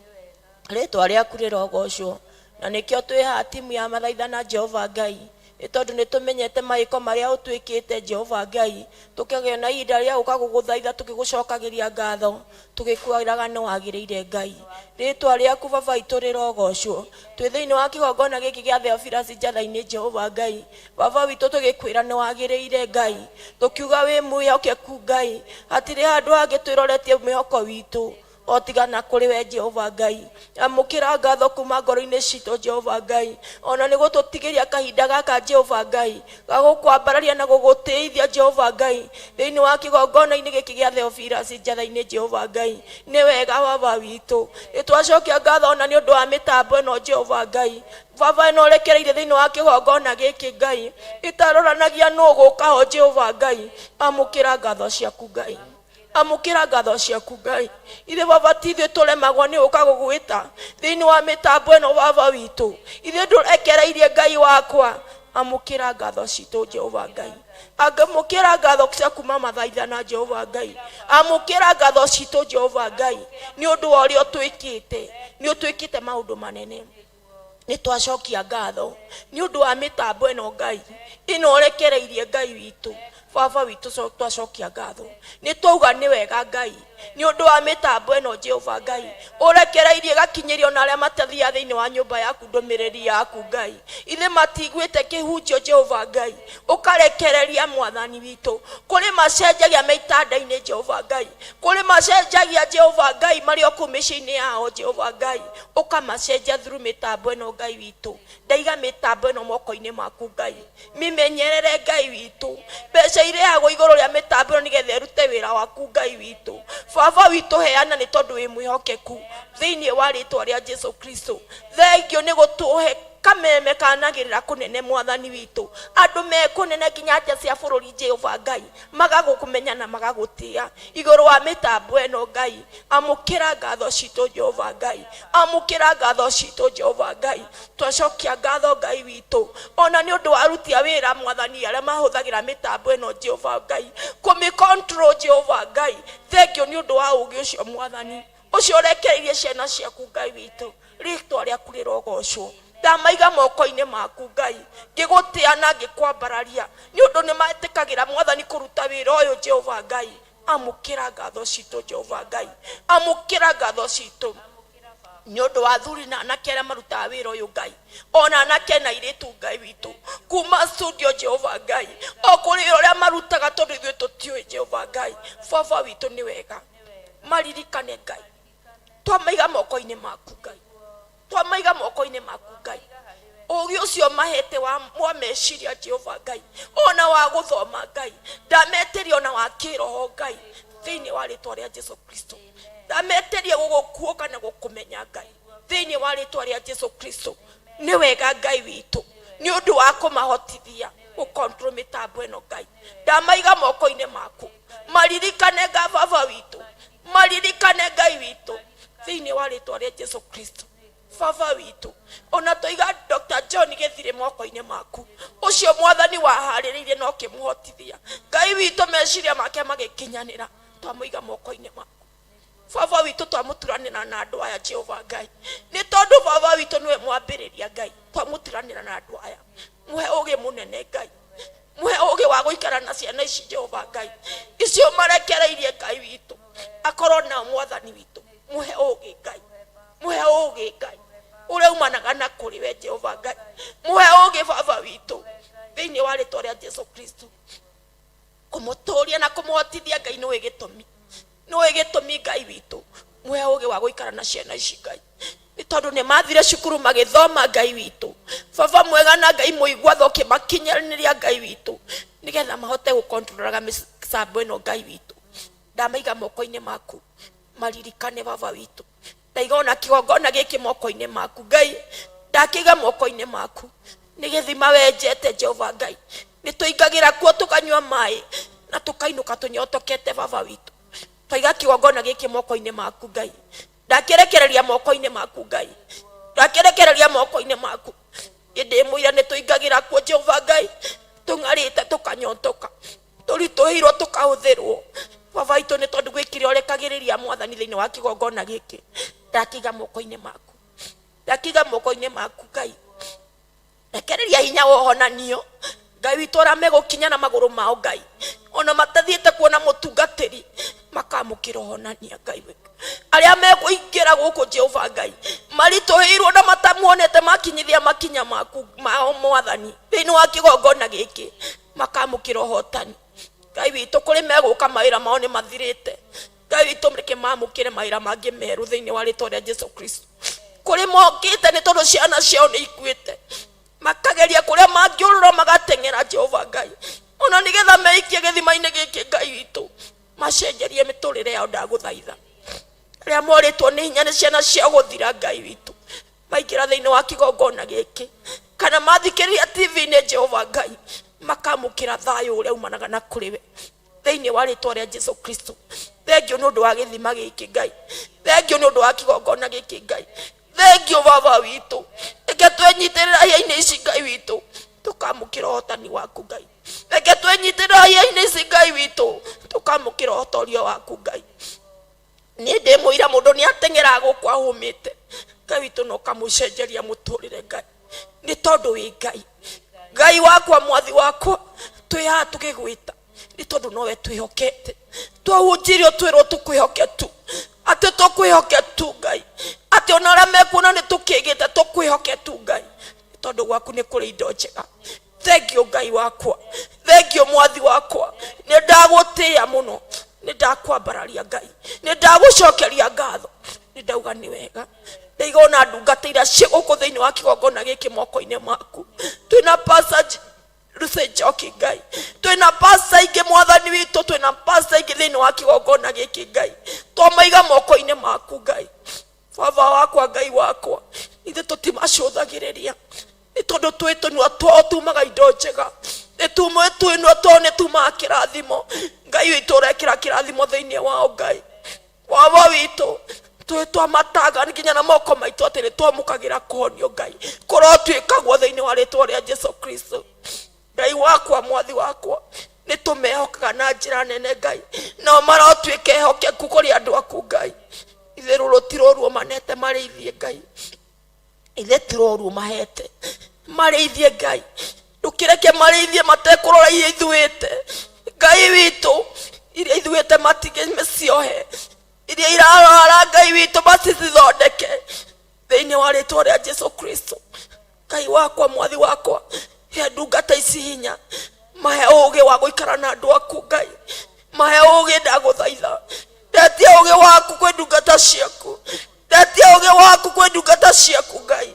rĩtwa rĩaku rĩrogocwo, na nĩkĩo twĩ haha timu ya mathaithana. Jehova Ngai, nĩ tondũ nĩ tũmenyete maĩko marĩa ũtwĩkĩte. Jehova Ngai, tũkagĩa na ihinda rĩa gũka gũgũthaitha, tũgĩgũcokagĩria ngatho, tũgĩkwĩraga nĩ wagĩrĩire. Ngai, rĩtwa rĩaku Baba witũ rĩrogocwo. Twĩ thĩinĩ wa kĩgongona gĩkĩ gĩa Theophilus Njatha-inĩ. Jehova Ngai, Baba witũ, tũgĩkwĩra nĩ wagĩrĩire. Ngai, tũkiuga wĩ mwĩhokeku. Ngai, hatirĩ handũ hangĩ twĩroretie mwĩhoko witũ o tiga na kũrĩ we. Jehova Ngai, amũkĩra ngatho kuma ngoro-inĩ citũ. Jehova Ngai, ona nĩ gũtũtigĩria kahinda gaka, Jehova Ngai, gagũkwambararia na gũgũtĩithia. Jehova Ngai, thĩinĩ wa kĩgongona-inĩ gĩkĩ gĩa Theophilus Njatha-inĩ, Jehova Ngai, nĩ wega. Baba witũ, nĩ twacokia ngatho ona nĩ ũndũ wa mĩtambo ĩno. Jehova Ngai, Baba, ĩno ũrekereirie thĩinĩ wa kĩgongona gĩkĩ. Ngai, ĩtaroranagia nũ gũka ho. Jehova Ngai, amũkĩra ngatho ciaku. Ngai, amũkĩra ngatho ciaku. Ngai, ithuĩ Baba ti ithuĩ tũremagwo nĩ ũka gũgwĩta thĩinĩ wa mĩtambo ĩno. Baba witũ, ithuĩ ndũrekereirie. Ngai wakwa, amũkĩra ngatho citũ. Jehova Ngai, amũkĩra ngatho cia kuma mathaithana. Jehova Ngai, amũkĩra ngatho citũ. Jehova Ngai, nĩ ũndũ wa ũrĩa ũtwĩkĩte, nĩ ũtwĩkĩte maũndũ manene. Nĩ twacokia ngatho nĩ ũndũ wa mĩtambo ĩno, Ngai, ĩno ũrekereirie. Ngai witũ, Baba witũ, twacokia ngatho, nĩ twauga nĩ wega. Ngai, nĩ ũndũ wa mĩtambo ĩno, Jehova Ngai, ũrekereirie gakinyĩrio na arĩa matathiaga thĩinĩ wa nyũmba yaku ndũmĩrĩri yaku. Ngai, ithe matiguĩte kĩhunjio. Jehova Ngai, ũkarekereria. Mwathani witũ, kũrĩ macenjagia me itanda-inĩ. Jehova Ngai, kũrĩ macenjagia. Jehova Ngai, marĩ o kũu mĩciĩ-inĩ yao. Jehova Ngai, ũkamacenjia through mĩtambo ĩno. Ngai witũ, ndaiga mĩtambo ĩno moko-inĩ maku. Ngai, mĩmenyerere. Ngai witũ, mbeca irĩhagwo igũrũ rĩa mĩtambo ĩno nĩgetha ĩrute wĩra waku. Ngai witũ, Baba witũ, heana nĩ tondũ wĩ mwĩhokeku. Thĩinĩ wa rĩtwa rĩa Jesu Kristo, thengio nĩ gũtũhe kameme kanagĩrĩra kũnene. Mwathani witũ, andũ me kũnene nginya nja cia bũrũri, Jehova Ngai, magagũkũmenya na magagũtĩa igũrũ wa mĩtambo ĩno. Ngai, amũkĩra ngatho citũ. Jehova Ngai, amũkĩra ngatho citũ. Jehova Ngai, twacokia ngatho. Ngai witũ, ona nĩ ũndũ wa aruti a wĩra, Mwathani, arĩa mahũthagĩra mĩtambo ĩno, Jehova Ngai, kũmĩ control. Jehova Ngai, thengio nĩ ũndũ wa ũgĩ ũcio, Mwathani, ũcio ũrekereirie ciana ciaku. Ngai witũ, rĩtwa rĩaku rĩrogocwo. Ndamaiga moko-inĩ maku, Ngai, ngĩgũtĩa na ngĩkwambararia nĩ ũndũ nĩ metĩkagĩra, Mwathani, kũruta wĩra ũyũ. Jehova Ngai, amũkĩra ngatho citũ. Jehova Ngai, amũkĩra ngatho citũ nĩ ũndũ wa athuri na anake arĩa marutaga wĩra ũyũ. Ngai, ona anake na airĩtu, Ngai witũ, kuma studio, Jehova Ngai, o kũrĩ ũrĩa marutaga, tondũ ithuĩ tũtiũĩ. Jehova Ngai, Baba witũ, nĩ wega. Maririkane, Ngai. Twamaiga moko-inĩ maku. Ngai, twamaiga moko-inĩ maku. Ngai, ũgĩ ũcio mahete wa meciria, Jehova Ngai, ona wa gũthoma, Ngai, ndametĩria, ona wa kĩroho, Ngai, thĩinĩ wa rĩtwa rĩa Jesu Kristo, ndametĩria gũgũkuũka na gũkũmenya. Ngai, thĩinĩ wa rĩtwa rĩa Jesu Kristo, nĩ wega. Ngai witũ, nĩ ũndũ wa kũmahotithia gũcontrol mĩtambo ĩno, Ngai, ndamaiga moko-inĩ maku. Maririkane nga Baba witũ, maririkane. Ngai witũ, thĩinĩ wa rĩtwa rĩa Jesu Kristo, Baba witũ, ona tũiga Dr John Gĩthirĩ moko-inĩ maku, ũcio Mwathani waharĩrĩirie na ũkĩmũhotithia. Ngai witũ, meciria make magĩkinyanĩra. Twamũiga moko-inĩ maku. Baba witũ, twamũturanĩra na andũ aya, Jehova Ngai, nĩ tondũ Baba witũ nĩwe mwambĩrĩria. Ngai, twamũturanĩra na andũ aya, muhe ũgĩ mũnene. Ngai, muhe ũgĩ wa gũikara na ciana ici. Jehova Ngai, icio marekereirie, Ngai witũ, akorwo nao. Mwathani witũ, muhe ũgĩ. Ngai, muhe ũgĩ. Ngai, ũrĩa umanaga na kũrĩ we. Jehova Ngai, muhe ũgĩ. Baba witũ, thĩinĩ wa rĩtwa rĩa Jesu Kristo, kũmũtũria na kũmũhotithia. Ngai, nĩwe gĩtũmi, nĩwe gĩtũmi. Ngai witũ, muhe ũgĩ wa gũikara na ciana ici. Ngai, nĩ tondũ nĩ mathire cukuru magĩthoma. Ngai witũ, Baba mwega na Ngai mũigua tha, ũkĩmakinyanĩria, Ngai witũ, nĩgetha mahote gũkontrolaga mĩcambo ĩno. Ngai witũ, ndamaiga moko-inĩ maku, maririkane. Baba witũ, ndaiga ona kĩgongona gĩkĩ moko-inĩ maku. Ngai, ndakĩiga moko-inĩ maku, nĩ gĩthima wenjete. Jehova Ngai, nĩ tũingagĩra kuo tũkanyua maĩ na tũkainũka tũnyotokete. Baba witũ, twaiga kĩgongona gĩkĩ moko-inĩ maku. Ngai, ndakĩrekereria moko-inĩ maku. Ngai, ndakĩrekereria moko-inĩ maku. Ĩndĩ mũira nĩ tũingagĩra kuo, Jehova Ngai, tũng'arĩte, tũkanyotoka, tũritũhĩirwo, tũkahũthĩrwo. Baba witũ, nĩ tondũ gwĩ kĩrĩa ũrekagĩrĩria, Mwathani, thĩinĩ wa kĩgongona gĩkĩ. Ndakĩiga moko-inĩ maku, ndakĩiga moko-inĩ maku. Ngai, rekereria hinya wa ũhonanio. Ngai witũ, arĩa megũkinya na magũrũ mao, Ngai, ona matathiĩte kuona mũtungatĩri, makamũkĩra ũhonania. Ngai witũ, arĩa megũingĩra gũkũ, Jehova Ngai, maritũhĩirwo na matamuonete, makinyithia makinya maku mao, Mwathani, thĩinĩ wa kĩgongona gĩkĩ, makamũkĩra ũhotani. Ngai witũ, kũrĩ megũka mawĩra mao nĩ mathirĩte, Ngai witũ, reke mamũkĩre mawĩra mangĩ merũ thĩinĩ wa rĩtwa rĩa Jesu Kristo. Kũrĩ mokĩte nĩ tondũ ciana ciao nĩ ikuĩte, makageria kũrĩa mangĩũrũra, magateng'era, Jehova Ngai, ona nĩgetha meikie gĩthima-inĩ gĩkĩ, Ngai witũ, macenjerie mĩtũrĩre yao. Ndagũthaitha, arĩa morĩtwo nĩ hinya nĩ ciana ciao gũthira, Ngai witũ, maingĩra thĩinĩ wa kĩgongona gĩkĩ kana mathikĩrĩria TV-inĩ, Jehova Ngai, makamũkĩra thayũ ũrĩa umanaga na kũrĩ we thĩinĩ wa rĩtwa rĩa Jesu Kristo. Thengio nĩ ũndũ wa gĩthima gĩkĩ, Ngai. Thengio nĩ ũndũ wa kĩgongona gĩkĩ, Ngai. Thengio, Baba witũ. Reke twenyitĩrĩra hĩa-inĩ ici, Ngai witũ, tũkamũkĩra ũhotani waku. Ngai, reke twenyitĩrĩra hĩa-inĩ ici, Ngai witũ, tũkamũkĩra ũhotorio waku. Ngai, niĩ ndĩ mũira, mũndũ nĩ ateng'eraga gũkũ ahũmĩte, Ngai witũ, na ũkamũcenjeria mũtũrĩre. Ngai, nĩ tondũ wĩ Ngai, Ngai wakwa, Mwathi wakwa, twĩ haha tũgĩgwĩta nĩ tondũ nowe twĩhokete. Twahunjirio twĩrwo tũkwĩhoke tu, atĩ tũkwĩhoke tu, Ngai, atĩ ona arĩa mekuona nĩ tũkĩgĩte, tũkwĩhoke tu, Ngai, nĩ tondũ gwaku nĩ kũrĩ indo njega. Thengio, Ngai wakwa. Thengio, Mwathi wakwa. Nĩ ndagũtĩĩa mũno, nĩ ndakwambararia. Ngai, nĩ ndagũcokeria ngatho, nĩ ndauga nĩ wega. Ndaiga ona ndungata iria ciĩ gũkũ thĩinĩ wa kĩgongona gĩkĩ moko-inĩ maku. Twĩna Pastor Lucy Njoki, Ngai, twĩna pasta ingĩ, Mwathani witũ, twĩna pasta ingĩ thĩinĩ wa kĩgongona gĩkĩ. Ngai, twamaiga moko-inĩ maku. Ngai, Baba wakwa, Ngai wakwa, ithuĩ tũtimacũthagĩrĩria nĩ tondũ twĩ tũnua twao tumaga indo njega, nĩ tumwe twĩnua twao nĩ tumaga kĩrathimo. Ngai witũ, ũrekĩra kĩrathimo thĩinĩ wao. Ngai, Baba witũ, twĩ twamatanga nginya na moko maitũ atĩ nĩ twamũkagĩra kũhonio. Ngai, kũrotuĩka guo thĩinĩ wa rĩtwa rĩa Jesu Kristo. Ngai wakwa, Mwathi wakwa, nĩ tũmehokaga na njĩra nene. Ngai, nao marotuĩka ehokeku kũrĩ andũ aku. Ngai, ithe rũrũ ti rũru manete marĩithie. Ngai, ithe ti rũru mahete marĩithie. Ngai, ndũkĩreke marĩithie matekũrora iria ithuĩte. Ngai witũ, iria ithuĩte matige mĩciohe, iria irarwara, Ngai witũ, macithondeke thĩinĩ wa rĩtwa rĩa Jesu Kristo. Ngai wakwa, Mwathi wakwa, he ndungata ici hinya, mahe ũgĩ wa gũikara na andũ aku. Ngai, mahe ũgĩ. Ndagũthaitha, ndetia ũgĩ waku kwĩ ndungata ciaku, ndetia ũgĩ waku kwĩ ndungata ciaku. Ngai,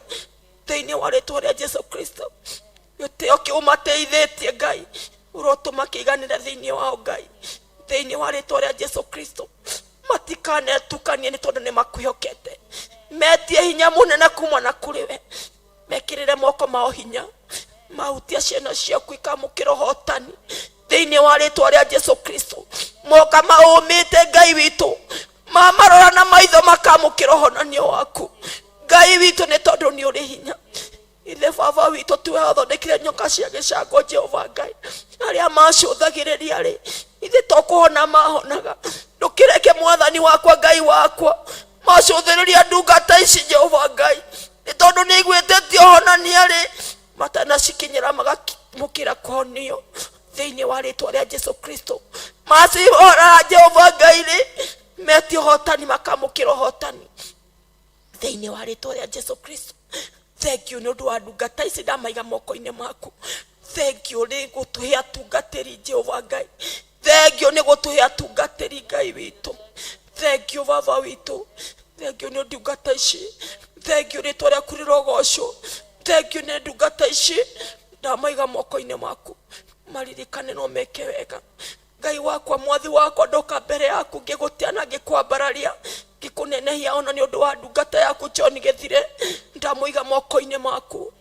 thĩinĩ wa rĩtwa rĩa Jesu Kristo, gĩtĩo kĩu mateithĩtie, Ngai, ũrotũma kĩiganĩre thĩinĩ wao. Ngai, thĩinĩ wa rĩtwa rĩa Jesu Kristo, matikanetukanie nĩ tondũ nĩ makwĩhokete. Metie hinya mũnene kuma na kũrĩ we, mekĩrĩre moko mao hinya, mahutia ciana ciaku ikamũkĩra ũhotani thĩinĩ wa rĩtwa rĩa Jesu Kristo. Moka maũmĩte, Ngai witũ, mamarora na maitho makamũkĩra ũhonanio waku. Ngai witũ, nĩ tondũ nĩ ũrĩ hinya. Ithe Baba witũ, tiwe wathondekire nyoka cia gĩcango? Jehova Ngai, arĩa macũthagĩrĩria rĩ, ithe to kũhona mahonaga. Ndũkĩreke Mwathani wakwa, Ngai wakwa, macũthĩrĩria ndungata ici, Jehova Ngai, nĩ tondũ nĩ iguĩtĩtie ũhonania rĩ, matanacikinyĩra magamũkĩra kũhonio thĩinĩ wa rĩtwa rĩa Jesu Kristo. Macihora Jehova Ngai rĩ, metie ũhotani makamũkĩra ũhotani thĩinĩ wa rĩtwa rĩa Jesu Kristo. Thank you nĩ ũndũ wa ndungata ici, ndamaiga moko-inĩ maku. Thank you nĩ gũtũhe atungatĩri, Jehova Ngai. Thank you nĩ gũtũhe atungatĩri, Ngai witũ. Thank you, Baba witũ. Thank you nĩ ndungata ici. Thank you, rĩtwa rĩaku rĩrogocwo. Thank you nĩ ndungata ici, ndamaiga moko-inĩ maku, maririkane no meke wega. Ngai wakwa, Mwathi wakwa, ndoka mbere yaku ngĩgũtĩa na ngĩkwambararia, ngĩkũnenehia ona nĩ ũndũ wa ndungata yaku John Gĩthire, ndamũiga moko-inĩ maku.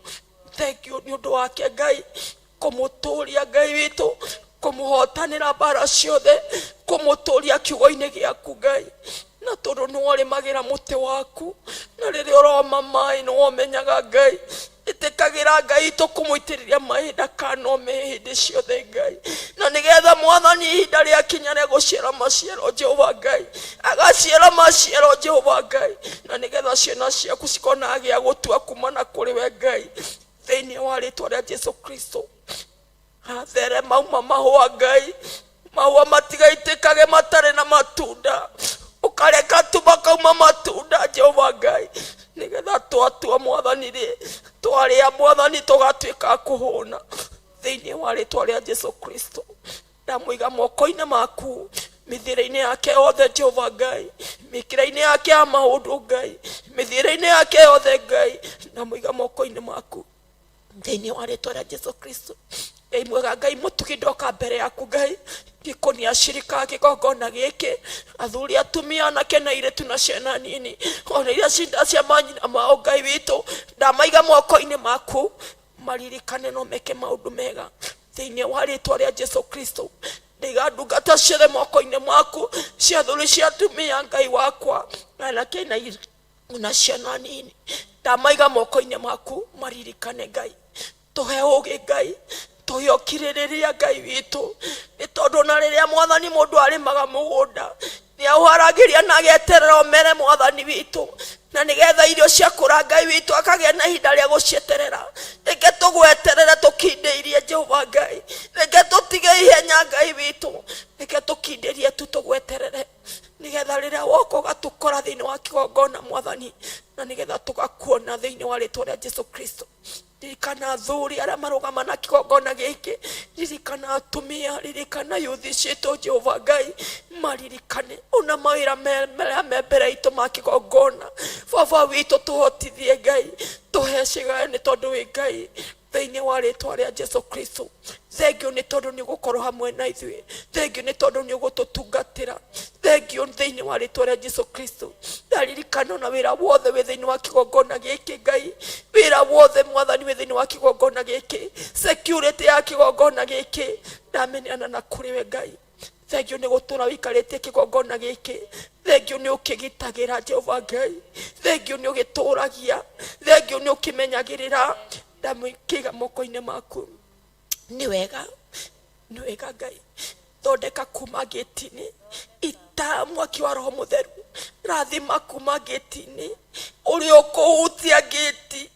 Thank you nĩ ũndũ wake, Ngai, kũmũtũria, Ngai witũ, kũmũhotanĩra mbara ciothe, kũmũtũria kiugo-inĩ gĩaku, Ngai, na tondũ nĩ warĩmagĩra mũtĩ waku, na rĩrĩa ũroma maĩ nĩ womenyaga, Ngai. Ĩtĩkagĩra, Ngai itũ, kũmũitĩrĩria maĩ ndakanome hĩndĩ ciothe, Ngai, na nĩgetha Mwathani ihinda rĩakinya rĩa gũciara maciaro, Jehova Ngai, agaciara maciaro, Jehova Ngai, na nĩgetha ciana ciaku cikona gĩa gũtua kumana kũrĩ we, Ngai, thĩinĩ wa rĩtwa rĩa Jesu Kristo. Hathere mauma mahũa, Ngai, mahũa matigaitĩkage matarĩ na matunda, ũkareka tu makauma matunda, Jehova Ngai, nĩgetha twatua, Mwathani rĩ, twarĩa, Mwathani, tũgatuĩka a kũhũna thĩinĩ wa rĩtwa rĩa Jesu Kristo. Ndamũiga moko-inĩ maku, mĩthiĩre-inĩ yake yothe, Jehova Ngai, mĩkĩra-inĩ yake ya maũndũ, Ngai, mĩthiĩre-inĩ yake yothe, Ngai, ndamũiga moko-inĩ maku thĩinĩ wa rĩtwa rĩa Jesu Kristo. Ngai mwega, Ngai mũtugi, ndoka mbere yaku, Ngai, ngĩkũnia acirika kĩgongona gĩkĩ, athuri, atumia, anake na airĩtu na ciana nini, ona iria cinda cia manyina mao, Ngai witũ, ndamaiga moko-inĩ maku, maririkane no meke maũndũ mega thĩinĩ wa rĩtwa rĩa Jesu Kristo. Ndaiga ndungata ciothe moko-inĩ maku, cia athuri, cia atumia, Ngai wakwa, anake na airĩtu na ciana nini, ndamaiga moko-inĩ maku, maririkane, Ngai. Tũhe ũgĩ, Ngai, tũhe ũkirĩrĩria, Ngai witũ, nĩ tondũ na rĩrĩa, Mwathani, mũndũ arĩmaga mũgũnda nĩ aũharagĩria na ageterera ũmere, Mwathani witũ, na nĩgetha irio ciakũra, Ngai witũ, akagĩa na ihinda rĩa gũcieterera. Reke tũgweterere tũkindĩirie, Jehova Ngai. Reke tũtige ihenya, Ngai witũ. Reke tũkindĩrie tu tũgweterere, nĩgetha rĩrĩa woka ũgatũkora thĩinĩ wa kĩgongona, Mwathani, na nĩgetha tũgakuona thĩinĩ wa rĩtwa rĩa Jesu Kristo. Ririkana athuri arĩa marũgama na kĩgongona gĩkĩ, ririkana atumia, ririkana yuthi citũ, Jehova Ngai, maririkane ona mawĩra marĩa me mbere itũ ma kĩgongona. Baba witũ, tũhotithie, Ngai, tũhe cigayo nĩ tondũ wĩ Ngai, thĩinĩ wa rĩtwa rĩa Jesu Kristo. Thank you nĩ tondũ nĩ ũgũkorwo hamwe na ithuĩ. Thank you nĩ tondũ nĩ ũgũtũtungatĩra. Thank you thĩinĩ wa rĩtwa rĩa Jesu Kristo. Ndaririkana na wĩra wothe wĩ thĩinĩ wa kĩgongona gĩkĩ, Ngai, wĩra wothe, Mwathani, wĩ thĩinĩ wa kĩgongona gĩkĩ, security ya kĩgongona gĩkĩ, ndamenyana na kũrĩ we, Ngai. Thank you nĩ gũtũra ũikarĩtie kĩgongona gĩkĩ. Thank you nĩ ũkĩgitagĩra, Jehova Ngai. Thank you nĩ ũgĩtũragia. Thank you nĩ ũkĩmenyagĩrĩra. Ndamũkĩiga moko-inĩ maku. Nĩ wega, nĩ wega, Ngai. Thondeka kuma ngĩti-inĩ ita mwaki wa Roho Mũtheru, rathima kuma ngĩti-inĩ. Ũrĩa ũkũhutia ngĩti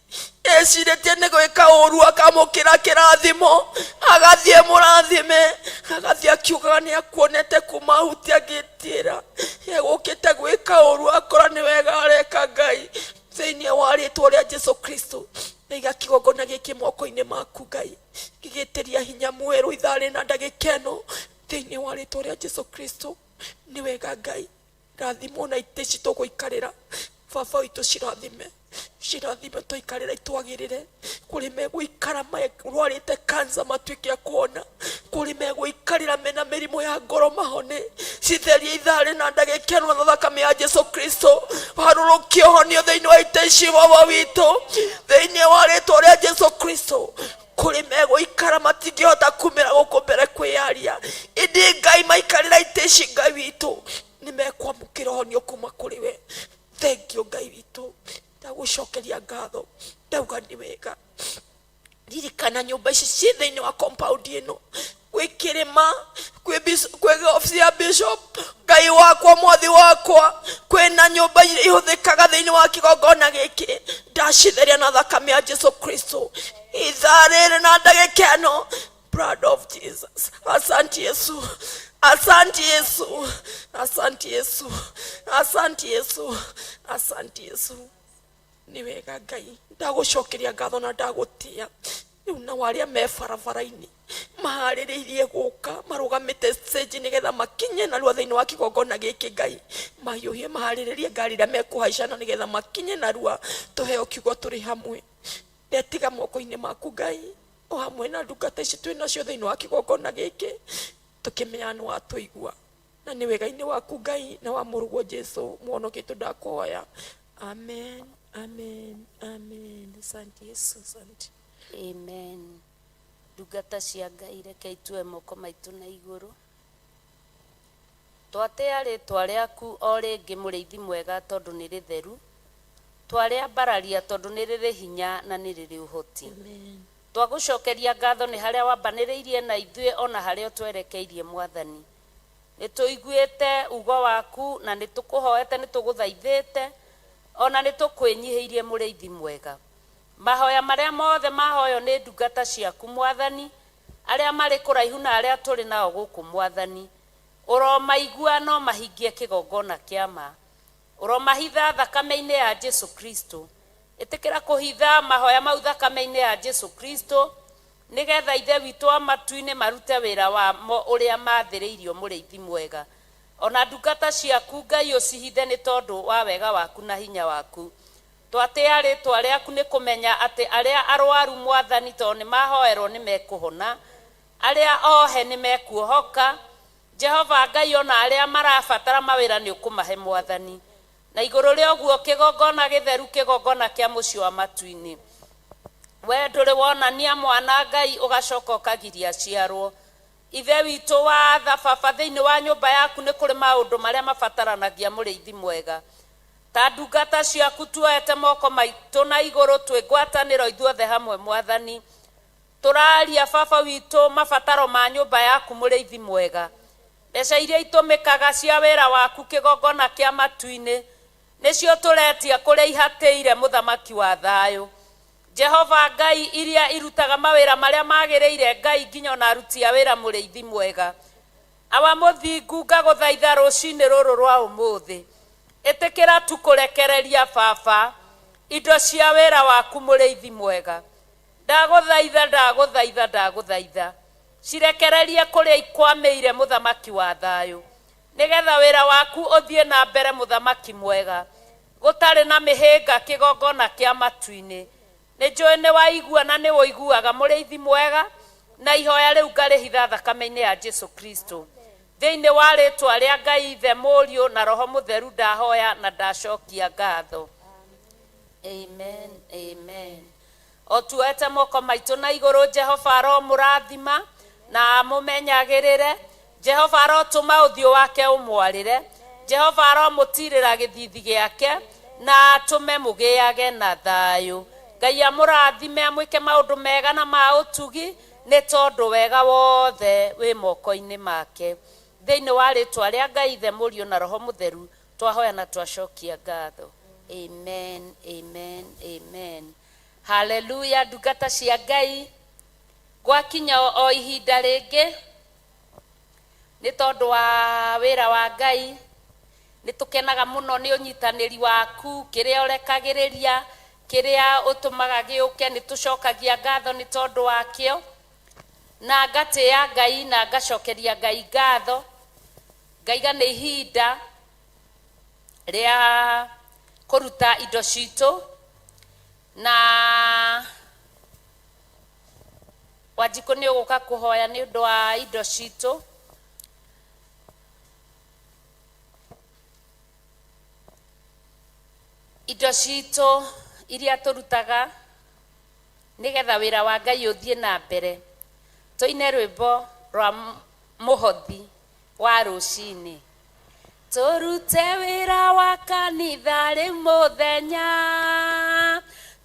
ecirĩtie nĩ gwĩka ũru akamũkĩra kĩrathimo, agathiĩ mũrathime, agathiĩ akiugaga nĩ akuonete kuma ahutia ngĩti ĩra egũkĩte gwĩka ũru, akora nĩ wega areka, Ngai, thĩinĩ wa rĩtwa rĩa Jesu Kristo. Ndaiga kĩgongona gĩkĩ moko-inĩ maku, Ngai, gĩgĩtĩria hinya mwerũ ithaa rĩna ndagĩka ĩno thĩinĩ wa rĩtwa rĩa Jesu Kristo. Nĩ wega, Ngai. Rathimwo na itĩ ici tũgũikarĩra, Baba witũ, cirathime, cirathime, tũikarĩra itwagĩrĩre. Kũrĩ megũikara marwarĩte kansa matuĩke a kũhona, kũrĩ megũikarĩra mena mĩrimũ ya ngoro mahone. Citherie ithaa rĩna ndagĩka ĩno na thakame ya Jesu Kristo. Harũrũkie ũhonio thĩinĩ wa itĩ ici, Baba witũ, thĩinĩ wa rĩtwa rĩa Jesu Kristo. Kũrĩ megũikara matingĩhota kumĩra gũkũ mbere kwĩyaria, ĩndĩ Ngai, maikarĩra itĩ ici, Ngai witũ, nĩ mekwamũkĩra ũhonio kuma kũrĩ we. Thank you, Ngai witũ. Ndagũcokeria ngatho, ndauga nĩ wega. Ririkana nyũmba ici ciĩ thĩinĩ wa compound ĩno, gwĩ kĩrĩma, Kwĩ obici ya bishop. Ngai wakwa, mwathi wakwa, kwĩna nyũmba iria ihũthĩkaga thĩinĩ wa kĩgongona gĩkĩ, ndacitheria na thakame ya Jesu Kristo ithaa rĩrĩ na ndagĩka ĩno. Blood of Jesus. Asante Yesu, asante Yesu, asante Yesu, asante Yesu, asante Yesu. Nĩ wega Ngai, ndagũcokeria ngatho na ndagũtĩa. Rĩu nao arĩa me barabara-inĩ maharĩrĩirie gũka marũgamĩte stage nĩgetha makinye narua thĩinĩ wa kĩgongona gĩkĩ, Ngai mahiũhie maharĩrĩrie ngari iria mekũhaica na nĩgetha makinye narua tũheo kiugo tũrĩ hamwe. Ndetiga moko-inĩ maku Ngai, o hamwe na ndungata ici twĩ nacio thĩinĩ wa kĩgongona gĩkĩ, tũkĩmenya nĩ watũigua na nĩ wega-inĩ waku Ngai na wa mũrũguo Jesu mũhonoki ndakũhoya. Amen, amen, amen. Asante Yesu, asante. Amen. Ndungata cia Ngai, reke itue moko maitũ na igũrũ, twatĩa rĩtwa rĩaku o rĩngĩ, mũrĩithi mwega, tondũ nĩ rĩtheru. Twarĩambararia tondũ nĩ rĩrĩ hinya na nĩ rĩrĩ ũhoti. Twagũcokeria ngatho nĩ harĩa wambanĩrĩirie na ithuĩ ona harĩa ũtwerekeirie. Mwathani, nĩ tũiguĩte ugo waku na nĩ tũkũhoete, nĩ tũgũthaithĩte ona nĩ tũkwĩnyihĩirie, mũrĩithi mwega. Mahoya marĩa mothe mahoywo nĩ ndungata ciaku, Mwathani, arĩa marĩ kũraihu na arĩa tũrĩ nao gũkũ, Mwathani, ũromaigua no mahingie kĩgongona kĩa ma. Ũromahitha thakame-inĩ ya Jesu Kristo. Ĩtĩkĩra kũhitha mahoya mau thakame-inĩ ya Jesu Kristo, nĩgetha Ithe witũ wa matu-inĩ marute wĩra wamo ũrĩa mathĩrĩirio. Mũrĩithi mwega, ona ndungata ciaku, Ngai, ũcihithe nĩ tondũ wa wega waku na hinya waku. Twatĩa rĩtwa rĩaku nĩ kũmenya atĩ arĩa arwaru, Mwathani, tondũ nĩ mahoerwo, nĩ mekũhona, arĩa ohe nĩ mekuohoka, Jehova Ngai, ona arĩa marabatara mawĩra nĩ ũkũmahe, Mwathani. Na igũrũ rĩa ũguo, kĩgongona gĩtheru, kĩgongona kĩa mũciĩ wa matu-inĩ, we ndũrĩ wonania mwana, Ngai, ũgacoka ũkagiria aciarwo. Ithe witũ wa tha, Baba, thĩinĩ wa nyũmba yaku nĩ kũrĩ maũndũ marĩa mabataranagia. Mũrĩithi mwega, ta ndungata ciaku tuoete moko maitũ na igũrũ twĩ ngwatanĩro ithuothe hamwe, Mwathani, tũraria, Baba witũ, mabataro ma nyũmba yaku. Mũrĩithi mwega, mbeca iria itũmĩkaga cia wĩra waku kĩgongona kĩa matu-inĩ nĩcio tũretia kũrĩa ihatĩire. Mũthamaki wa thayũ, Jehova Ngai, iria irutaga mawĩra marĩa magĩrĩire, Ngai, nginya ona aruti a wĩra. Mũrĩithi mwega, Awa mũthingu, ngagũthaitha rũcinĩ rũrũ rwa ũmũthĩ, ĩtĩkĩra tu kũrekereria, Baba, indo cia wĩra waku. Mũrĩithi mwega, ndagũthaitha, ndagũthaitha, ndagũthaitha, cirekererie kũrĩa ikwamĩire, Mũthamaki wa thayũ, nĩgetha wĩra waku ũthiĩ na mbere, Mũthamaki mwega, gũtarĩ na mĩhĩnga kĩgongona kĩa matu-inĩ. Nĩ njũĩ nĩ waigua na nĩ ũiguaga, Mũrĩithi mwega, na ihoya rĩu ngarĩhitha thakame-inĩ ya Jesu Kristo. Thĩinĩ wa rĩtwa rĩa Ngai Ithe, Mũriũ na Roho Mũtheru, ndahoya na ndacokia ngatho. Amen, amen. O tuoete moko maitũ na igũrũ, Jehova aromũrathima na amũmenyagĩrĩre. Jehova arotũma ũthiũ wake ũmwarĩre. Jehova aromũtirĩra gĩthithi gĩake na atũme mũgĩage na thayũ. Ngai amũrathime, amwĩke maũndũ mega na ma ũtugi, nĩ tondũ wega wothe wĩ moko-inĩ make. Thĩinĩ wa rĩtwa rĩa Ngai Ithe, Mũriũ na Roho Mũtheru, twahoya na twacokia ngatho. Amen, amen, amen. Haleluya. Ndungata cia Ngai, gwakinya o ihinda rĩngĩ, nĩ tondũ wa wĩra wa Ngai nĩ tũkenaga mũno nĩ ũnyitanĩri waku, kĩrĩa ũrekagĩrĩria, kĩrĩa ũtũmaga gĩũke, nĩ tũcokagia ngatho nĩ tondũ wakĩo. Na ngatĩĩa Ngai na ngacokeria Ngai ngatho, ngaiga nĩ ihinda rĩa kũruta indo citũ. Na Wanjikũ nĩ ũgũka kũhoya nĩ ũndũ wa indo citũ. Indo citũ iria tũrutaga nĩgetha wĩra wa Ngai ũthiĩ na mbere. Tũine rwĩmbo rwa mũhothi wa rũcinĩ. Tũrute wĩra wa kanitha rĩu mũthenya,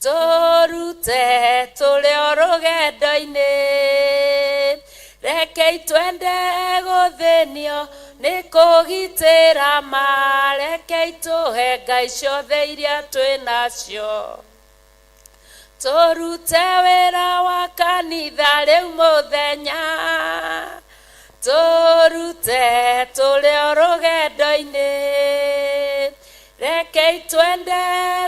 tũrute tũrĩ o rũgendo-inĩ, reke. Rekei twende gũthĩnio nĩ kũgitĩra ma, rekei tũhe Ngai ciothe iria twĩ nacio. Tũrute wĩra wa kanitha rĩu mũthenya, tũrute tũrĩ o rũgendo-inĩ. Rekei twende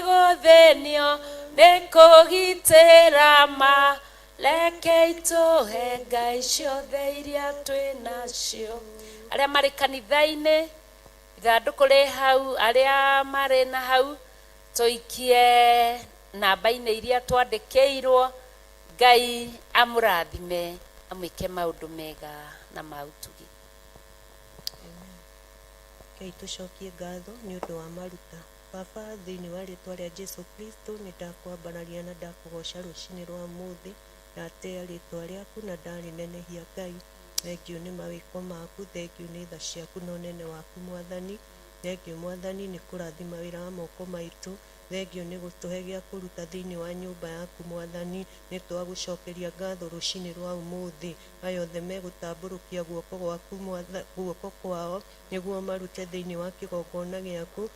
gũthĩnio nĩ kũgitĩra ma, rekei tũhe Ngai ciothe iria twĩ nacio. Arĩa marĩ kanitha-inĩ, ithandũkũ rĩ hau, arĩa marĩ na hau, tũikie namba-inĩ iria twandĩkĩirwo. Ngai amũrathime, amwĩke maũndũ mega na ma ũtugi. Rekei tũcokie ngatho nĩ ũndũ wa maruta. Baba, thĩinĩ wa rĩtwa rĩa Jesu Kristo, nĩ ndakwambararia na ndakũgoca rũcinĩ rwa ũmũthĩ. Ndatĩa rĩtwa rĩaku na ndarĩnenehia Ngai. Thengiũ nĩ mawĩko maku, thengiũ nĩ tha ciaku na ũnene waku Mwathani. Thengiũ Mwathani nĩ kũrathima wĩra wa moko maitũ. Thengiũ nĩ gũtũhe gĩa kũruta thĩinĩ wa nyũmba yaku Mwathani. Nĩ twagũcokeria ngatho rũcinĩ rwa ũmũthĩ. Aya othe megũtambũrũkia guoko gwaku guoko kwao nĩguo marute thĩinĩ wa kĩgongona gĩaku,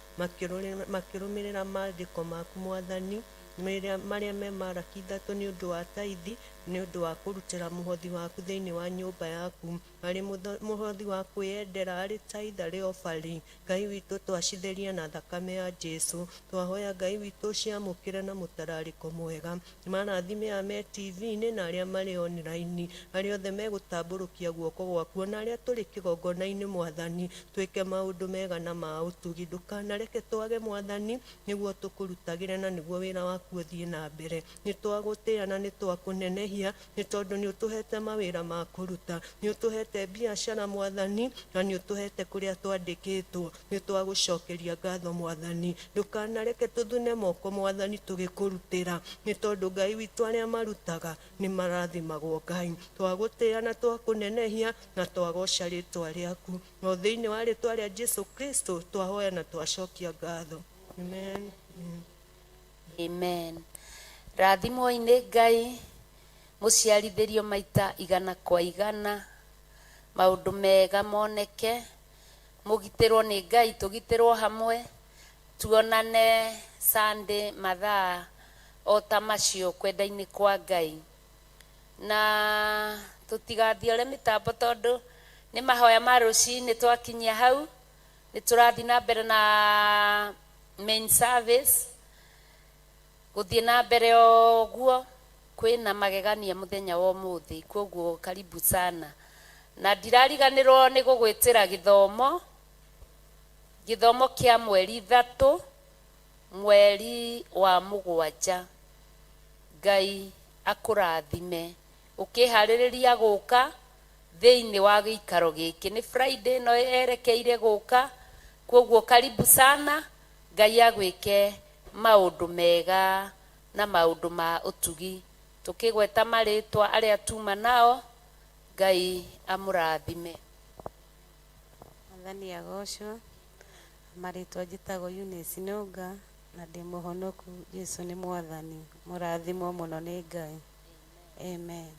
makĩrũmĩrĩra maandĩko maku Mwathani, marĩa me Maraki 3 nĩ ũndũ wa taithi, nĩ ũndũ wa kũrutĩra mũhothi waku thĩinĩ wa nyũmba yaku, arĩ mũhothi wa kwĩyendera, arĩ tithe, arĩ offering. Ngai witũ, twacitheria na thakame ya Jesu. Twahoya Ngai witũ ũciamũkĩre na mũtararĩko mwega. Marathime aya me TV-inĩ na arĩa marĩ online, arĩa othe megũtambũrũkia guoko gwaku, ona arĩa tũrĩ kĩgongona-inĩ Mwathani, twĩke maũndũ mega na ma ũtugi. Ndũkanareke twage Mwathani, nĩguo tũkũrutagĩre na nĩguo wĩra waku ũthiĩ na mbere. Nĩ twagũtĩa na nĩ twakũnenehia, nĩ tondũ nĩ ũtũhete mawĩra ma kũruta, nĩ ũtũhete biacara Mwathani, na nĩ ũtũhete kũrĩa twandĩkĩtwo. Nĩ twagũcokeria ngatho Mwathani. Ndũkanareke tũthune moko Mwathani tũgĩkũrutĩra, nĩ tondũ Ngai witũ arĩa marutaga nĩ marathimagwo Ngai. Twagũtĩa na twakũnenehia na twagoca rĩtwa rĩaku. No thĩinĩ wa rĩtwa rĩa Jesu Kristo twahoya na twacokia ngatho. Amen. Amen. Rathimwoi nĩ Ngai, mũciarithĩrio maita igana kwa igana, maũndũ mega moneke, mũgitĩrwo nĩ Ngai, tũgitĩrwo hamwe, tuonane Sunday mathaa o ta macio kwenda-inĩ kwa Ngai. Na tũtigathiore mĩtambo tondũ nĩ mahoya ma rũcinĩ twakinyia hau, nĩ tũrathiĩ na mbere na main service, gũthiĩ na mbere o ũguo kwĩna magegania mũthenya wa ũmũthĩ, koguo karibu sana. Na ndirariganĩrwo nĩ gũgwĩtĩra gĩthomo, gĩthomo kĩa mweri 3 mweri wa mũgwanja. Ngai akũrathime ũkĩharĩrĩria gũka thĩinĩ wa gĩikaro gĩkĩ. Nĩ Friday no erekeire gũka, koguo karibu sana. Ngai agwĩke maũndũ mega na maũndũ ma ũtugi. Tũkĩgweta marĩtwa arĩa tuma nao, Ngai amũrathime. Mwathani agocwo. Marĩtwa njĩtagwo Eunice Nũnga na ndĩ mũhonoku. Jesu nĩ Mwathani. Mũrathimwo mũno nĩ Ngai. Amen.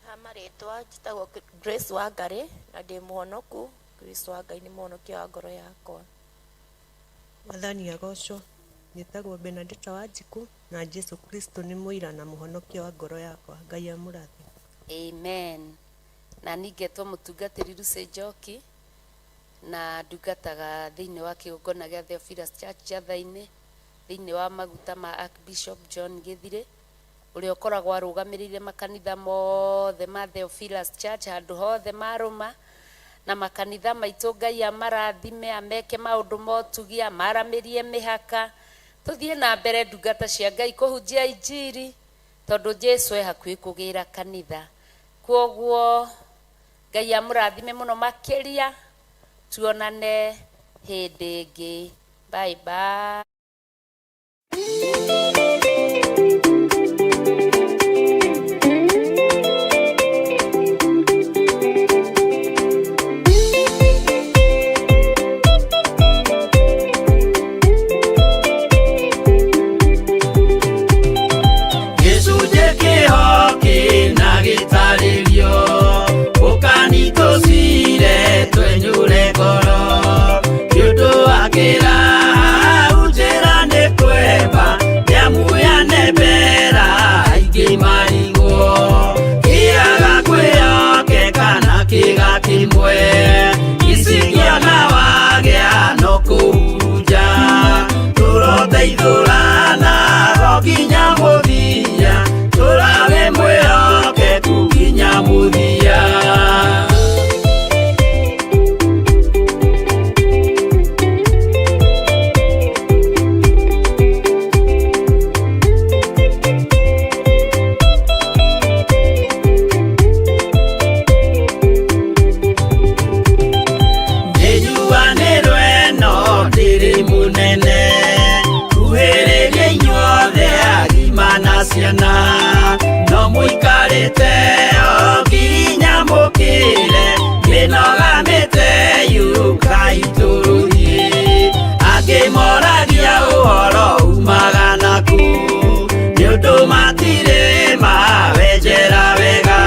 Ha marĩtwa njĩtagwo Grace Wangari na ndĩ mũhonoku. Kristo wa Ngai nĩ mũhonokia wa ngoro yakwa. Mwathani agocwo. Njĩtagwo Benedetta Wanjikũ na Jesu Kristo nĩ mũira na mũhonokia wa ngoro yakwa. Ngai amũrathime. Amen. Na ningetwo mũtungatĩri Lucy Njoki na ndungataga thĩinĩ wa kĩgongona gĩa Theophilus Church Njatha-inĩ, thĩinĩ wa maguta ma Archbishop John Gĩthirĩ, ũrĩa ũkoragwo arũgamĩrĩire makanitha mothe ma Theophilus Church handũ hothe marũma na makanitha maitũ. Ngai amarathime, ameke maũndũ motugi, amaramĩrie mĩhaka, tũthiĩ na mbere ndungata cia Ngai kũhunjia injiri, tondũ Jesu e hakuhĩ kũgĩra kanitha. Kwoguo Ngai amũrathime mũno makĩria, tuonane hĩndĩ ĩngĩ. Bye bye. Gĩcunjĩ kĩho. Tũrĩteithũrana nginya mũthia, tũrawe mwĩhokeku nginya mũthia. Nĩnjuanĩrwo ĩno ndĩrĩ mũnene, kuhĩrĩria inyuothe agima na ciana, no mũikarĩte o nginya mũkĩre, mĩnoga mĩte yũkai tũrũthiĩ. Angĩ moragia ũhoro umaga nakũ, nĩ ũndũ matirĩ mawenjera wega,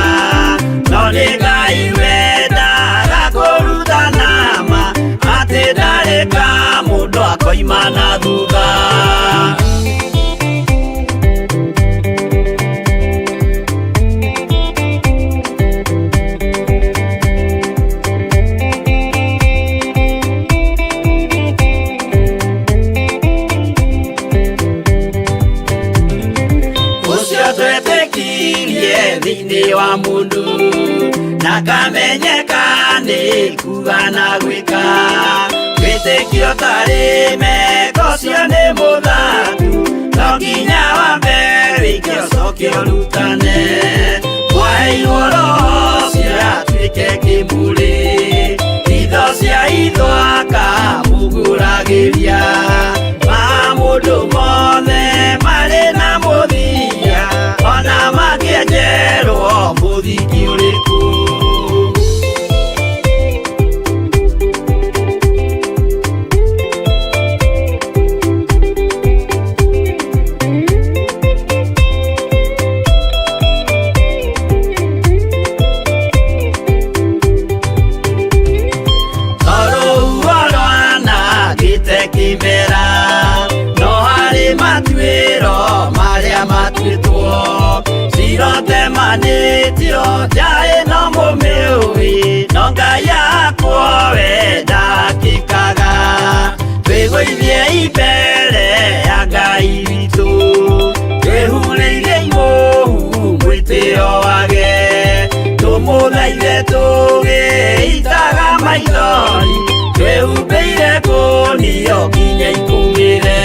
no nĩ Ngai wendaga kũrutana ma, atĩ ndarĩ ka mũndũ akoima na thutha. Ũcio twetĩkirie thĩinĩ wa mũndũ, na kamenyeka nĩ kuga na gwĩka, wĩtĩkio tarĩ meko ũcio nĩ mũthatu, no nginya wambe wĩke ũcoke ũrutane. Mwaheirwo roho ũcio atuĩke kĩmũrĩ, itho cia itho akamũgũragĩria, ma mũndũ mothe marĩ na mũthia, ona mangĩenjerwo mũthingi ũrĩkũ. Tondũ rwanangĩte kĩmera, no harĩ matuĩro marĩa matuĩtwo, cirotemanĩtio nja ĩno mũmĩũĩ, no Ngai akwo we ndakĩkaga. Twĩgũithie mbere ya Ngai witũ, twĩhurĩire imũhu mwĩtĩo wage, tũmũthaithe tũgĩitaga maithori, twĩhumbĩire kũnio nginya ikũmĩre.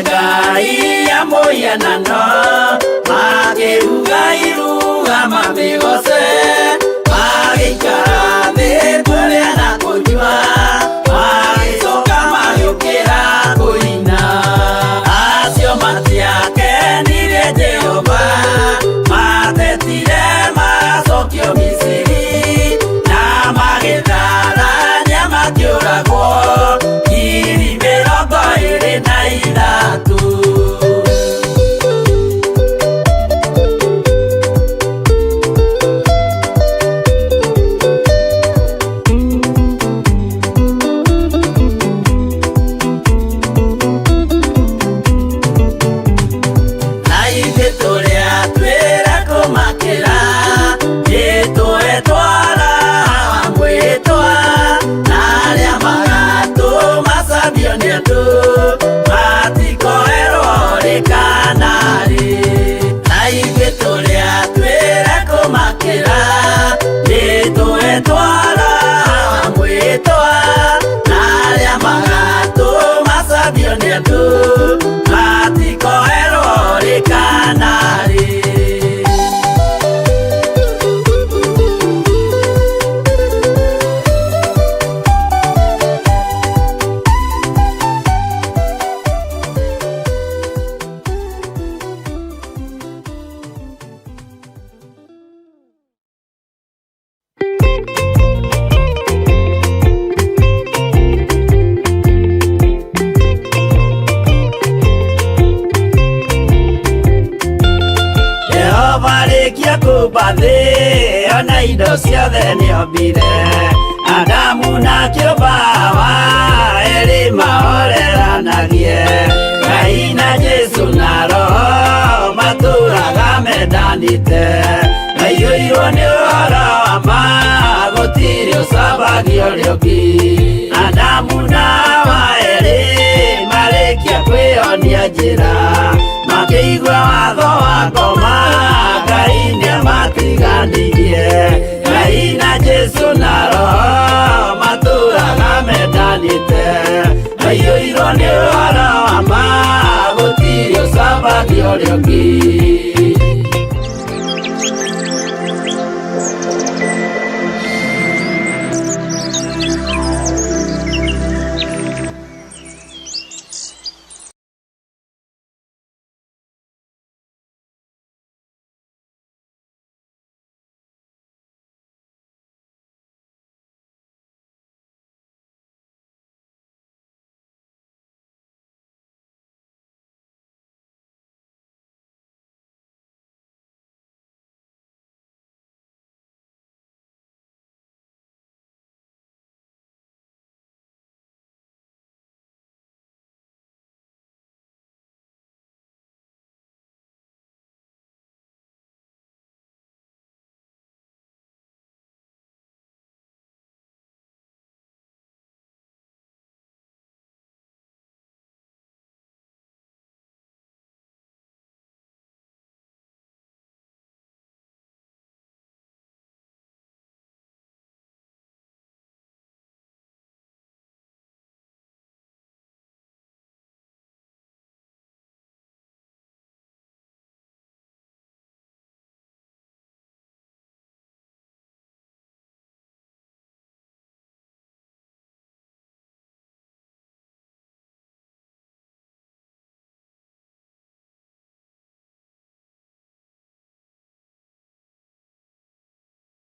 Ngai ya mũhianano, makĩruga iruga mamĩgoce, magĩikara thĩ kũrĩa na kũnyua, magĩcoka magĩũkĩra kũina. Acio matiakenirie Jehova, matetire macokio Misiri, na magĩtharania makĩũragwo 23,000. Na ithuĩ tũrĩa twĩra kũmakĩra, nĩtũetwara mwĩtwa, na arĩa magatũmacambio nĩ andũ, matikoerwo rĩ kana rĩ. Na ithuĩ tũrĩa twĩra kũmakĩra, nĩtũetwara mwĩtwa, na arĩa magatũmacambio nĩ andũ, matikoerwo rĩ kana rĩ. Jehova rĩkia kũmba thĩ, ona indo ciothe nĩombire, Adamu na kĩũmba Hawa, erĩ mahoreranagie. Ngai na Jesũ na Roho matũraga mendanĩte, maiyũirwo nĩ ũhoro wa ma, gũtirĩ ũcambagio ũrĩa ũngĩ. Adamu na Hawa erĩ marĩkia kwĩyonia njĩra, makĩigua watho wa ngoma, Ngai nĩamatiganirie. Ngai na Jesũ na Roho matũraga mendanĩte, maiyũirwo nĩ ũhoro wa ma, gũtirĩ ũcambagio ũrĩa ũngĩ.